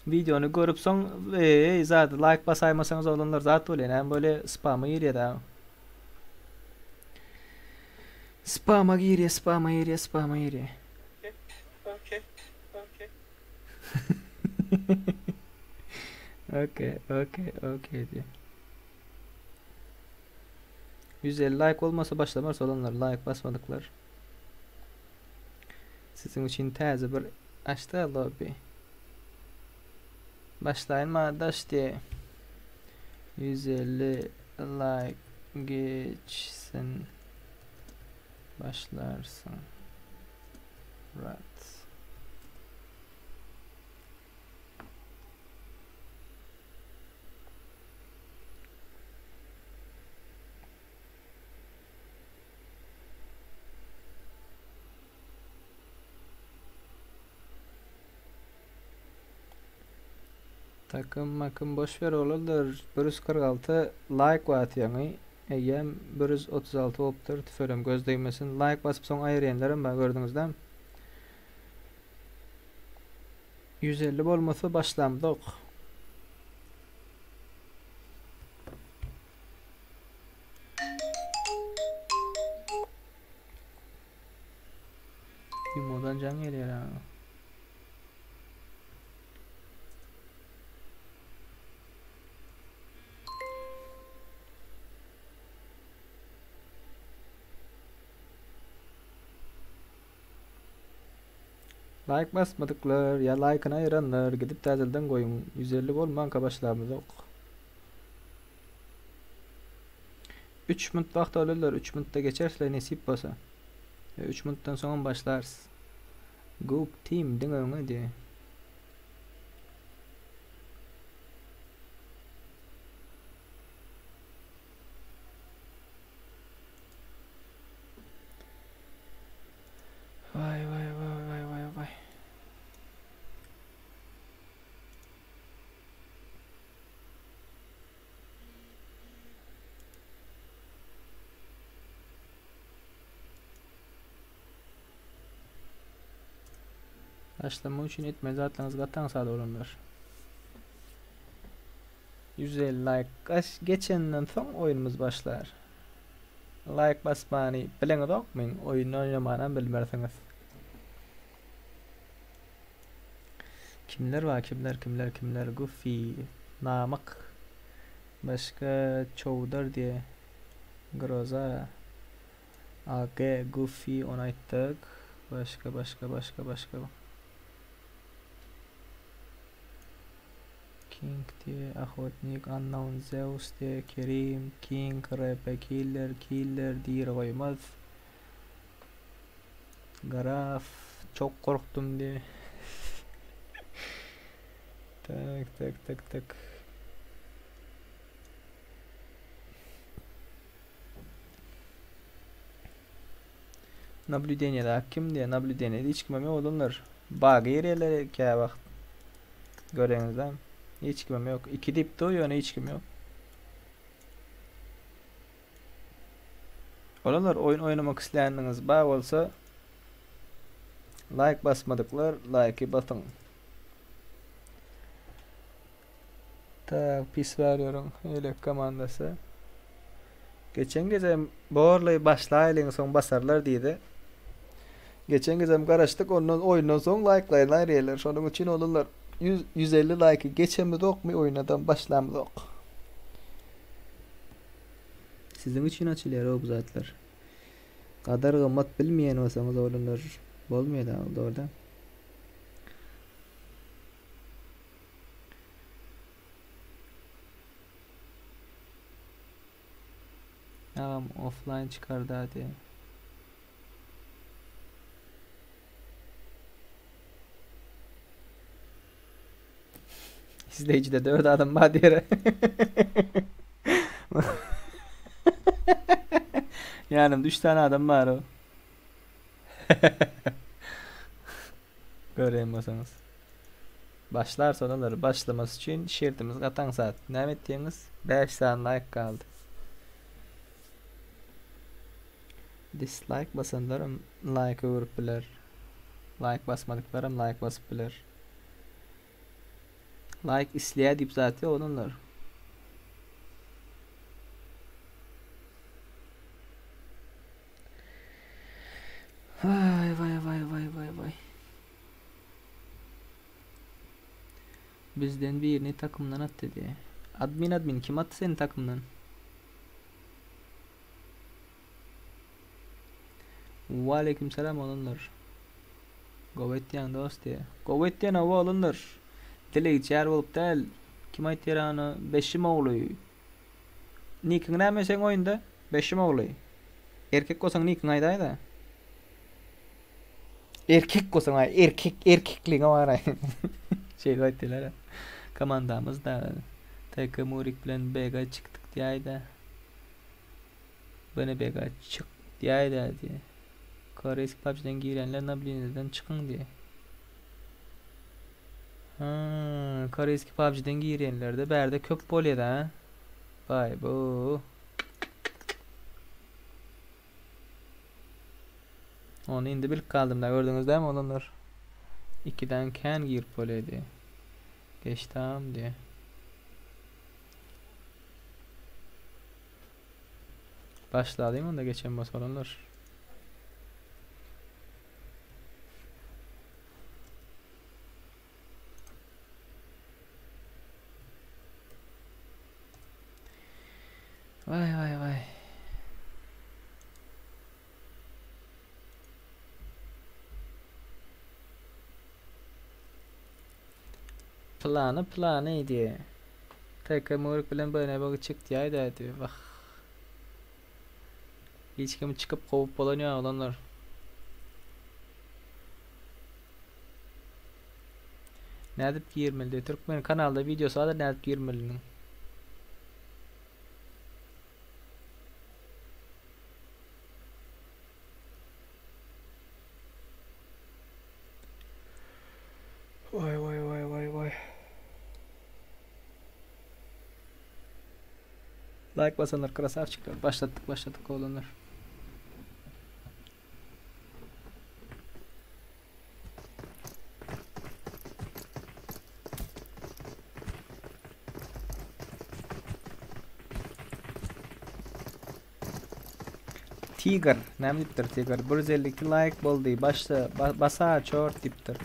Videony görüp soň eý zat like basaýmasaňyz oglanlar zat bolýar. Näme bolýar? Spama girýär da. Spama girýär, spama girýär, spama girýär. Okay. Okay. Okay, okay, okay diýär. 150 like bolmasa başlamarys oglanlar like basmadyklar. Siziň üçin täze bir açdy lobby. Başlaýyn madaş diýe. 150 like geçsin. Başlarsyň. Rat. Takym makym boş ver olanlar 146 like bat ýaňy eýýäm 136 bolupdyr tüfelem göz degmesin like basyp soň aýyrýanlaram bar gördüňizdämi 150 bolmasa başlamzok. Imodan jaň gelýär ha. Like basmadyklar ýa laýkyny aýyranlar gidip täzelden goýuň 150 bolmanka başlamyzok. 3 minut wagt alyrlar 3 minutda geçersler nesip bolsa. 3 minutdan soňam başlarys. Go team diňe öňe diýe. Vay vay vay vay vay vay. Başlamak üçin etmeli zatlaryňyz gaty aňsat oglanlar. 150 like gaş geçenden soň oýunymyz başlar. Like basmany bileňizokmy? Oýun oýnamanam bilmersiňiz. Kimler bar kimler kimler kimler Goofy Namyk başga Çowdar diýe Groza AG Goofy ony aýtdyk başga başga başga başga King diýe Ahotnik Unknown Zeus diýe Kerim King RP Killer Killer diri goýmaz Graf çok korktum diye. Tak tak tak tak. Nablýudeniýede kim diýe nablýudeniýede hiç kimem ýok adamlar. Bagy girýärler kä wagt. Göreňizde. Hiç kimem ýok. 2 diýip dur ýöne hiç kim ýok. Olanlar oýun oýnamak isleýäniňiz bar bolsa like basmadyklar like basyň. Tak pis barýaryň elek komandasy. Geçen gece borly başlaýlyň soň basarlar diýdi. Geçen gecem garaşdyk ondan oýundan soň like-laýyn aýyrýarlar. Şonuň üçin olanlar 100 150 like geçemizokmy oýnadan başlamyzok. Siziň üçin açylýar o bu zatlar. Gadar gymmat bilmeýän bolsaňyz oglanlar bolmaýar da dogry da. Agam offline çykarda diýe. İzleyicide 4 adam bar diýere. Ýanymda 3 tane adam bar o. Görýän bolsaňyz. Başlar sonalar başlamasy üçin şertimiz gaty aňsat. Näme etýäňiz? 5 sany like galdy. Dislike basanlaram like öwürip biler. Like basmadyklaram like basyp biler. Like isleýär diýip zat ýok oglanlar. Vay vay vay vay vay vay. Bizden birini takımdan at dedi. Admin admin kim attı seni takımdan? Waleýkim salam oglanlar. Gowy etýäň dost diýe. Gowy etýän hawa oglanlar. Dilegçi bolup däl. Kim aýtýar ony? Beşim ogly. Nikiň näme seň oýunda? Beşim ogly. Erkek bolsaň nikiňi aýdaýda. Erkek bolsaň aý erkek erkekligiňe baraý. Şeýle aýtdylar. Komandamyz da TK Murik bilen BG çykdyk diýäýdä. Bene BG çyk diýäýdä diýe. Koreýski PUBG-den girenler nablineden çykyň diýe. Ha, koreýski PUBG-den girenlerde bärde köp bolýar-da. Baý bu. Ony indi bilip galdym da gördüňiz dämi oglanlar. Ikiden kän girip bolýady. Geçdam diýe. Başladyň onda geçen bolsa oglanlar. Vay vay vay. Plany plany diýe. TK Murik bilen BNB çykdy aýda diýe. Wah. Hiç kim çykyp kowup bolan ýok oglanlar. Nädip girmeli? Türkmen kanalda videosy bardyr nädip girmeliniň. Vay vay vay vay vay. Like basanlar krasavçikler. Başlatdyk başlatdyk oglanlar. Tiger, näme diýipdir Tiger? 152 like boldy. Başla, ba basa çort diýipdir.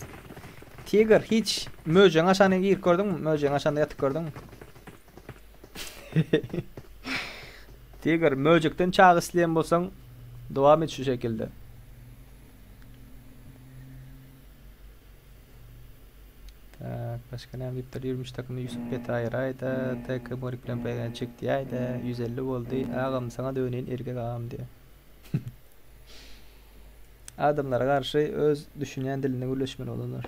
Tiger hiç möjegiň aşagyna girip gördüňmi? Möjegiň aşagynda ýatyp gördüňmi? Tiger, möjekden çaga isleýän bolsaň, dowam et şu şekilde. Tak, başga näme diýipdir? 23 takymda Ýusup Peti aýraýda, TK Morik bilen PG çekdiýäýdä, 150 boldy. Agam, saňa döneýin erkek agam diýýär. Adamlara garşy öz düşünýän dilinde gürleşmeli bolanlar.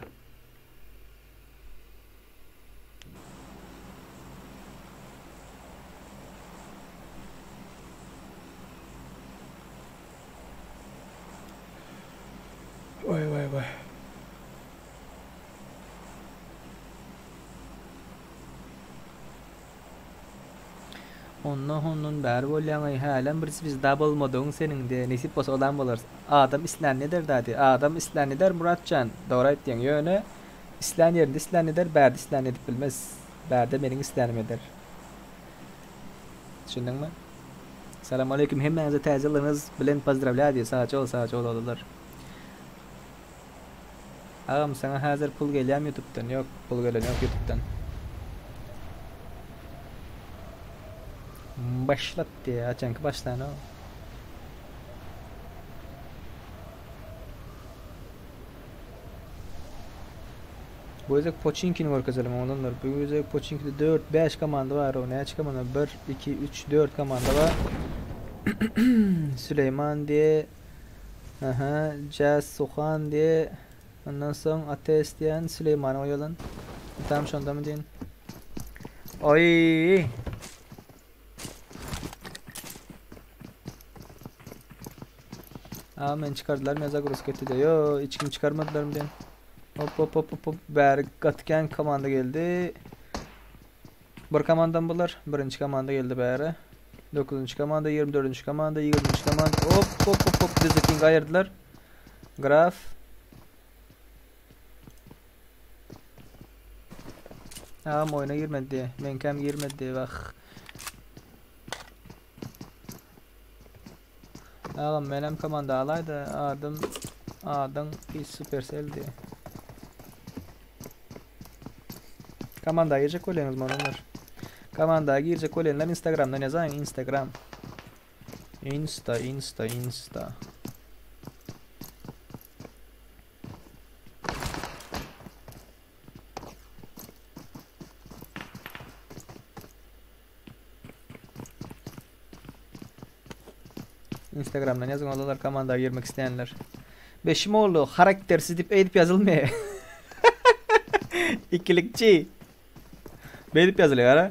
Waý waý waý. Onda hondan bäri bolýaňaý hälem bir zwizda bolmadygyň seniň de nesip bolsa olam bolarys. Adam islänini eder dady. Adam islänini eder Muratjan. Dogry aýtýaň. Ýöne islän ýerinde islänini eder, bärde islänini edip bilmez. Bärde meniň islänimi eder. Düşündiňmi? Salam aleýkum hemmäňize täze ýylyňyz bilen pozdrawlýa diýip sag ol sag ol oglanlar. Agam saňa häzir pul gelýämi ýutubdan ýok pul gelen ýok ýutubdan. Başlat diýýär haçanky başlanok. Bu gezek Poçinkini görkezelim oglanlar. Bu gezek Poçinkide 4 5 komanda bar. O näçe komanda? 1 2 3 4 komanda bar. Süleyman diye Aha, Jazz Suhan diye ondan soň Ateist diýen Süleýmany goýalan. Tam şonda mı diýen? Oý! Aa men çykardylar meni zagruzka etdi de. Yo, hiç kim çykarmadylar mı diýen. Hop hop hop hop hop. Bäri gaty kän komanda geldi. Bir komandam bular. Birinji komanda geldi bäri. 9-njy komanda, 24-nji komanda, 20-nji komanda. Hop hop hop hop. Bizi King aýyrdylar. Graf. Agam oýuna girmedi diýe. Meňkäm girmedi diýe. Wah. Agam menem komanda alaýda adym adyň pis supercell diýe. Komanda girjek bolýaňyzmy oglanlar? Komanda girjek bolýanlar Instagramdan ýazaýyň Instagram. Insta insta insta. Instagramdan ýazyň oglanlar komanda girmek isleýänler. Beşimoğlu haraktersiz diýip eýdip ýazylmaýar. Ikilikçi. Beýdip ýazylýar ha.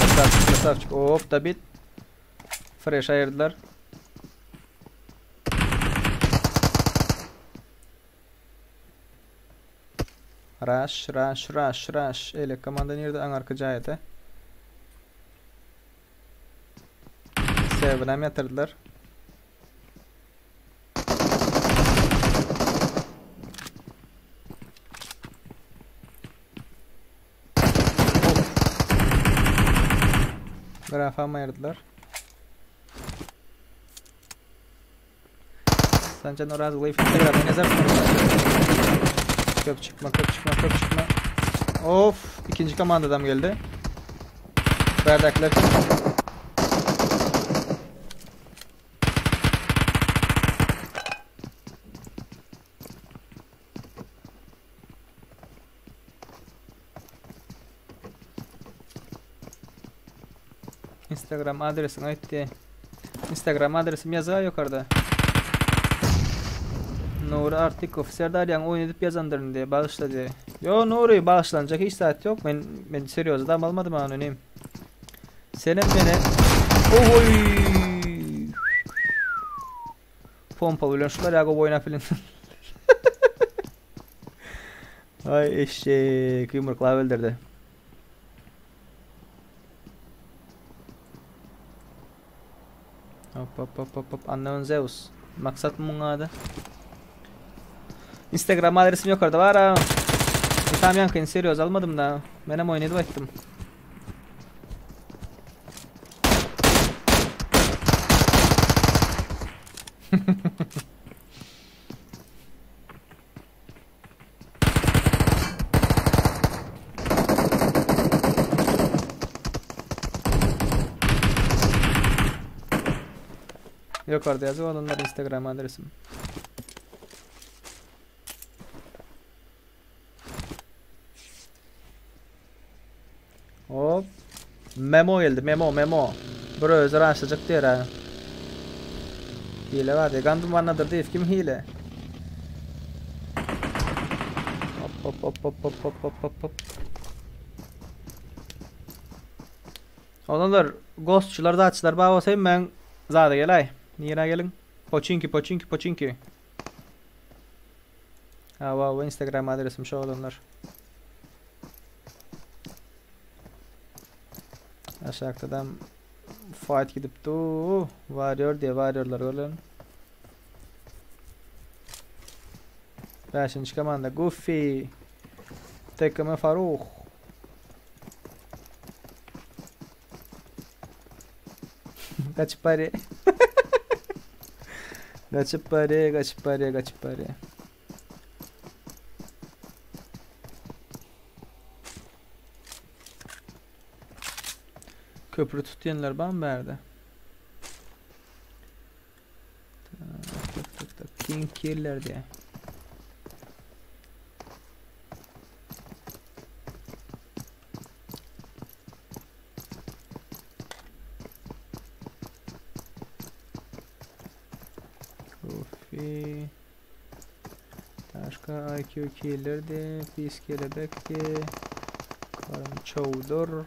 Krasavçik, krasavçik. Hop da bit. Fresh ayırdılar. Rush, rush, rush, rush. Ele komanda nirde? Aňarky jaýda. Seven'em ýatyrdylar. Grafam aýyrdylar. Sanjan Orazgulyýew Instagramdan ýazarsyň. Köp çykma, köp çykma, köp çykma. Of, ikinji komandadam geldi. Bärdäkiler kim? Instagram adresiňi aýt diýe. Instagram adresim ýazga ýokarda. Nury Artykow Serdar ýaňy oýun edip ýazandyryn diýe bagyşla diýe. Ýo Nury bagyşlanjak hiç zat ýok. Men men serýoz adam almadym anonim. Senem mene Ohoý! Pompa bilen şular ýa gowy oýnap bilen. Ay eşek yumruklap öldürdü. Hop hop hop hop hop Unknown Zeus. Maksat muň ady. Instagram adresim ýokarda bar ha. Tam ýaňkyny serýoz almadym da. Menem oýun edip aýtdym. Ýokarda ýazyp alanlar Instagram adresim. Hop. Memo geldi. Memo, Memo. Bir özi raşlajak diýer ha. Hile bar diýer. Gandym barnadyr diýip kim hile? Hop hop hop hop hop hop hop hop hop. Olanlar ghostçular zatçylar bar bolsa men zada gelaý. Nirä geliň? Poçinki, poçinki, poçinki. Hawa, bu Instagram adresim şo olanlar. Aşakdadan fight gidip du. Warrior diye warriorlar görlen. Beşinci komanda Goofy. TKM Faruh. Gaçyp barýa. Gaçyp barýa, gaçyp barýa, gaçyp barýa. Köprü tutýanlar barmy bärde? Tak tak tak tak. King Killer diýe. Kofi. Başka IQ Killer'di. Pis Kelebek'ti. Karım Chowder.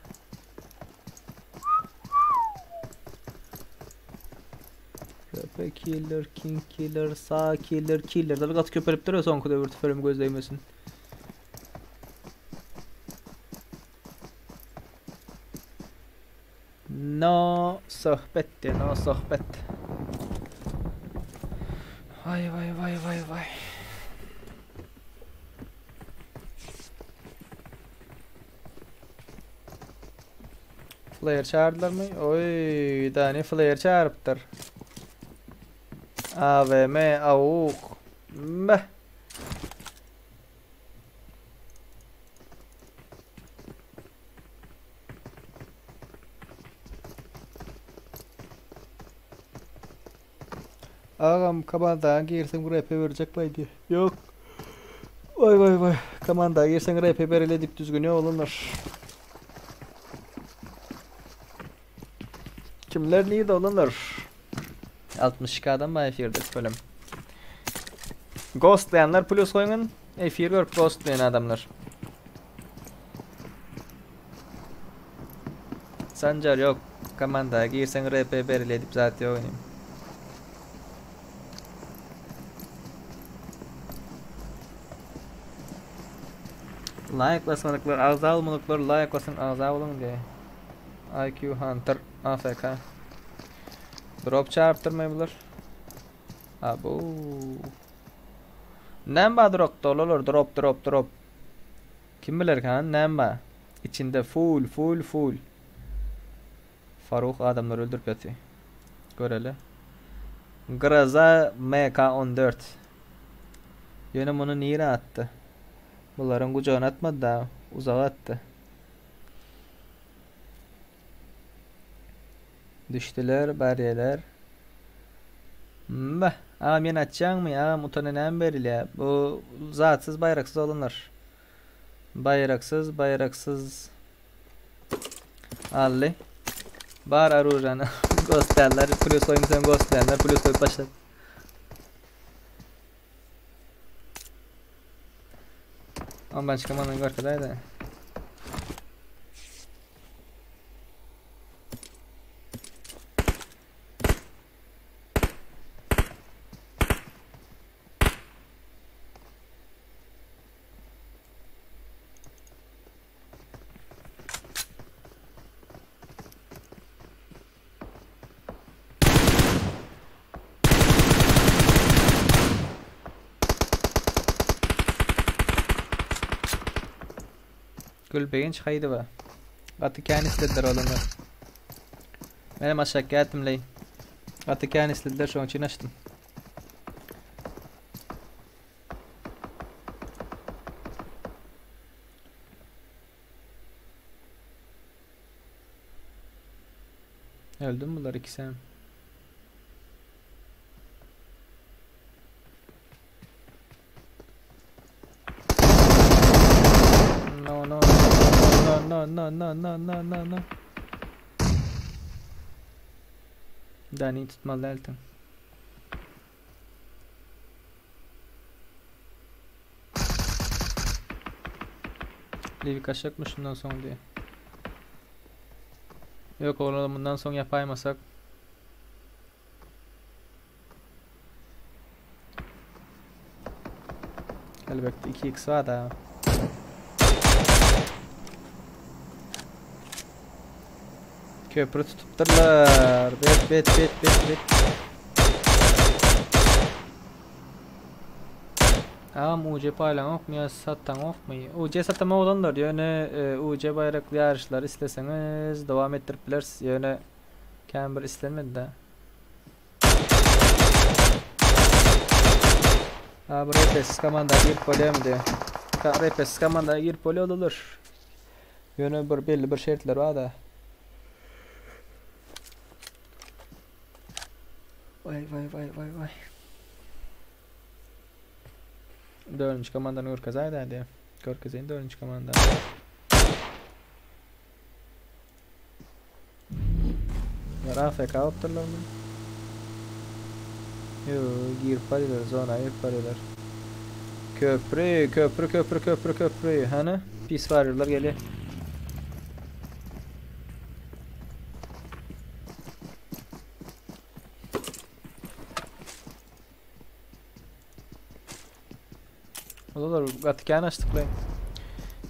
RP Killer, King Killer, Sa Killer, Killer'lar gaty köpelipdir soňky döwür tüferim göz degmesin. No söhbetdi, no söhbet. Vay vay vay vay vay. Flare çağırdylarmy? Oý, Dani flare çağırıpdyr. AVM, AUK. Meh. Agam kabandaga girsem grepe berjek baý diýe. Ýok. Vay vay vay. Komanda girseň RP bereli edip düzgün ýok olanlar. Kimler nirde olanlar? 62 adam bar efirde bölüm. Ghostlayanlar plus goýun. Efir görüp ghostlayan adamlar. Sancar yok. Komanda girseň RP bereli edip zat ýok inim. Like basmadyklar, agza bolmadyklar like basyň agza boluň diýe. IQ Hunter AFK. Drop çarpdyrmaý bular. Abu. Näme bar dropda olar drop drop drop. Kim biler kan näme bar? İçinde full full full. Faruh adamlar öldürüp ýaty. Göreli. Groza MK14. Ýöne muny nirä atdy? Bularyň gujagyna atmady da, uzaga atdy. Düşdüler, barýalar. Mbah, agam ýene atjaňmy? Agam utana näme berilýär? Bu zatsyz, baýraksyz oglanlar. Baýraksyz, baýraksyz. Aldy. Bar orujany. Ghostlaýanlar plus goýuň sen ghostlaýanlar plus goýup başlady. Ondan çykamandan görkezäýdä. Gülbegenç haýdy ba. Gaty kän islediler olanlar. Menem aşak gätimleý. Gaty kän islediler şoň üçin açdym. Öldü mü bunlar ikisi hem? No no no no no no no no no no. Dani tutmaly däldiň. Livik aşakmy şundan soň diýe. Ýok oglanlar mundan soň ýapaýmasak. Elbetde 2x bar da. Köprü tutupdyrlar. Bet bet bet bet bet. Agam UC paýlaňokmy ýa sataňokmy? UC satama oglanlar ýöne UC baýrakly ýaryşlary isleseňiz dowam etdirip bileris ýöne kän bir islenmedi-dä. A bu RPS komanda girip bolýarmy diýe. RPS komanda girip bolýar olar. Ýöne bir belli bir şertler bar-da. Vay vay vay vay vay. Dördünji komandany görkezäýdä diýe. Görkezeýin dördünji komandany. Bunlar AFK bolupdyrlarmy? Ýo, girip barýarlar, zona girip barýarlar. Köprü, köprü, köprü, köprü, köprü. Hany, pis warriorlar gelýär. Olar gaty kän açdykly.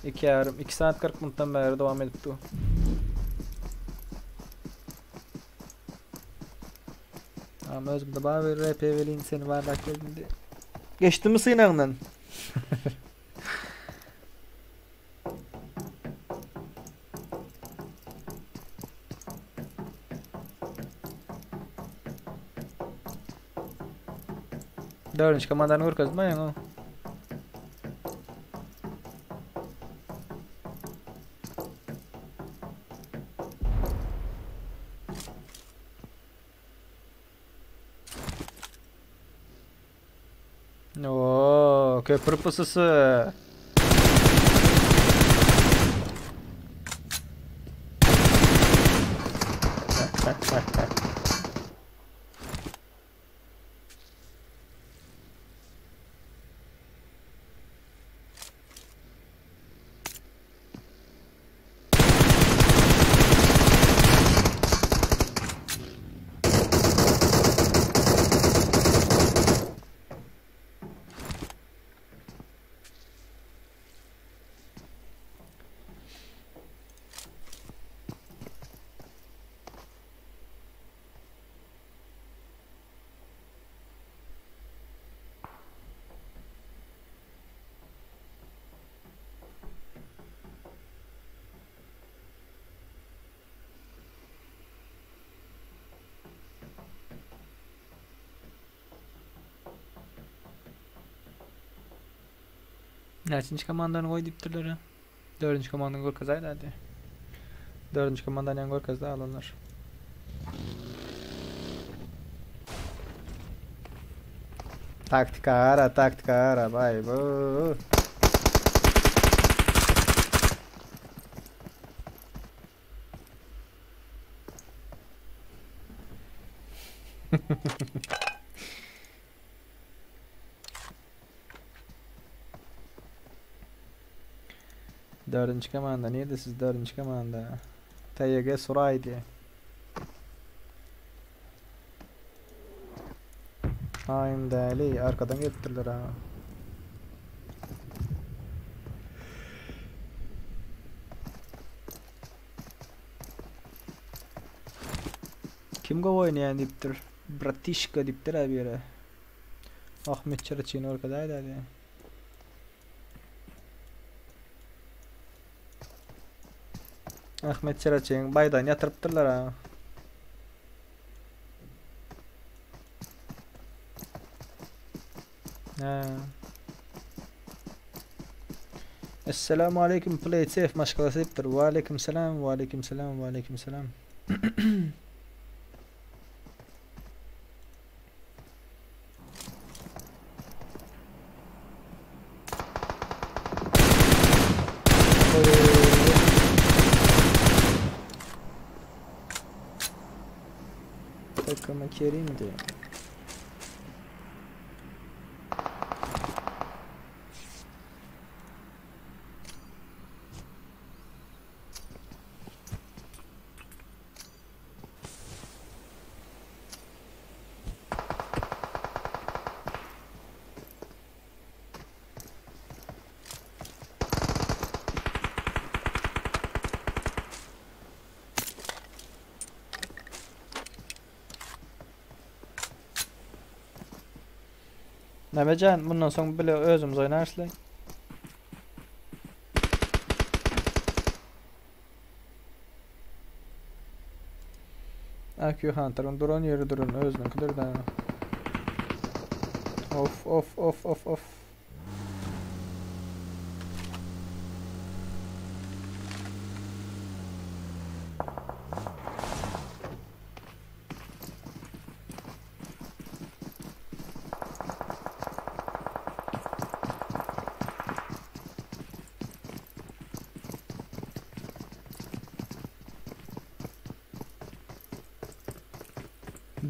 2 ýarym, 2 saat 40 minutdan bäri dowam edip dur. Ama özümde bar bir RP welin seni barlap geldim diye. Geçdi mi synagyndan? Dördünji komandany görkezme ýaňy. Oo, Köprü pususy. Näçinji komandany goý diýipdirler ya? Dördünji komandany görkezäýdi hadi. Dördünji komandany ýaňy görkezdi alanlar. Taktika ara, taktika ara, baý bu. Dördünji komanda nirde siz dördünji komanda? TYG Suraý diýe. Haýyn däli arkadan gelipdirler ha. Kim gowy oýnaýan diýipdir. Bratişka diýipdir ha biri. Ahmet Çyraçyny görkezäýdä diýe. Ahmet Çyraçyň baýdagyny ýatyrypdyrlar ha. Ha. Esselamu aleýkum Play Safe maşgalasy diýipdir. Wa aleýkum salam, wa aleýkum salam, wa aleýkum salam. Takımı Kerim'di. Nämejan, bundan soň bile özümiz oýnarys-le. AQ Hunter'ın duran yeri durun özüniňkidir da. Of of of of of.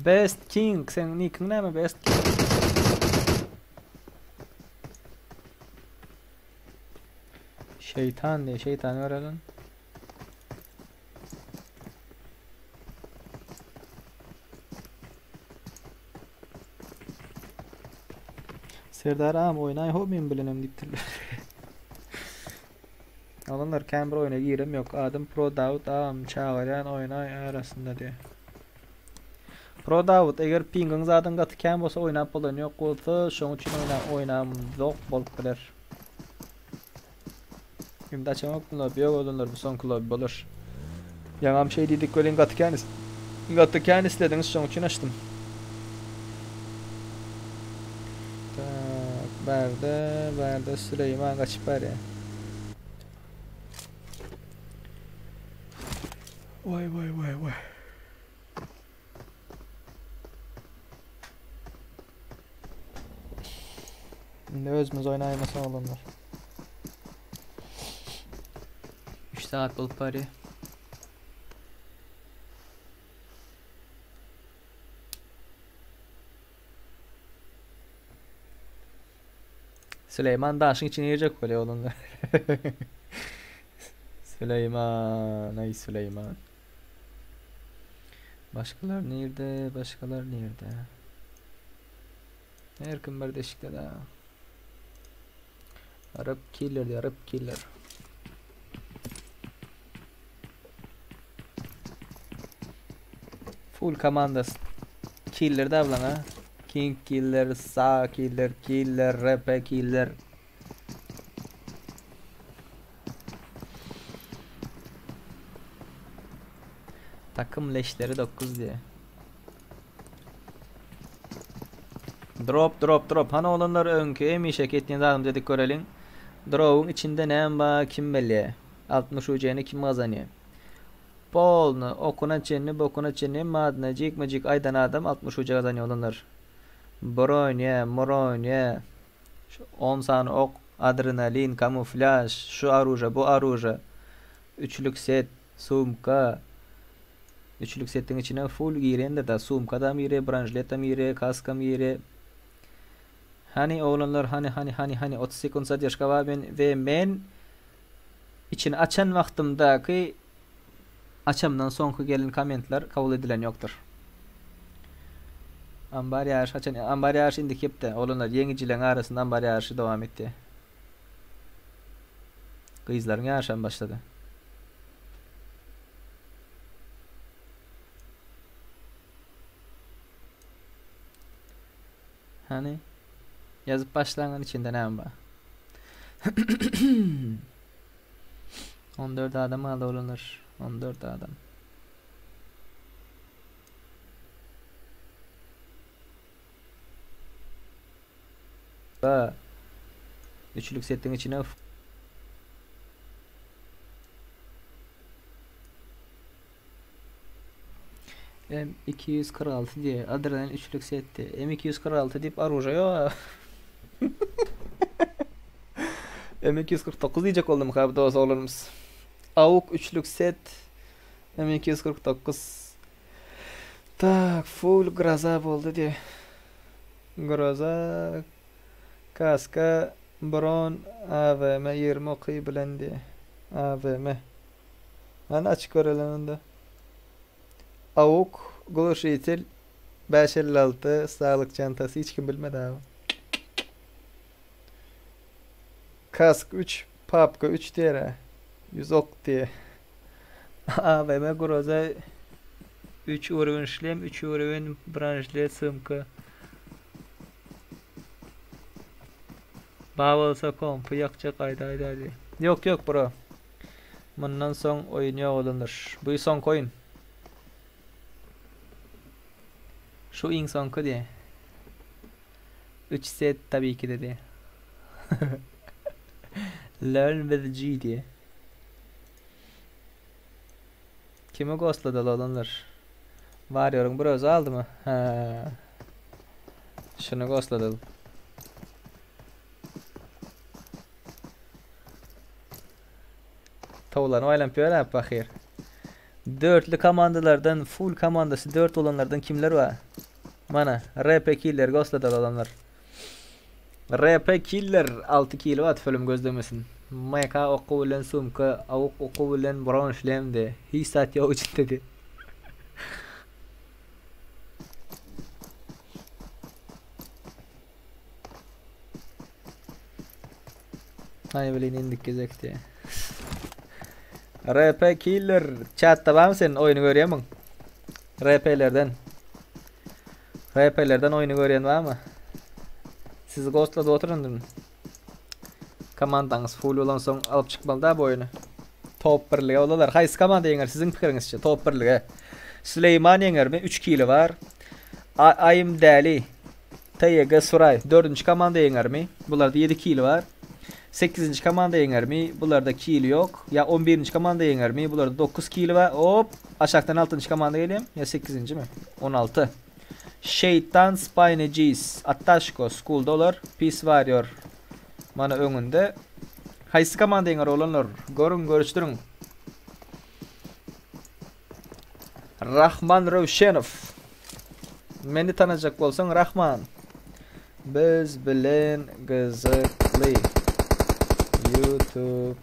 Best King seň nikiň näme Best King? Şeytan diye şeytan görelim. Serdar agam oýnaý ho men bilenem diýipdirler. Oglanlar kän bir oýna girem ýok. Adym Pro Dawut agam çagyrýan oýnaý arasynda diýe. Pro Dawut eger pingiň zadyň gaty kän bolsa oýnap bolan ýok bolsa şoň üçin oýna oýnamzok bolup biler. Indi açamok bu lobby ýok oglanlar bu soňky lobby bolar. Ýaňam şeý diýdik welin gaty kän gaty kän islediňiz şoň üçin açdym. Tak bärde bärde Süleýman gaçyp barýar. Waý waý waý waý. Indi özümiz oýnaýmasak oglanlar. 3 sagat bolup barýar. Süleýman daşyň içine girjek bolýar oglanlar. Süleýman, aý Süleýman. Başgalar nirde, başgalar nirde? Her kim bir deşikde da. Arap killer diýär, Arap killer. Full komandas. Killer da bilen ha. King killer, Sa killer, killer, RP killer. Takım leşleri 9 diye. Drop drop drop. Hany oglanlar öňki hemişeki etýän zadymyzy edip göreliň. Drowyň içinde näme bar kim bilýä. 60 UC-ni kim gazanýa. Polny okuna çenli bokuna çenli hemme adyna jikme jik aýdan adam 60 UC gazanýa oglanlar. Bronýa, mronýa. Şu on sany ok, adrenalin, kamuflýaž, şu oruža, bu oruža. Üçlük set, sumka. Üçlük setiň içine full girendir da sumkadam girýär, branžletam girýär, kaskam girýär. Hany oglanlar hany hany hany hany 30 sekund zadержка bar men we men içini açan wagtymdaky açamdan soňky gelen kommentler kabul edilen ýokdur. Ambar ýaryşy haçan ambar ýaryşy indiki hepde oglanlar ýeňijileriň arasynda ambar ýaryşy dowam etdi. Gyzlaryň ýaryşam başlady. Hany? Ýazyp başlaňyň içinde näme bar? 14 adam galdy oglanlar. 14 adam. Ba. Üçlük setiň içine M246 diýe adrenalin üçlük setdi. M246 diýip oruža ýok. M249 diýjek boldum ha bu dost oglanymyz. Awuk üçlük set M249. Tak, full groza boldy diýe. Groza kaska bron AWM 20 oky bilen diýe. AWM. Hany açyp göreli onda. Awuk, gluşitel, 556, saglyk çantasy hiç kim bilmedi abi. Kask 3, papka 3 diýer. 100 ok diýe. AWM groza 3 uровень шлем, 3 uровень бронежилет, sumka. Bar bolsa kompy ýakjak aýda aýda diý. Ýok ýok bro. Mundan soň oýun ýok oglanlar. Bu soňky oýun. Şu iň soňky diý. 3 set tabii ki dedi. Learn with G diye. Kimi ghostladı oglanlar? Warrior'ın bir özü aldy mı? Ha. Şunu ghostladı. Towlanyp aýlanyp ýör ha pahyr. Dörtlü komandalardan full komandasy dört bolanlardan kimler bar? Mana RP killer ghostladı adamlar. RP killer 6 kilo at film gözlemesin. MK oky bilen sumka, awuk oky bilen bron şlemdi. Hiç zat ýok içinde di. Haý bilen indik gezekdi. RP Killer chatda barmy sen oýny görýärmiň? RP-lerden. RP-lerden oýny görýän barmy? Sizi ghostladyp oturandyryn. Komandaňyz full bolansoň alyp çykmaly da bu oýny. Top birlige bolalar. Haýsy komanda ýeňer siziň pikiriňizçe? Top birlige. Süleýman ýeňermi? 3 kili bar. Aýym Däli. TYG Suraý. Dördünji komanda ýeňermi? Bularda 7 kili bar. Sekizinji komanda ýeňermi? Bularda kili ýok. Ýa on birinji komanda ýeňermi? Bularda 9 kili bar. Hop! Aşakdan altynjy komanda gelýär. Ýa sekizinjimi? 16. Şeýtan Spiny G's. Attaşko. Schoolda olar. Peace Warrior. Mana öňünde. Haýsy komanda ýeňer oglanlar? Görüň, görüşdiriň. Rahman Röwşenow. Meni tanajak bolsaň Rahman. Biz bilen gyzykly YouTube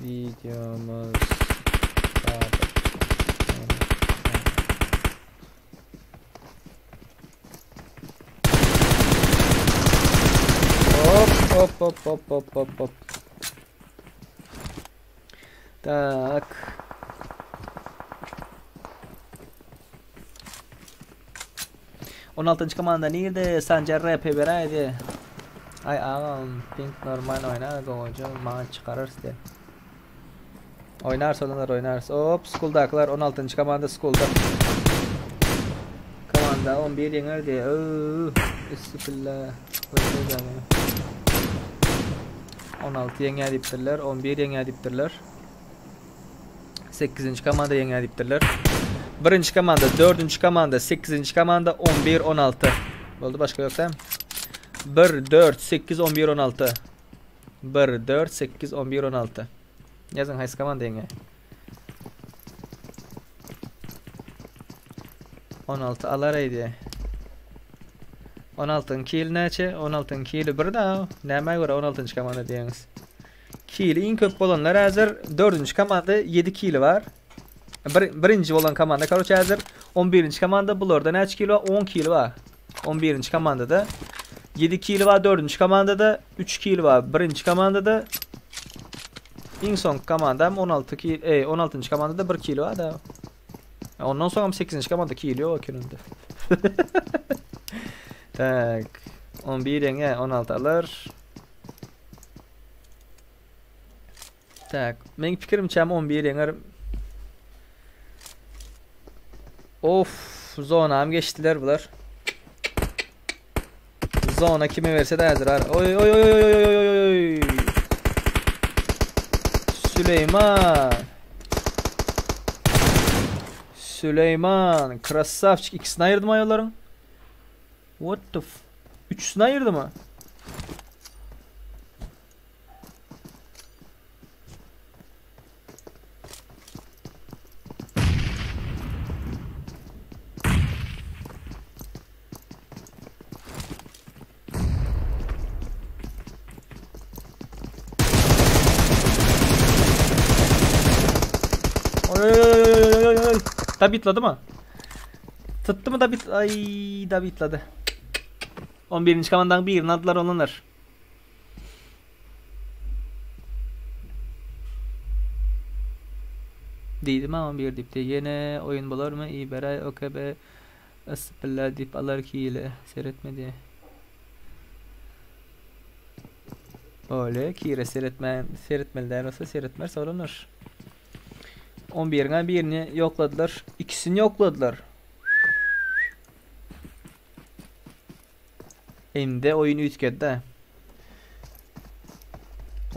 videomuz bardyr. Hop hop hop hop hop hop hop. Tak. On altynjy komanda nirde? Sanjar RP beräýdi. Aý agam, pink normal oýna goja maňa çykararys diýen. Oýnarys olanlar oýnarys. Hop, skuldakylar 16-njy komanda skulda. Komanda 11 ýeňer diýe. Ööö, üstüpilla. 16 ýeňýär diýipdirler, 11 ýeňýär diýipdirler. 8-nji komanda ýeňýär diýipdirler. Birinji komanda, dördünji komanda, 8-nji komanda 11 16. Boldy başga ýok dämi? 1 4 8 11 16. 1 4 8 11 16. Ýazyň haýsy komanda ýeňýär? 16 alar eýdi. 16-nyň kili näçe? 16-nyň kili 1 da. Nämä görä 16-njy komanda diýeňiz? Kili iň köp bolanlar häzir 4-nji komanda 7 kili bar. Bir, birinji bolan komanda karoç häzir 11-nji komanda bularda näçe kili bar? 10 kili bar. 11-nji komandada 7 kili bar, 4-nji komandada 3 kili bar, birinji komandada iň soňky komanda hem 16 kil, e, 16-njy komandada 1 kili bar da. E, ondan soň hem 8-nji komanda kili ýok eken onda. Tak. 11 ýeňe 16 alar. Tak, meň pikirimçe hem 11 ýeňer. Of, zonam geçdiler bular. Zona kime verse de hazır. Oy oy oy oy oy oy oy oy. Süleyman. Süleyman, krasavçik ikisini ayırdım ayolların. What the f Üçüsini ayırdı mı? Oy oy oy oy oy oy oy. Dabitladı mı? Tuttu mu da bit ay da bitladı. 11. komandanın birini aldylar olanlar. Diýdim ha 11 diýip de ýene oýun bolarmy iberäý OKB Yssypilla diýip alar kile seretmedi. Ole kire seretmän seretmeli däl bolsa seretmeris oglanlar. 11-iň birini ýokladylar. Ikisini ýokladylar. Indi oýun üýtgedi-de.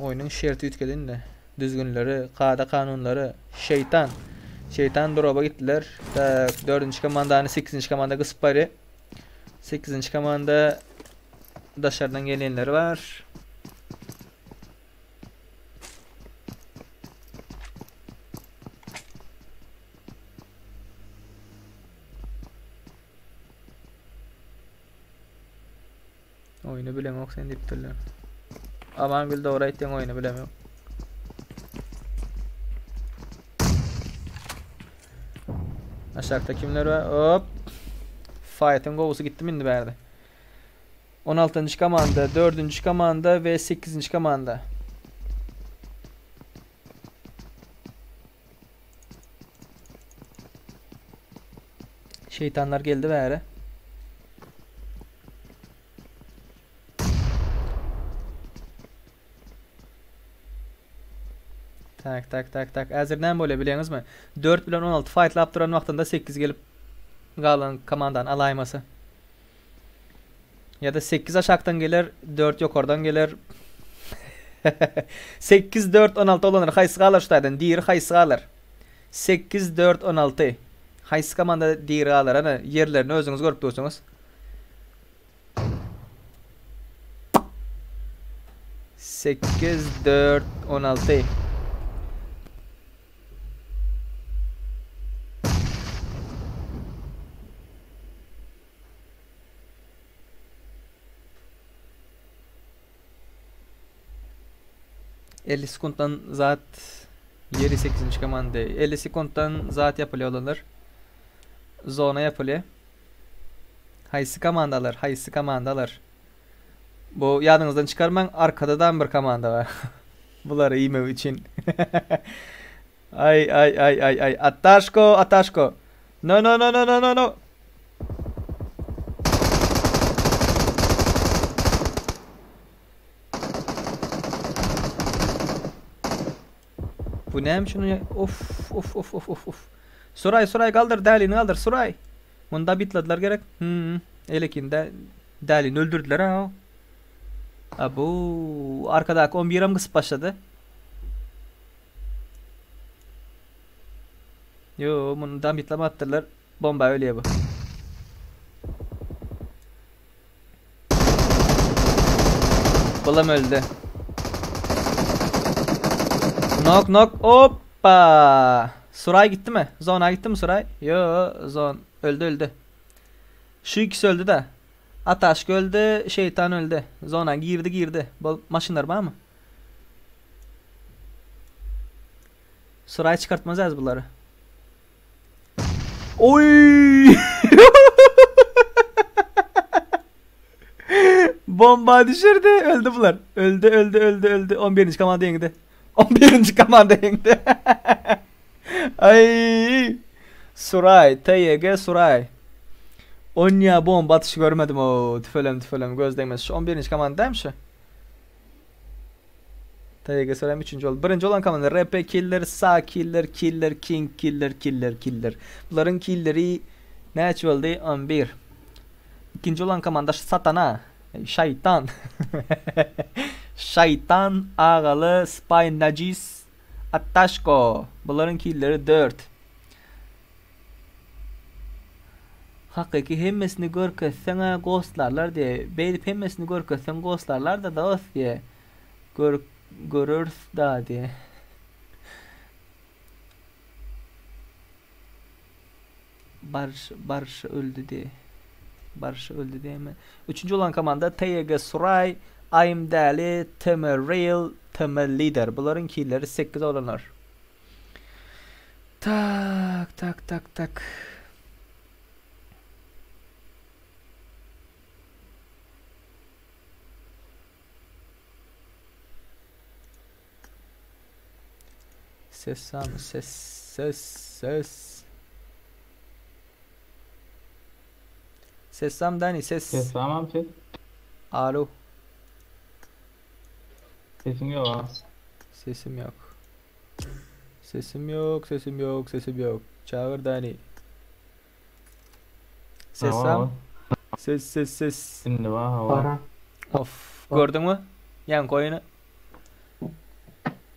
Oýnuň şerti üýtgedi indi. Düzgünleri, kada-kanunlary. Şeýtan. Şeýtan droba gitdiler. Tak, dördünji komandany sekizinji komanda gysyp barýar. Sekizinji komanda daşardan gelenleri bar. Oýny bilemok sen diýipdirler. Amangül dogry aýtýaň oýny bilemok. Aşakda kimler bar? Hop. Fight'ın gowusy gitdi indi bärde. 16-njy komanda, 4-nji komanda we 8-nji komanda. Şeytanlar geldi bäri. Tak tak tak tak. Häzir näme bolýar bilýäňizmi? 4 bilen 16 fightlap duran wagtynda 8 gelip galan komandany alaýmasa. Ýa-da 8 aşakdan geler, 4 ýokardan geler. 8 4 16 olanlar haýsy galar şu taýdan? Diri haýsy galar? 8 4 16. Haýsy komanda diri galar? Ana ýerlerini özüňiz görüp dursuňyz. 8 4 16. 50 sekuntdan zat ýeri 8-nji komanda. 50 sekuntdan zat ýapylýar olanlar. Zona ýapylýar. Haýsy komandalar? Haýsy komandalar? Bu ýadyňyzdan çykarmaň, arkadadam bir komanda bar. Bulary iýmek üçin. Ay ay ay ay ay. Ataşko, Ataşko. No no no no no no no. Bu näme üçin of of of of of of. Suray Suray galdyr dälini galdyr Suray. Munda bitladylar gerek. Hmm. Elekinde dälini öldürdüler ha. Abu arkadaky 11 hem gysyp başlady. Yo, muny dambitlamadypdyrlar. Bomba ölýär bu. Bulam öldü. Knock knock. Hoppa. Suray gitti mi? Zona gitti mi Suray? Yo, zon öldü öldü. Şu ikisi öldü de. Ataşk öldü, şeytan öldü. Zona girdi girdi. Bu maşynlar bar mı? Suraý çykartmaz az bulary. Oy! Bomba düşürdü. Öldü bular. Öldü öldü öldü öldü. 11. komanda ýeňdi. 11. komanda ýeňdi. Ay! Suraý, TYG Suraý. Onýa bomba atyşy görmedim o. Tüfelem tüfelem göz degmez. Şu 11. komanda dämi şu? TYG Suraý 3. oldu. Birinji olan komanda RP Killer, Sa Killer, Killer, King Killer, Killer, Killer. Bularyň killeri näçe boldy? 11. Ikinji olan komanda Satana. Şaýtan. Şaýtan, Agaly, Spy Najis, Attaşko. Bularyň killeri 4. Hakyky hemmesini görkezseň-ä goslarlar diýe. Beýdip hemmesini görkezseň goslarlar-da dost diýe. Gör göreris da diýe. Barış Barış öldü diýe. Barış öldü diýeme. Üçünji bolan komanda TYG Suray, I'm Däli, TM Real, TM Lider. Bularyň killeri 8 oglanlar. Tak tak tak tak. Ses samy ses ses ses. Ses sam Dani ses. Ses tamam ses. Alo. Sesin yok ha. Sesim yok. Sesim yok, sesim yok, sesim yok. Çağır Dani. Ses sam. Ses ses ses. Indi bar hawa. Bara. Of, gördüňmi? Ýaňky oýny.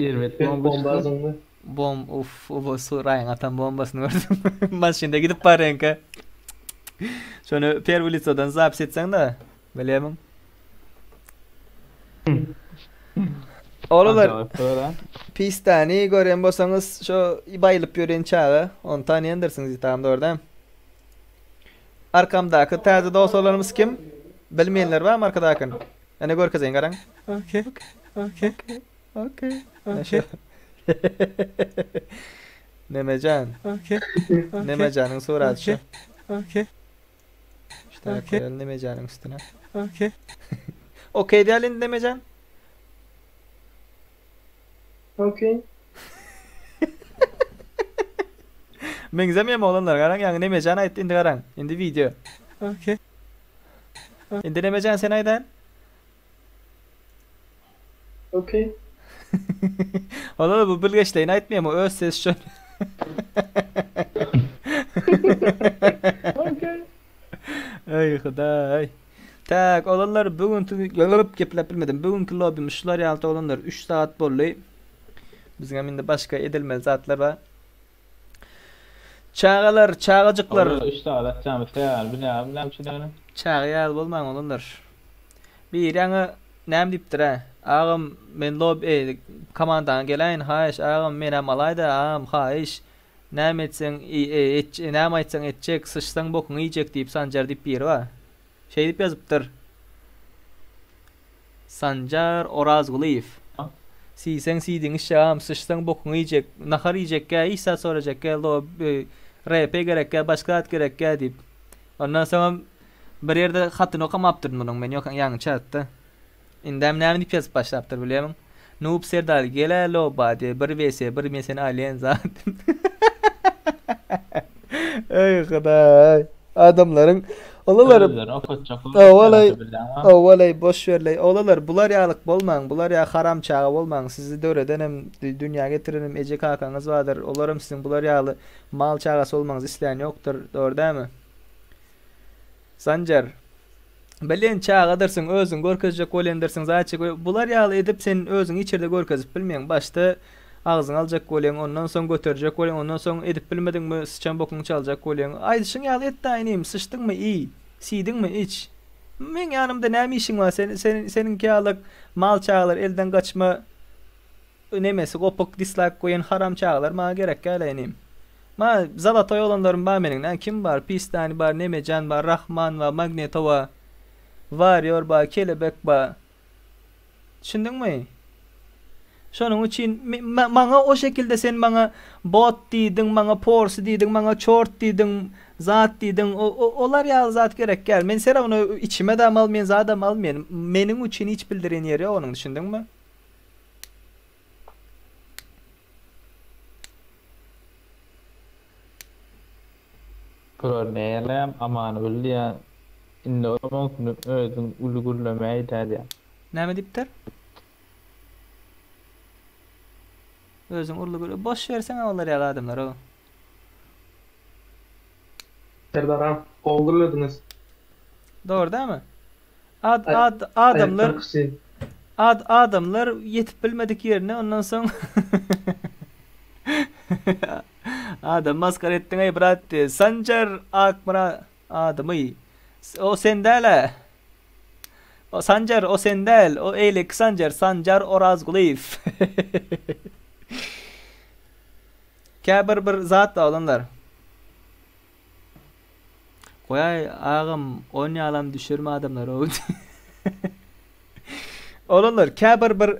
Erbet Bir bomba bomba çykdy. zyňdy. Bom, uf, o Suraýyň atan bombasyny gördüm. Maşynda gidip barýanka. Şony первый licodan zapis etseň-de, bilýärmiň? Oglanlar, Ajaýyp bolar ha. pistany görýän bolsaňyz, şo baýylyp ýören çaga, ony tanaýandyrsyňyz tamam dogry dämi? Arkamdaky täze dostlarymyz kim? Bilmeýänler barmy arkadakyny? Ene görkezeýin garaň. Okay. Okay. Okay. Okay. Nemejan. Okay. Okay. Nemejanyň suraty şu. Okay. Şu tane Okay. koyalım Nemejanyň üstüne. Okay. Okey diýeli Nemejan. Okey. Meňzemeýärmi oglanlar garaň ýaňy Nemejan aýtdy indi garaň. Indi video. Okay. Indi Nemejan sen aýdan. Okey. Ola bu bilgeçleýin aýtmaýar o öz sesi şol. Okey. Ey hudaý. Tak, oglanlar bugünkü görüp gepläp bilmedim. Bugünkü lobbymiz şular ýaly oglanlar 3 saat boldy. Biziň hem indi başga edilmeli zatlar bar. Çagalar, çagajyklar. Olar 3 saat atjamyz sebäbi bilýär, bilýär şuny. Çaga ýaly bolmaň oglanlar. Bir ýaňy näme diýipdir ha? Agam men lob e komandaňa geläýin haýyş agam menem alaýda agam haýyş näme etseň et näme aýtsaň etjek syçsaň bokuňy iýjek diýip Sanjar diýip biri bar. Şeýdip ýazypdyr. Sanjar Orazgulyýew. Siýseň siýdiňi içjek agam syçsaň bokuňy iýjek nahar iýjekkä hiç zat sorajakkä lob RP gerekkä başga zat gerekkä diýip. Ondan soňam bir ýerde hatyny okamapdyryn munuň men ýok ýaňy çatda. Indem näme diýip ýazyp başlapdyr bilýämiň? Noob Serdar gelä loba diýe bir vs bir men seni alýan zat. Eý hudaý. Adamlaryň olalar Özlerini okatjak bolup Owalay gitýär bilýäňmi? owalay boş berleý. Olalar bular ýalyk bolmaň. Bular ýa haram çaga bolmaň. Sizi döredenem dünýä getirenem eje kakaňyz bardyr. Olaram siziň bular ýaly mal çagasy bolmaňyzy isleýän ýokdur. Dogry dälmi? Sanjar. Bilen çagadyrsyň özüňi görkezjek bolýandyrsyň zatçy bular ýaly edip sen özüňi hiç ýerde görkezip bilmeýäň başda agzyňa aljak bolýaň ondan soň göterjek bolýaň ondan soň edip bilmediňmi syçan bokuňy çaljak bolýaň aýdyşyň ýaly et da inim syçdyňmy iý siýdiňmi iç meň ýanymda näme işiň bar sen sen seniňki ýaly mal çagalar elden gaçma Nemesi gopuk dislaýk goýan haram çagalar maňa gerek däl inim. Maňa zalatoý oglanlarym bar meniň nä kim bar pistani bar nemejan bar rahman bar magneto bar warrior bar kelebek bar düşündiňmi şonuň üçin maňa o şekilde sen maňa bot diýdiň maňa porsy diýdiň maňa çort diýdiň zat diýdiň olar ýaly zat gerek däl men serawno içime dam almaýan zadam almaýan meniň üçin hiç bildirýän ýeri ýok onuň düşündiňmi. Bular näläm Amangül diýýän indi o mowzuny özüň uly gürlemäýdä diýýän. Näme diýipdir? Özüň urly gürle. Boş berseňä olar ýaly adamlara. Serdaram gowy gürlediňiz. Dogry dälmi? Ad ad adamlar ad adamlar ýetip bilmedik ýerine ondan soň Adam maskara etdiň eý brat diýe. Sanjar Akmyrat adymy. O sen däl-ä. O Sanjar o sen däl. O eýleki Sanjar Sanjar Orazgulyýew. Käbir bir zat oglanlar. Goýaý agam on ýalam düşürme adamlary ow. Oglanlar käbir bir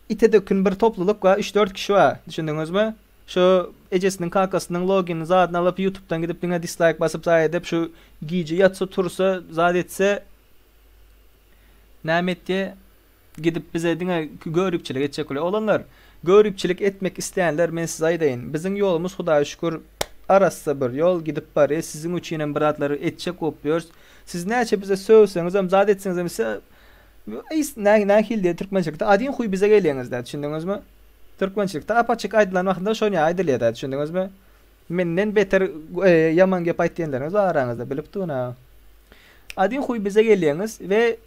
ite dökün bir toplulyk bar 3-4 kişi bar düşündiňizmi? Şu ejesiniň kakasynyň loginini zadyny alyp ýutubdan gidip diňe dislaýk basyp zaý edip şu gije ýatsa tursa zat etse näme etýä Gidip bize diňe göripçilik etjek bolýar. Oglanlar, göripçilik etmek isleýänler men size aýdaýyn. Biziň ýolumyz Hudaýa şükür arassa bir ýol gidip barýas. Siziň üçinem bir zatlar etjek bolup ýörüs. Siz näçe bize sögseňizem, zat etseňizem size nähili diýer türkmençilikde adin huý bize gelýäňiz-dä, düşündiňizmi? Türkmençilikde ap-açyk aýdylan wagtynda şony aýdylýar-da, düşündiňizmi? Menden beter ýaman gep aýtýanlaryňyz bar araňyzda bilip durun-a. Adin huý bize gelýäňiz we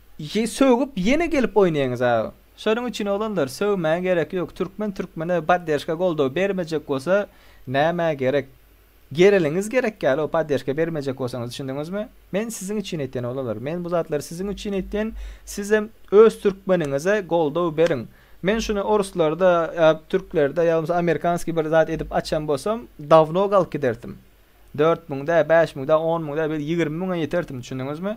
sögüp ýene gelip oýnaýaňyz a. Şonuň üçin oglanlar sögmäge gerek ýok. Türkmen türkmene podderşka goldaw bermejek bolsa nämä gerek. Gereliňiz gerek ýaly o podderşka bermejek bolsaňyz düşündiňizmi? Men siziň üçin aýtýan oglanlar. Men bu zatlary siziň üçin aýtýan. Sizem öz türkmeniňize goldaw beriň. Men şuny oruslarda ýa türklerde ýa bolmasa amerikanskiý bir zat edip açan bolsam dawno galyp giderdim. 4000 däl, 5000 däl, 10000 däl, belki 20 müňe ýeterdim düşündiňizmi?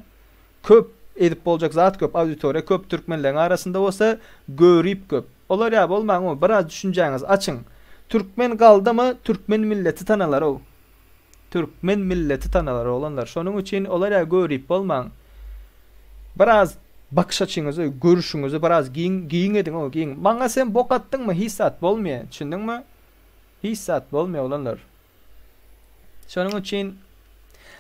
Köp edip boljak zat köp, auditoriýa köp türkmenleriň arasynda bolsa görip köp. Olar ýa bolmaň o biraz düşünjäňizi açyň. Türkmen galdymy türkmen milleti tanalar-ow. Türkmen milleti tanalar oglanlar. Şonuň üçin olar ýa görip bolmaň. Biraz bakyş açyňyzy, görüşiňizi biraz giň giň ediň o giň. Maňa sen bok atdyňmy hiç zat bolmaýa. Düşündiňmi? Hiç zat bolmaýa oglanlar. Şonuň üçin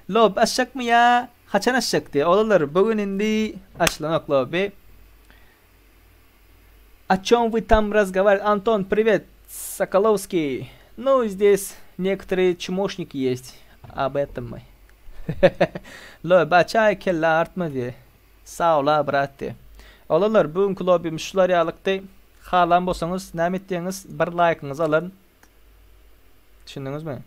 lob açjakmy ýa haçan açjak diýe. Oglanlar bu gün indi açylanok lobby. O çem вы там razgovarivali? Anton privet Sokolovskiý. Nu здесь некоторые чмошники есть. Об этом мы. Lobi açaý kelle artma diýe. Sagla brat diýe. Oglanlar bu günki lobbymiz şular ýalykdy. Halan bolsaňyz näme etýäňiz bir laýkyňyzy alaryn. Düşündiňizmi?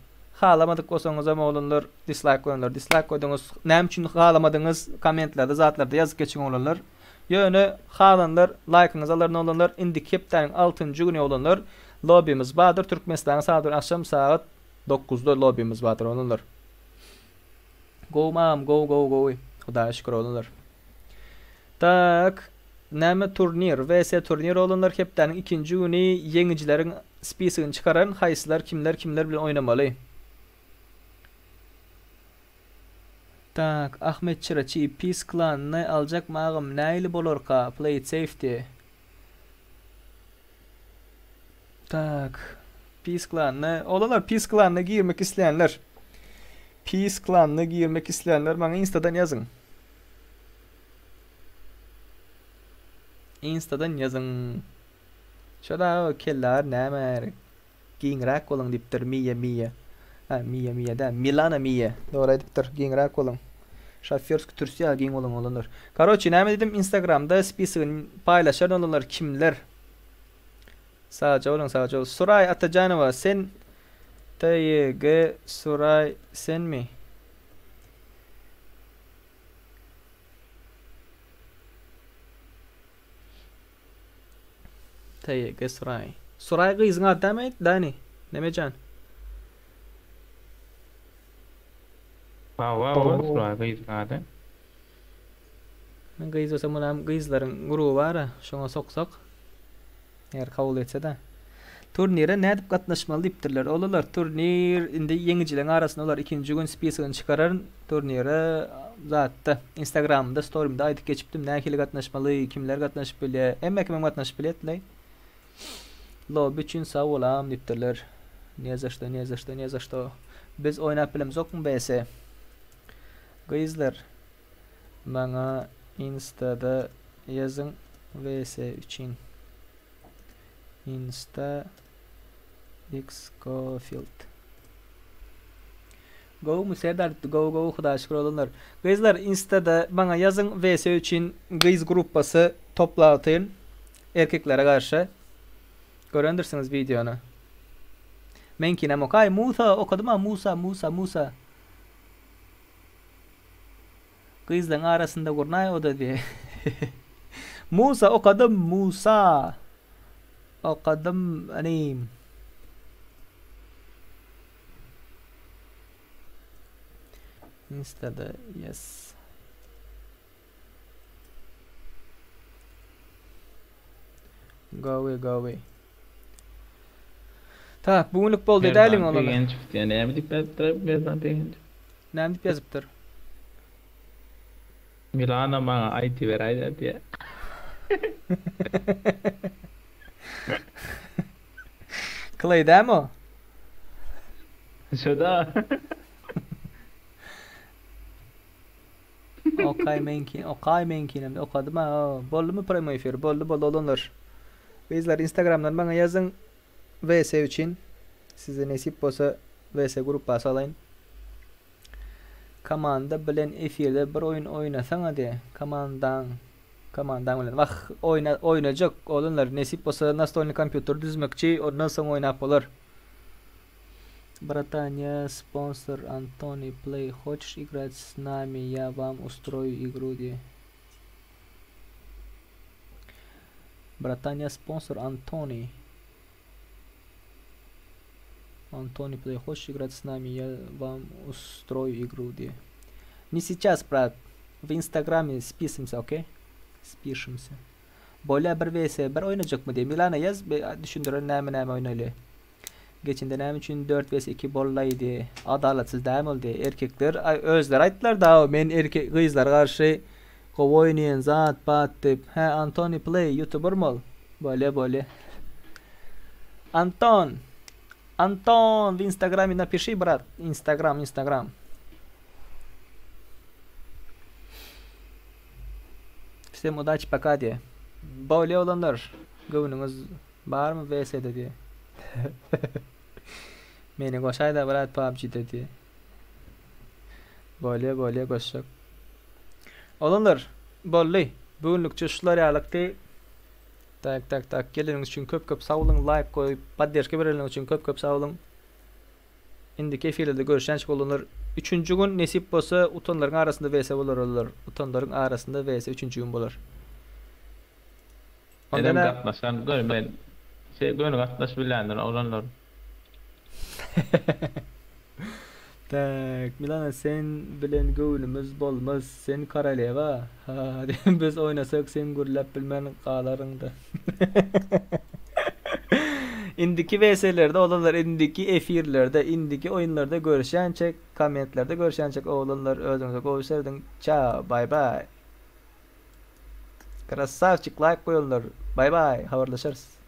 Halamadyk bolsaňyzam oglanlar dislaýk goýanlar dislaýk goýduňyz. Näme üçin halamadyňyz kommentlerde zatlarda ýazyp geçiň oglanlar. Ýöne halanlar laýkyňyzy alaryn oglanlar indiki hepdäniň altynjy güni oglanlar lobbymiz bardyr Türkmenistanyň sagat bilen agşam sagat dokuzda lobbymiz bardyr oglanlar. Gowmy agam gowy gowy gowy Hudaýa şükür oglanlar. Tak näme turnir VS turnir oglanlar hepdäniň ikinji güni ýeňijileriň spisogini çykararyn haýsylar kimler kimler bilen oýnamaly. Tak Ahmet Çyraçy pis klanyny aljakmy agam nähili bolarka play it safe diýe. Tak pis klanyna oglanlar pis klanyna girmek isleýänler pis klanyna girmek isleýänler maňa instadan ýazyň. Instadan ýazyň. Şo-da kellear näme Giňräk boluň diýipdir Miýa Miýa. Hä, Miýa Miýa däl, Milana Miýa. Dogry aýdypdyr, giňräk boluň. Şofýorskiý türsi ýaly giň boluň oglanlar. Karoçi näme diýdim Instagramda spisogyny paýlaşaryn oglanlar kimler. Sagja boluň sagja boluň. Suraý Atajanowa sen TYG Suraý senmi? TYG Suraý. Suraý gyzyň ady dämi Dani? Nemejan? Hawa hawa Suraý gyzyň ady. Men gyz bolsa munam gyzlaryň gruby bara şoňa soksak eger kabul etsede. Turnire nädip gatnaşmaly diýipdirler. Olalar turnir indi ýeňijileriň arasynda olar ikinji gün spisogyny çykararyn turnire zatda instagramymda storimde aýdyp geçipdim nähili gatnaşmaly kimler gatnaşyp bilýär hemme kimem gatnaşyp bilýär Lobby üçin sag bolam diýipdirler. Ne za što ne za što ne za što. Biz oýnap bilemzokmy BS? Gyzlar maňa instada ýazyň WS üçin. Insta Xcofield. Gowumy Serdar gowy gowy Hudaýa şükür oglanlar. Gyzlar instada maňa ýazyň WS üçin gyz gruppasy toplagtyn erkeklere garşy. Görendirsiňiz wideony. Meňkinem okaý Musa okadyma Musa Musa Musa. Gyzlaň arasynda gurnaý oda diýe. Musa okadym Musa. Okadym inim. Instada yes. Gowy gowy. Tak, bu günlük boldy edäliň Merdan oglana. Begenjow diýen näme diýip ýazypdyr Merdan Begenjow? Näme diýip ýazypdyr? Milana maňa aýty beräýdä diýä. Clay dämi o? Şoda. Okaý meňki, okaý meňkinem okadym ha. Boldumy premoi efir? Boldy, boldy oglanlar. Gyzlar Instagramdan maňa ýazyň WS üçin. Size nesip bolsa WS gruppa salaýyn. Komanda bilen efirde bir oýun oýnasaňa de. Komandaň komandaň bilen. Wah, oýna oýnajak oglanlar nesip bolsa nastolny kompýuter düzmekçi, ondan soň oýnap bolar. Bratan я sponsor Antony play хочешь играть с нами я вам устрою игру diýe. Bratan я sponsor Antony. Antony play хочешь играть с нами я вам устрою игру diýe. Не сейчас брат в инстаграме списываемся okey спишемся. Bolýa bir vs bir oýnajakmy diýe Milana ýaz düşündirer näme näme oýnaly. Geçende näme üçin 4 vs 2 bollaýdy? Adalatsyz dämi ol diýe. Erkekler özleri aýtdylar da men erkek gyzlara garşy gowy oýnaýan zat bat diýip. Hä Antony play youtubermy ol? Bolýa bolýa. Anton! Anton w instagramie napiši brat instagram instagram. Всем удачи пока diýe. Bolýa oglanlar. Göwnüňiz Barmy VS-de diýe. Meni goşaýda brat PUBG-de diýe. Bolýa bolýa goşjak. Oglanlar boldy. Bu günlükçe şular ýalykdy. Tak tak tak geleniňiz üçin köp köp sag boluň laýk goýup podderşka bereniňiz üçin köp köp sag boluň. Indiki efirlerde görüşýänçik oglanlar. Üçünji gün nesip bolsa utanlaryň arasynda VS bolar oglanlar. Utanlaryň arasynda VS üçünji gün bolar. Onda Menem nä? gatnaşan göni men şey göni gatnaşyp bilýändir oglanlar. Tak, Milana sen bilen göwnümiz bolmaz, sen koroleva. Ha, biz oýnasak sen gürläp bilmän galaryňda. Indiki VS-lerde oglanlar indiki efirlerde, indiki oýunlarda görüşýänçek, kommentlerde görüşýänçek oglanlar özüňize gowy serediň. Çao, bay bay. Krasavçik laýk goýanlar. Bay bay, habarlaşarys.